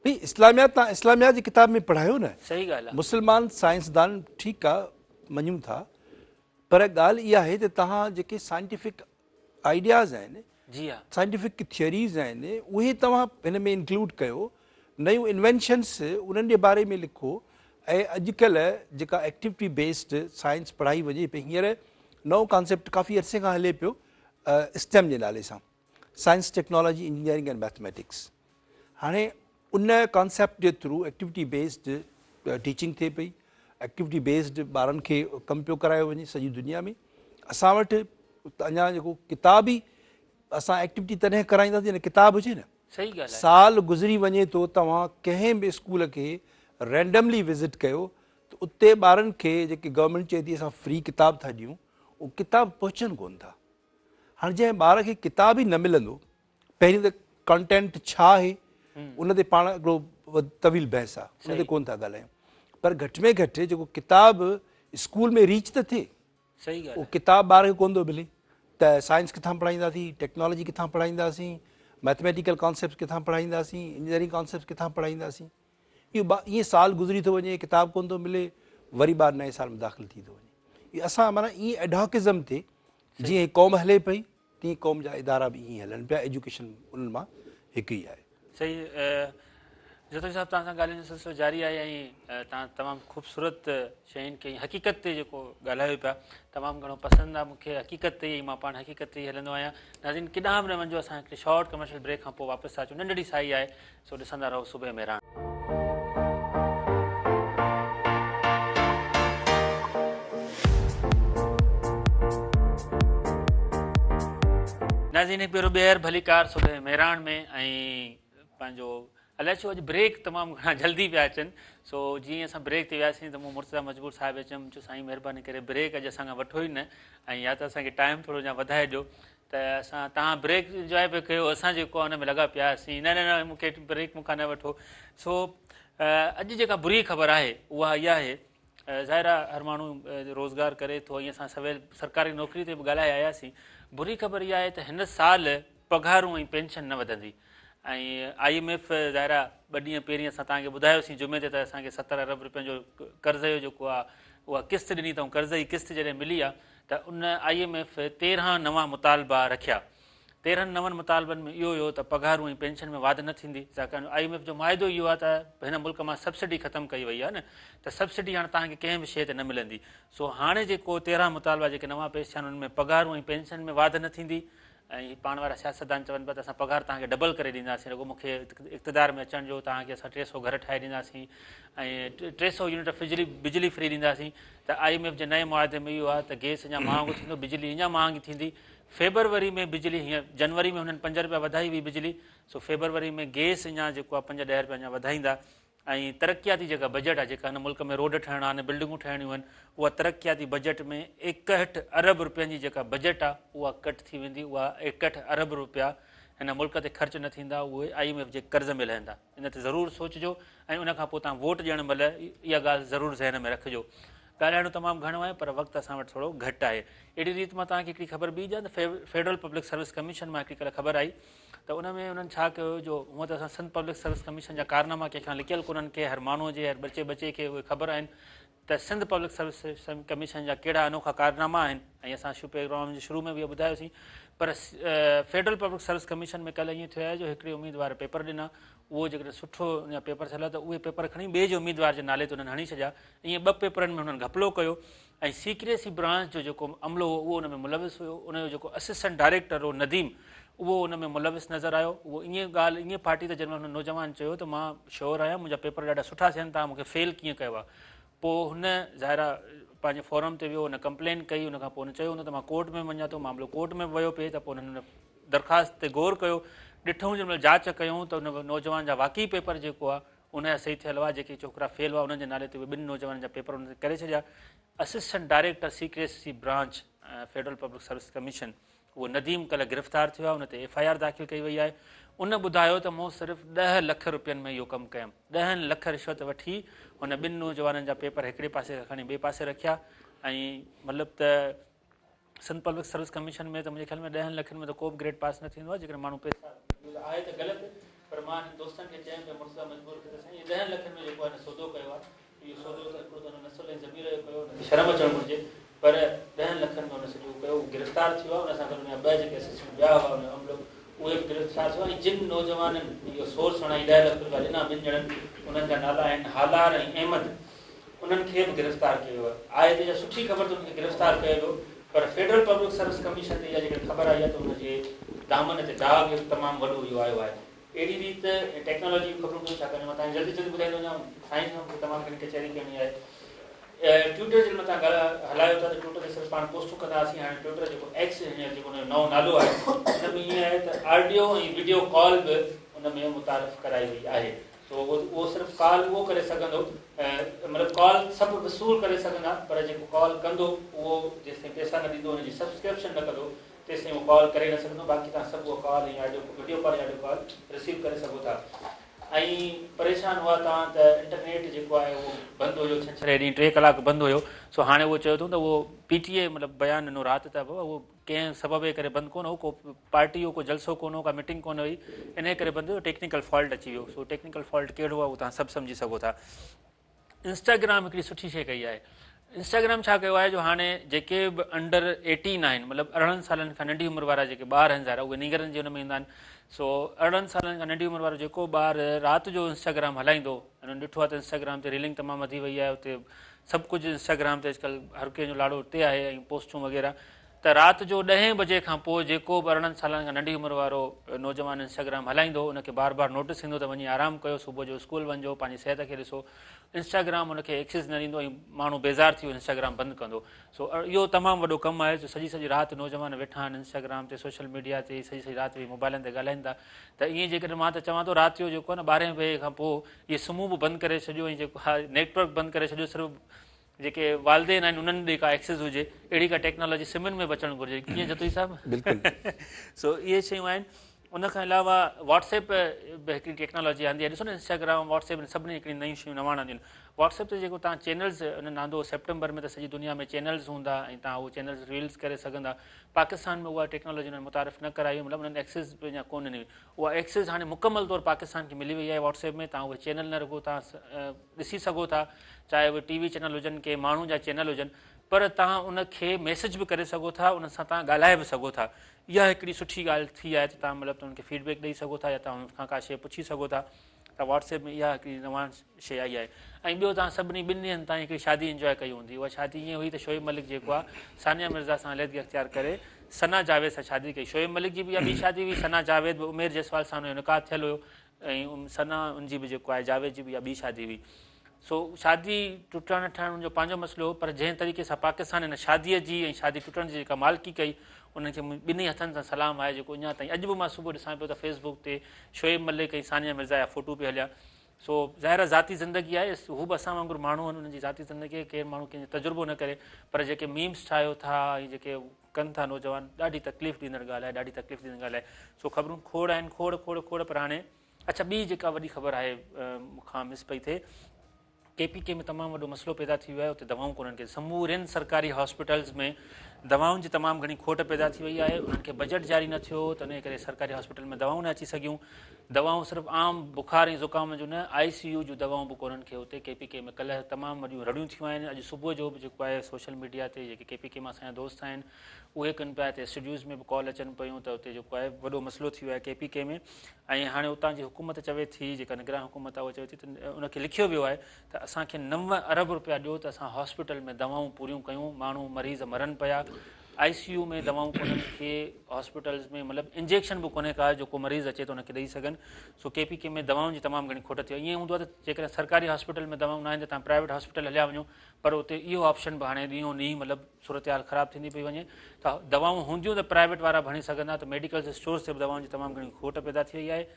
ڀئي اسلاميات تان اسلاميات جي ڪتاب ۾ پڙهايو نه صحيح ڳالهه آهي مسلمان سائنسدان ٺيڪ آ مڃون ٿا پر ڳالهه اها آهي ته توهان جيڪي سائنٽيفڪ آئيڊياز آهن، جي ها. سائنٽيفڪ ٿيوريز آهن، اهي توهان هن ۾ انڪلوڊ ڪيو، نيون انوينشنس انهن جي باري ۾ لکو ۽ اڄڪلهه جيڪا ايڪٽيوٽي بيسڊ سائنس پڙهائي وڃي پئي هينئر نئون ڪانسيپٽ ڪافي عرصي کان هلي پيو اسٽيم جي نالي سان science technology engineering and mathematics هاڻي ان ڪانسيپٽ جي ٿرو ايڪٽيوٽي بيسڊ ٽيچنگ ٿئي پئي ايڪٽيوٽي بيسڊ ٻارن کي ڪم پيو ڪرايو وڃي سڄي دنيا ۾ اسان وٽ اڃا جيڪو ڪتاب ئي اسان ايڪٽيوٽي تڏهن ڪرائينداسين جڏهن ڪتاب هجي نه صحيح ڳالهه آهي سال گذري وڃي ٿو توهان ڪنهن به اسڪول کي رينڊملي وزٽ ڪيو ته اتي ٻارن کي جيڪي گورنمينٽ چئي ٿي اسان فري ڪتاب ٿا ڏيون اهي ڪتاب پهچن ڪون ٿا هاڻي جنهن ٻار کي ڪتاب ئي نه ملندو پهرين ته ڪانٽينٽ ڇا آهي ان تي پاڻ هڪڙو طويل بحث آهي ان تي ڪون ٿا ڳالهايون پر گهٽ ۾ گهٽ جيڪو ڪتاب اسڪول ۾ ريچ ته ٿئي اهو ڪتاب ٻار کي ڪون ٿو ملي ته سائنس ڪٿان پڙهائينداسين ٽيڪنالاجي ڪٿان پڙهائينداسين ميٿميٽيڪل ڪانسيپٽ ڪٿان پڙهائينداسين انجنيئرنگ ڪانسيپٽ ڪٿان پڙهائينداسين اهو ائين سال گذري ٿو وڃي ڪتاب ڪون ٿو ملي وري ٻار نئين سال ۾ داخل ٿي ٿو وڃي اسان معنيٰ ائين ايڊهاڪزم تي جيئن قوم هلي پئي تيئن قوم جا ادارا به ائين هلن پيا ايجوڪيشن انهن مان هڪ ئي آهي. صحيح جتوئي صاحب توهان سان ڳالهين جو سلسلو جاري آهي ۽ توهان تمام خوبصورت شين کي حقيقت تي جيڪو ڳالهايو پيا تمام گهڻو پسند آهي مون کي حقيقت تي ئي مان پاڻ حقيقت تي ئي هلندو آهيان ناظرين ڪيڏانهن به نه وڃجو اسان هڪڙي شارٽ ڪمرشل بريڪ کان پوء واپس ٿا اچون ننڍڙي سائي آهي سو ڏسندا رهو صبح مهراڻ. ناظرين هڪ ڀيرو ٻيهر ڀليڪار صبح مهراڻ ۾ ۽ پنهنجو الائي ڇو اڄ بريڪ تمام گهڻا جلدي پيا اچن سو جيئن اسان بريڪ تي وياسين ته مون مرتضيٰ مجبور صاحب کي چيم چيو سائين مهرباني ڪري بريڪ اڄ اسان کان وٺو ئي نه ۽ يا ته اسان کي ٽائيم ٿورو اڃا وڌائي ڏيو ته اسان توهان بريڪ انجواء پيا ڪيو اسان جيڪو آهي ان ۾ لڳا پيا هئاسين نه نه نه مون کي بريڪ مون کان نه وٺو سو اڄ جيڪا بري خبر آهي اها اها آهي ظاهر آهي هر ماڻهو روزگار ڪري ٿو ۽ اسان سويل سرڪاري نوڪري تي به ڳالهائي آياسين بري خبر اها آهي ته هن سال پگهارون ۽ پينشن نه وڌندي ۽ I M F ظاهر آهي ٻه ڏينهن پهرين اسان توهان کي ٻڌايوسين جمعي تي ته اسان کي 70 ارب روپين جو قرض جو جيڪو آهي اها قسط ڏني اٿئون قرض جي قسط جڏهن ملي آهي ته ان I M F 13 نوان مطالبا رکيا. 13 نون مطالبن ۾ اهو هيو ته پگهارون ۽ پينشن ۾ واڌ نه ٿيندي، ڇاڪاڻ جو I M F جو معاهدو اهو آهي ته هن ملڪ مان سبسڊي ختم ڪئي وئي آهي نه ته سبسڊي هاڻ توهان کي ڪنهن به شيء تي نه ملندي. سو هاڻي جيڪو 13 مطالبا جيڪي نوان پيش ٿيا آهن انهن ۾ پگهارون ۽ پينشن ۾ واڌ نه ٿيندي ۽ پاڻ وارا سياستدان چون پيا ته اسان پگهار توهان کي ڊبل ڪري ڏينداسين رڳو مون کي اقتدار ۾ اچڻ ڏيو توهان کي اسان 300 گهر ٺاهي ڏينداسين ۽ 300 يونٽ فجلي بجلي فري ڏينداسين ته I M F جي نئين معاهدي ۾ اهو آهي ته گئس اڃا مهانگو ٿيندو بجلي اڃا مهانگي ٿيندي فيبروري ۾ بجلي هينئر جنوري ۾ هنن 5 رپيا وڌائي هئي بجلي سو فيبروري ۾ گئس اڃا جيڪو آهي 5 10 رپيا اڃا وڌائيندا ۽ ترقياتي جيڪا بجيٽ آهي جيڪا هن ملڪ ۾ روڊ ٺهڻا آهن بلڊنگون ٺهڻيون آهن اها ترقياتي بجيٽ ۾ 61 ارب روپين جي جيڪا بجيٽ آهي اها ڪٽ ٿي ويندي اها 61 ارب روپيا هن ملڪ تي خرچ نه ٿيندا اهي I M F جي قرض ۾ لهندا ان تي ضرور سوچجو ۽ ان کان پوء توهان ووٽ ڏيڻ مهل اها ڳالهه ضرور ذهن ۾ رکجو. ڳالهائڻو تمام گهڻو آهي پر وقت اسان وٽ ٿورو گهٽ آهي. اهڙي ريت مان توهان کي هڪڙي خبر ٻي ڏيان ته فيڊرل پبلڪ سروس ڪميشن مان هڪڙي ڪلهه خبر آئي ته ان ۾ انهن ڇا ڪيو جو هونء ته اسان سنڌ پبلڪ سروس ڪميشن جا ڪارناما ڪنهن کان لڪيل ڪونهن ڪي هر ماڻهوء جي هر ٻچي ٻچي کي اهي خبر آهن ته سنڌ پبلڪ سروس ڪميشن جا ڪهڙا انوکا ڪارناما آهن ۽ اسان شو پروگرام جي شروع ۾ به اهو ٻڌايوسين پر فيڊرل پبلڪ سروس ڪميشن ۾ ڪلهه ائين ٿيو آهي جو هڪڙي اميدوار پيپر ڏنا اهو جيڪڏهن سٺو ان جا پيپر ٿيل هئا ته اهي پيپر کڻي ٻئي جي اميدوار جي نالي تي انهن هڻي ڇڏيا ائين ٻه پيپرن ۾ هنن گهپلو ڪيو ۽ سيڪريسي برانچ جو جيڪو عملو هو اهو ان ۾ ملوث هيو ان جو جيڪو اسسٽنٽ ڊائريڪٽر هو نديم اهو ان ۾ ملوث نظر آيو اهو ائين ڳالهه ائين ڦاٽي ته جنهن مهل هن نوجوان چيو ته مان شور آهيان منهنجا پيپر ڏاڍا سٺا ٿين توهان مون کي فيل ڪيئن ڪيو آهي پوء هن ظاهر آهي پنهنجي فورم تي ويو هن ڪمپلين ڪئي ان کان پوء هن چيو هوندو ته مان ڪورٽ ۾ وڃان ٿو معاملو ڪورٽ ۾ به ويو پئي ته پوء هنن درخواست تي غور ڪيو ڏٺئون جنهن مهل جاچ ڪيون ته ان نوجوان جا واقعي پيپر جيڪو آهي ان جا صحيح ٿيل هئا، جيڪي ڇوڪرا فيل هئا انهن جي نالي تي اهي ٻن نوجوانن جا پيپر انهن تي ڪري ڇڏيا. Assistant director secrecy branch federal public service commission اهو نديم ڪلهه گرفتار ٿيو آهي ان تي ايف I R داخل ڪئي وئي آهي. ان ٻڌايو ته مون صرف ڏهه لک روپين ۾ اهو ڪم ڪيم. ڏهن لک رشوت وٺي هن ٻن نوجوانن جا پيپر هڪڙي پاسي کان کڻي ٻئي پاسي رکيا ۽ مطلب ته سنڌ پبلڪ سروس ڪميشن ۾ ته منهنجي خيال ۾ ڏهن لکن ۾ ته ڪو به گريڊ پاس نه ٿيندو آهي جيڪڏهن ماڻهو پئسا اهو ته آهي ته غلط پر مان هنن دوستن کي چيم پيا مرتضيٰ مجبور کي ته سائين اهي ڏهن لکن ۾ جيڪو هن سودو ڪيو آهي اهو سودو ته هڪڙو ته هن نسل ۽ ضمير جو ڪيو هن کي شرم اچڻ گهرجي پر ڏهن لکن ۾ هن سڄو ڪيو اهو گرفتار ٿيو آهي ان سان گڏ ان جا ٻه جيڪي اسسٽنٽ ٻيا هئا ان جو عملو اهي به گرفتار ٿيو ۽ جن نوجوانن اهو سور سڻائي ڏهه لک روپيا ڏنا ٻن ڄڻن انهن جا نالا آهن هالار ۽ احمد انهن کي به گرفتار ڪيو ويو آهي ته اها سٺي خبر ته انهن کي گرفتار ڪيو ويو پر فيڊرل پبلڪ سروس ڪميشن تي اها جيڪڏهن خبر آئي آهي ته ان جي دامن تي داغ هڪ تمام وڏو اهو آيو آهي اهڙي ريت ٽيڪنالاجي جون خبرون ڪيون ڇاڪاڻ جو مان توهان کي جلدي جلدي ٻڌائيندو وڃان سائين سان مونکي تمام گهڻي ڪچهري ڪرڻي آهي ٽوئٽر جڏهن متان ڳالهه هلايو ٿا ته ٽوئٽر تي صرف پاڻ پوسٽون ڪندا هئاسين هاڻي ٽوئٽر جيڪو ايڪس هينئر جيڪو ان جو نئون نالو آهي ان ۾ ائين آهي ته آڊيو ۽ وڊيو ڪال به ان ۾ متعارف ڪرائي وئي آهي سو اهو صرف ڪال اهو ڪري سگهندو مطلب ڪال سڀ وصول ڪري سگهندا پر جيڪو ڪال ڪندو اهو جيستائين پئسا نه ڏيندو ان جي سبسڪرپشن نه ڪندو تيستائين اهو ڪال ڪري نه سگهندو باقي توهان سڀ اها call ۽ audio video call ۽ audio call رسيو ڪري سگهو ٿا ۽ پريشان هئا توهان ته انٽرنيٽ جيڪو آهي اهو بند هيو ڇنڇر جي ڏينهن ٽي ڪلاڪ بند هيو سو هاڻي اهو چيو اٿئون ته اهو پي ٽي اي مطلب بيان ڏنو رات ته اهو ڪنهن سبب جي ڪري بند ڪونه هو، ڪو پارٽي جو ڪو جلسو ڪونه هو، ڪا ميٽنگ ڪونه هئي، انهيء ڪري بند هيو، ٽيڪنيڪل فالٽ اچي ويو، سو ٽيڪنيڪل فالٽ ڪهڙو آهي اهو توهان سڀ سمجهي سگهو ٿا. انسٽاگرام هڪڙي سٺي شيء ڪئي آهي، انسٽاگرام ڇا ڪيو آهي جو هاڻي جيڪي به انڊر ايٽين آهن مطلب 18 سالن کان ننڍي عمر وارا جيڪي ٻار آهن ظاهر آهي اهي نينگرن جي ان ۾ ايندا آهن، سو 18 سالن کان ننڍي عمر وارو جيڪو ٻار رات جو انسٽاگرام هلائيندو، انهن ڏٺو آهي ته انسٽاگرام تي ريلنگ تمام وڌي وئي آهي، اتي سڀ ڪجهه انسٽاگرام تي اڄڪلهه هر ڪنهن جو لاڙو اتي آهي ۽ پوسٽون وغيره ته رات جو ڏهين بجي کان پوء جيڪو به 18 سالن کان ننڍي عمر وارو نوجوان انسٽاگرام هلائيندو ان کي بار بار نوٽس ايندو ته وڃي آرام ڪيو صبح جو اسڪول وڃجو پنهنجي صحت کي ڏسو انسٽاگرام ان کي ايڪسيس نه ڏيندو ۽ ماڻهو بيزار ٿي انسٽاگرام بند ڪندو سو اهو تمام وڏو ڪم آهي جو سڄي سڄي رات نوجوان ويٺا آهن انسٽاگرام تي سوشل ميڊيا تي سڄي سڄي رات ويهي موبائلن تي ڳالهائين ٿا ته ائين جيڪڏهن مان ته چوان ٿو رات جو جيڪو آهي نه ٻارهين بجي کان پوء اهي سمون به بند ڪري ڇڏيو ۽ جيڪو آهي نيٽ ورڪ بند ڪري ڇڏيو صرف جيڪي والدين آهن انهن ڏي ڪا ايڪسيس هجي اهڙي ڪا ٽيڪنالاجي سمن ۾ به اچڻ گهرجي ڪيئن جتوئي صاحب بلڪل سو اهي شيون آهن ان کان علاوه واٽس ايپ به هڪڙي ٽيڪنالاجي آندي آهي ڏسو نه انسٽاگرام واٽس ايپ سڀني هڪڙي نيون شيون نواڻ آنديون آهن واٽس ايپ تي جيڪو تان چينلز انهن آندو سيپٽمبر ۾ ته سڄي دنيا ۾ چينلز هوندا ۽ تان اهو چينلز ريلز ڪري سگهندا پاڪستان ۾ اها ٽيڪنالاجي انهن متعارف نه ڪرائي مطلب انهن ايڪسيس به اڃا ڪونه ڏني اها ايڪسيس هاڻي مڪمل طور پاڪستان کي ملي وئي آهي واٽس ايپ ۾ تان اهي چينل نه رڳو تان ڏسي سگهو ٿا چاهي اهي ٽي وي چينل هجن ڪنهن ماڻهو جا چينل هجن پر توهان ان کي ميسج به ڪري سگهو ٿا ان سان توهان ڳالهائي به سگهو ٿا اها هڪڙي سٺي ڳالهه ٿي آهي ته توهان مطلب ته ان کي فيڊ بيڪ ڏئي سگهو ٿا يا توهان ان کان ڪا شيء پڇي سگهو ٿا ته واٽس ايپ ۾ اها هڪڙي نوان شيء آئي آهي ۽ ٻيو توهان سڀني ٻن ڏينهن تائين هڪڙي شادي انجواء ڪئي هوندي اها شادي ائين هئي ته شعيب ملڪ جيڪو آهي ثانيه مرزا سان عليحدگي اختيار ڪري ثنا جاويد سان شادي ڪئي شعيب ملڪ جي به اها ٻي شادي هئي ثنا جاويد به عمير جيسوال سان ان جو نڪاح ٿيل هيو ۽ ثنا ان جي به جيڪو آهي جاويد جي به اها ٻي شادي هئي سو شادي ٽٽڻ ٺهڻ ان جو پنهنجو مسئلو هو پر جنهن طريقي سان پاڪستان هن شاديء جي ۽ شادي ٽٽڻ جي جيڪا مالڪي ڪئي انهن کي ٻنهي هٿن سان سلام آهي جيڪو اڃا تائين اڄ به مان صبح ڏسان پيو ته فيس بڪ تي شعيب ملڪ ۽ ثانيه مرزا جا فوٽو پئي هليا سو ظاهر آهي ذاتي زندگي آهي هو به اسان وانگر ماڻهو آهن انهن جي ذاتي زندگي آهي ڪير ماڻهو ڪنهن جو تجربو نه ڪري پر جيڪي ميمز ٺاهيو ٿا ۽ جيڪي ڪن ٿا نوجوان ڏاڍي تڪليف ڏيندڙ ڳالهه آهي ڏاڍي تڪليف ڏيندڙ ڳالهه آهي سو خبرون کوڙ آهن کوڙ کوڙ کوڙ پر هاڻي اڇا ٻي جيڪا وڏي خبر آهي مون کان مس پئي ٿئي ڪي پي ڪي ۾ تمام وڏو مسئلو پيدا ٿي ويو آهي اتي دوائون ڪونهن ڪي سمورين سرڪاري هاسپيٽلز ۾ دوائن جي تمام گهڻي کوٽ پيدا ٿي وئي آهي انهن کي بجيٽ جاري نه ٿيو ته ان ڪري سرڪاري هاسپيٽل ۾ دوائون نه اچي سگهيون دوائون صرف عام بخار ۽ زڪام جون نه آء سي يو جون دوائون به ڪونهن کي اتي ڪي پي ڪي ۾ ڪلهه تمام وڏيون رڙيون ٿيون آهن اڄ صبح جو به جيڪو آهي سوشل ميڊيا تي جيڪي ڪي پي ڪي مان اسان جا دوست آهن اهي ڪن پيا ته اسٽوڊيوز ۾ به ڪال اچن پيون ته اتي جيڪو آهي وڏو مسئلو ٿي ويو آهي ڪي پي ڪي ۾ ۽ هاڻي اتان جي حڪومت چوي ٿي جيڪا نگران حڪومت آهي اها چوي ٿي ته ان کي لکيو ويو آهي ته اسان کي 9 ارب روپيا ڏيو ته اسان هاسپيٽل ۾ دوائون پوريون ڪيون ماڻهو مريض مرن پيا آء سي يو ۾ دوائون ڪونهن ڪي هاسپيٽلز ۾ مطلب انجيڪشن به ڪونهي ڪا جو ڪو مريض اچي ته ان کي ڏئي سگهن سو ڪي پي ڪي ۾ دوائن جي تمام گهڻي کوٽ ٿي وئي ائين هوندو آهي ته جيڪڏهن سرڪاري هاسپيٽل ۾ دوائون ناهن ته توهان پرائيويٽ هاسپيٽل هليا وڃو پر اتي اهو آپشن به هاڻي ڏينهون ڏينهن مطلب صورتحال خراب ٿيندي پئي وڃي ته دوائون هونديون ته پرائيويٽ وارا به هڻي سگهندا ته ميڊيڪل اسٽورز تي به دوائن جي تمام گهڻي کوٽ پيدا ٿي وئي آهي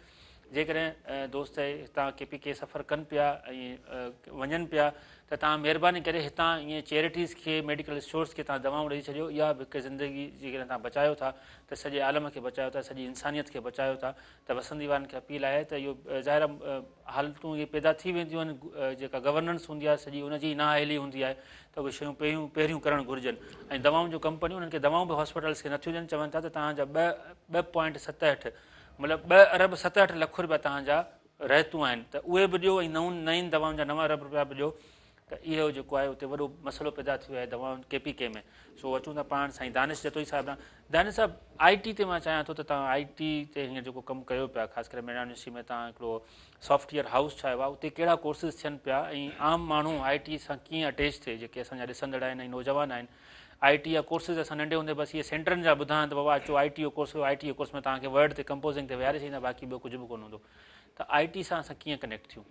جيڪڏهن دوست هتان ڪي پي ڪي سفر ڪن پيا ۽ وڃن پيا ته توهان مهرباني ڪري هتان ائين چيرٽيز کي ميڊيڪل اسٽورز کي توهان دوائون ڏئي ڇڏيو اها به هڪ زندگي جيڪڏهن توهان بچايو ٿا ته سڄي عالم کي بچايو ٿا سڄي انسانيت کي بچايو ٿا ته وسندي وارن کي اپيل آهي ته اهو ظاهر آهي حالتون اهي پيدا ٿي وينديون آهن جيڪا گورننس هوندي آهي سڄي ان جي نااهلي هوندي آهي ته اهي شيون پهريون پهريون ڪرڻ گهرجن ۽ دوائن جون ڪمپنيون انهن کي دوائون به هاسپيٽلس کي نٿيون ڏين چون ٿا ته توهان جا 2 2.78 مطلب 2 ارب 67 لک روپيا توهان جا رهتون آهن ته اهي به ڏيو ۽ نون نين دوائن جا 9 ارب روپيا به ڏيو ته اهو جيڪو آهي اتي وڏو مسئلو پيدا ٿي ويو آهي دوائن ڪي پي ڪي ۾ سو اچون ٿا پاڻ سائين دانش جتوئي صاحب ڏانهن دانش صاحب آئي ٽي تي مان چاهيان ٿو ته توهان آئي ٽي تي هينئر جيڪو ڪم ڪيو پيا خاص ڪري ميڊان يونيورسٽي ۾ توهان هڪڙو سافٽ ويئر هائوس ٺاهيو آهي اتي ڪهڙا ڪورسز ٿين پيا ۽ عام ماڻهو آئي ٽي سان ڪيئن اٽيچ ٿئي جيڪي اسان جا ڏسندڙ آهن ۽ نوجوان آهن آئي ٽي جا ڪورسز اسان ننڍي هوندي بس اهي سينٽرن جا ٻڌا آهن ته بابا اچو آئي ٽي جو ڪورس ڪيو آئي ٽي جي ڪورس ۾ توهان کي ورڊ تي ڪمپوزنگ تي ويهاري ڇڏيندا باقي ٻيو ڪجهه به ڪونه هوندو ته آئي ٽي سان اسان ڪيئن ڪنيڪٽ ٿيون؟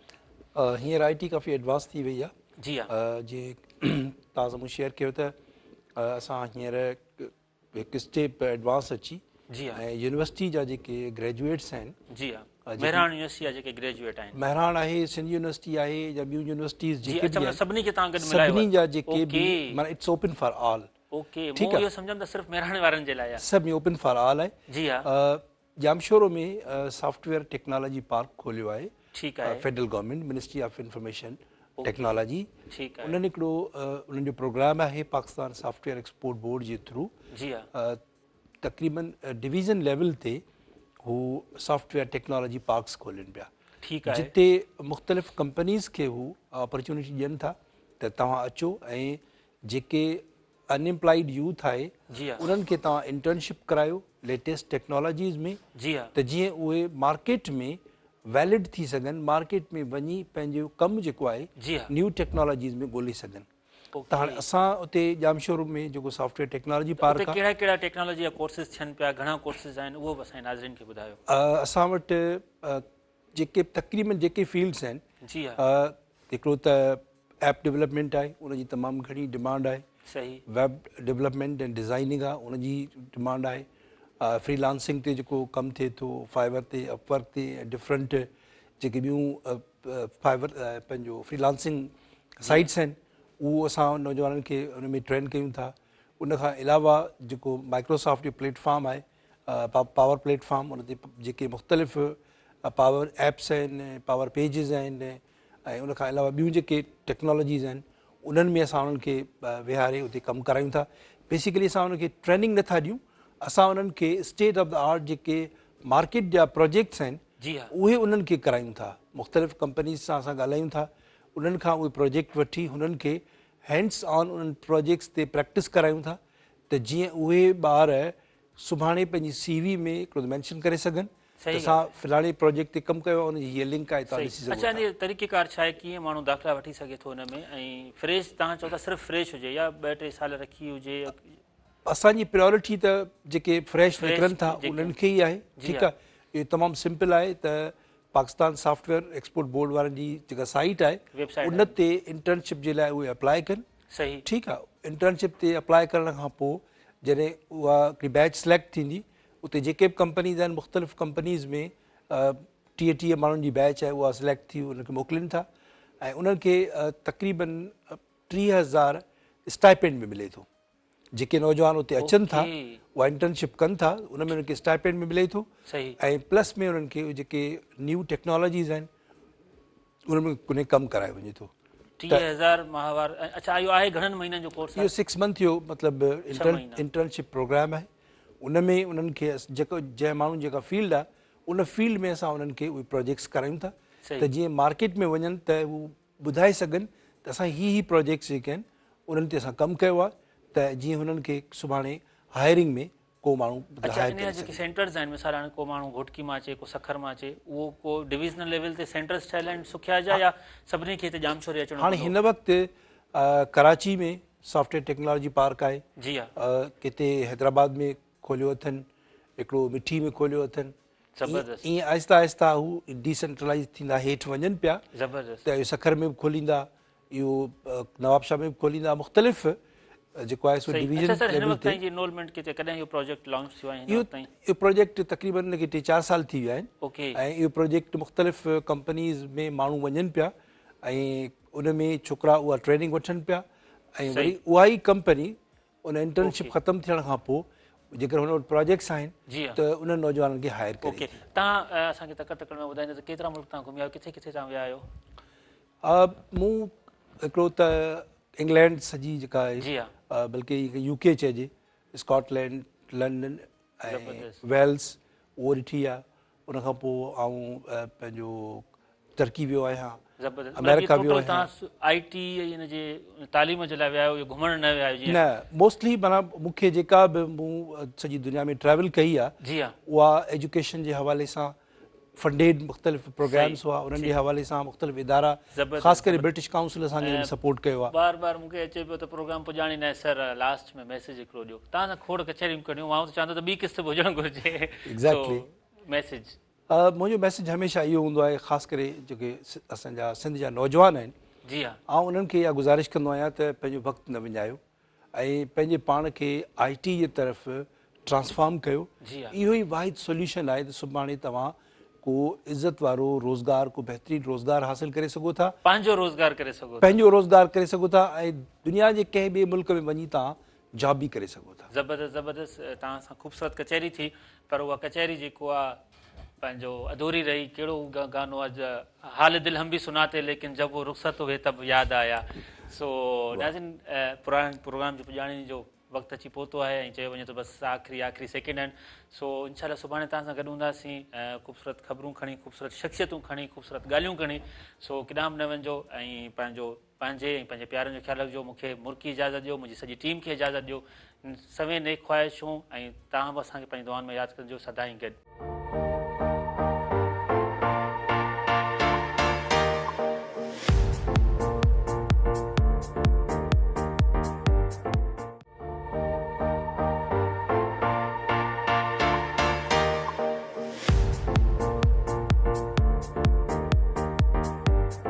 هينئر آئي ٽي ڪافي ايڊوانس ٿي وئي آهي جي ها جيئن توهان سان مون شيئر ڪيو ته اسان هينئر هڪ اسٽيپ ايڊوانس اچي جي ها ۽ يونيورسٽي جا جيڪي گريجوئيٽس آهن جي ها مهراڻ يونيورسٽي جا جيڪي گريجوئيٽ آهن مهراڻ آهي سنڌ يونيورسٽي آهي يا ٻيون يونيورسٽيز جي اڇا مطلب سڀني کي توهان گڏ ملايو سڀني جا جيڪي به معنيٰ it's open for all okay مون اهو سمجهيم ته صرف مهراڻ وارن جي لاء آهي سڀني اوپن فار آل آهي جي ها Jamshoro ۾ software technology park کوليو آهي ٺيڪ آهي federal government ministry of information technology ٺيڪ آهي انهن هڪڙو انهن جو پروگرام آهي Pakistan software export board جي ٿرو جي ها تقريبن ڊويزن ليول تي هو سافٽ ويئر ٽيڪنالاجي پارڪس کولين پيا ٺيڪ آهي جتي مختلف ڪمپنيز کي هو اپرچونٽي ڏين ٿا ته توهان اچو ۽ جيڪي ان امپلائيڊ يوٿ آهي جي ها انهن کي توهان انٽرنشپ ڪرايو ليٽيسٽ ٽيڪنالاجيز ۾ جي ها ته جيئن اهي مارڪيٽ ۾ ويلڊ ٿي سگهن مارڪيٽ ۾ وڃي پنهنجو ڪم جيڪو آهي جي ها نيو ٽيڪنالاجيز ۾ ڳولي سگهن ته هاڻي اسان اتي ڄامشورو ۾ جيڪو سافٽ ويئر ٽيڪنالاجي پارڪ آهي اتي ڪهڙا ڪهڙا ٽيڪنالاجي جا ڪورسز ٿين پيا گهڻا ڪورسز آهن اهو به اسان جي ناظرين کي ٻڌايو. اسان وٽ جيڪي تقريبن جيڪي فيلڊس آهن جي ها هڪڙو ته ايپ ڊولپمينٽ آهي ان جي تمام گهڻي ڊمانڊ آهي صحيح ويب ڊولپمينٽ ۽ ڊزائننگ آهي ان جي ڊمانڊ آهي فري لانسنگ تي جيڪو ڪم ٿئي ٿو فائيور تي اپ ورڪ تي ڊفرنٽ جيڪي ٻيون فائيور پنهنجو فري لانسنگ سائيٽس آهن اهو اسان نوجوانن کي ان ۾ ٽرين ڪيون ٿا ان کان علاوه جيڪو مائڪروسافٽ جو پليٽ فارم آهي پاور پليٽ فارم ان تي جيڪي مختلف پاور ايپس آهن پاور پيجز آهن ۽ ان کان علاوه ٻيون جيڪي ٽيڪنالاجيز آهن انهن ۾ اسان انهن کي ويهاري اتي ڪم ڪرايون ٿا بيسيڪلي اسان انهن کي ٽريننگ نٿا ڏيون اسان انهن کي اسٽيٽ آف the art جيڪي مارڪيٽ جا پروجيڪٽس آهن جي ها اهي انهن کي ڪرايون ٿا مختلف ڪمپنيز سان اسان ڳالهايون ٿا انهن کان اهي پروجيڪٽ وٺي هنن کي هينڊس آن انهن پروجيڪٽس تي پريڪٽس ڪرايون ٿا ته جيئن اهي ٻار سڀاڻي پنهنجي سي وي ۾ هڪڙو مينشن ڪري سگهن ته اسان فلاڻي پروجيڪٽ تي ڪم ڪيو آهي ان جي هيء لنڪ آهي توهان ڏسي سگهو ٿا. اڇا ان جو طريقي ڪار ڇا آهي ڪيئن ماڻهو داخلا وٺي سگهي ٿو ان ۾ ۽ فريش توهان چئو ٿا صرف فريش هجي يا ٻه ٽي سال رکي هجي. اسان جي پريورٽي ته جيڪي فريش نڪرن ٿا انهن کي ئي آهي ٺيڪ آهي اهو تمام سمپل آهي ته Pakistan software export board وارن جي جيڪا سائيٽ آهي ان تي انٽرنشپ جي لاء اهي اپلائي ڪن ٺيڪ آهي انٽرنشپ تي اپلائي ڪرڻ کان پوء جڏهن اها هڪڙي بيچ سليڪٽ ٿيندي اتي جيڪي به ڪمپنيز آهن مختلف ڪمپنيز ۾ 30 30 ماڻهن جي بيچ آهي اها سليڪٽ ٿي انهن کي موڪلين ٿا ۽ انهن کي تقريبن 30,000 اسٽائپينڊ به ملي ٿو. جيڪي نوجوان اتي اچن ٿا اها انٽرنشپ ڪن ٿا ان ۾ انهن کي اسٽائپينڊ به ملي ٿو ۽ پلس ۾ انهن کي جيڪي نيو ٽيڪنالاجيز آهن انهن ۾ انهي ڪم ڪرايو وڃي ٿو. 30,000 ماهوار اڇا اهو آهي گهڻن مهينن جو ڪورس آهي؟ اهو 6 منٿ جو مطلب انٽرنشپ پروگرام آهي ان ۾ انهن کي جيڪو جنهن ماڻهو جيڪا فيلڊ آهي ان فيلڊ ۾ اسان انهن کي اهي پروجيڪٽس ڪرايون ٿا ته جيئن مارڪيٽ ۾ وڃن ته هو ٻڌائي سگهن ته اسان هي هي پروجيڪٽس جيڪي آهن انهن تي اسان ڪم ڪيو آهي ته جيئن هنن کي سڀاڻي هائرنگ ۾ ڪو ماڻهو مطلب اڇا انهي جا جيڪي سينٽرز آهن مثال هاڻي ڪو ماڻهو گهوٽڪي مان اچي ڪو سکر مان اچي اهو ڪو ڊويزنل ليول تي سينٽرز ٺهيل آهن سکيا جا يا سڀني کي هتي ڄامشوري اچڻو هاڻي هن وقت Karachi ۾ software technology park آهي جي ها ڪٿي حيدرآباد ۾ کوليو اٿن هڪڙو مٺي ۾ کوليو اٿن زبردست ائين آهستي آهستي هو ڊي سينٽرلائز ٿيندا هيٺ وڃن پيا زبردست ته اهو سکر ۾ به کوليندا اهو نوابشاهه ۾ به کوليندا مختلف جيڪو آهي سو ڊويزن اڇا سر هن وقت تائين جي انرولمينٽ ڪٿي ڪڏهن اهو پروجيڪٽ لانچ ٿيو آهي هن وقت تائين اهو پروجيڪٽ تقريبن ان کي 3 4 سال ٿي ويا آهن اوڪي ۽ اهو پروجيڪٽ مختلف ڪمپنيز ۾ ماڻهو وڃن پيا ۽ ان ۾ ڇوڪرا اها ٽريننگ وٺن پيا ۽ وري اها ئي ڪمپني ان انٽرنشپ ختم ٿيڻ کان پوء جيڪر هن وٽ پراجيڪٽس آهن ته انهن نوجوانن کي هائر ڪري ٿي. توهان اسان کي تڪڙ تڪڙ ۾ ٻڌائيندا ته ڪيترا ملڪ توهان گهمي آيو ڪٿي ڪٿي توهان ويا آهيو؟ مون هڪڙو ته انگلينڊ سڄي جيڪا آهي بلڪه يو ڪي چئجي اسڪاٽلينڊ لنڊن ۽ ويلز اهو ڏٺي آهي ان کان پوء آئون پنهنجو ترڪي ويو آهيان زبردست آمريڪا ويو آهيان توهان آئي ٽي ۽ ان جي تعليم جي لاء ويا آهيو يا گهمڻ نه ويا آهيو جيئن نه موسٽلي معنيٰ مون کي جيڪا به مون سڄي دنيا ۾ ٽريول ڪئي آهي جي ها اها ايجوڪيشن جي حوالي سان فنڊيڊ مختلف پروگرامس هئا انهن جي حوالي سان مختلف ادارا خاص ڪري برٽش ڪائونسل اسان کي سپورٽ ڪيو آهي بار بار مون کي اچي پيو ته پروگرام پڄاڻي ناهي سر لاسٽ ۾ ميسيج هڪڙو ڏيو توهان سان کوڙ ڪچهريون ڪرڻيون آئون ته چوان ٿو ته ٻي قسط به هجڻ گهرجي ايگزيڪٽلي ميسيج. منهنجو ميسيج هميشه اهو هوندو آهي خاص ڪري جيڪي اسان جا سنڌ جا نوجوان آهن جي ها آئون انهن کي اها گذارش ڪندو آهيان ته پنهنجو وقت نه وڃايو ۽ پنهنجي پاڻ کي آئي ٽي جي طرف ٽرانسفارم ڪيو جي ها اهو ئي واحد سوليوشن آهي ته سڀاڻي توهان ڪو عزت وارو روزگار ڪو بهترين روزگار حاصل ڪري سگهو ٿا پنهنجو روزگار ڪري سگهو ٿا پنهنجو روزگار ڪري سگهو ٿا ۽ دنيا جي ڪنهن ٻئي ملڪ ۾ وڃي توهان جاب به ڪري سگهو ٿا. زبردست زبردست توهان سان خوبصورت ڪچهري ٿي پر اها ڪچهري جيڪو آ پنهنجو اڌوري رهي ڪهڙو گانو آ حال دل هم ڀي سناتي ليڪن جب وو رخصت هوئي تب ياد آيا سو ناظرين پراڻ پروگرام جي پڄاڻي جو وقت اچي پهتو آهي ۽ چيو وڃي ٿو بس آخري آخري سيڪنڊ آهن سو انشاء الله سڀاڻي توهان سان گڏ هونداسين خوبصورت خبرون کڻي خوبصورت شخصيتون کڻي خوبصورت ڳالهيون کڻي سو ڪيڏانهن به نه وڃجو ۽ پنهنجو پنهنجي ۽ پنهنجي پيارن جو خيال رکجو، مون کي مرڪي اجازت ڏيو، منهنجي سڄي ٽيم کي اجازت ڏيو، سوين نيڪ خواهشون ۽ توهان به اسان کي پنهنجي دعائن ۾ ياد ڪجو، سدائين گڏ.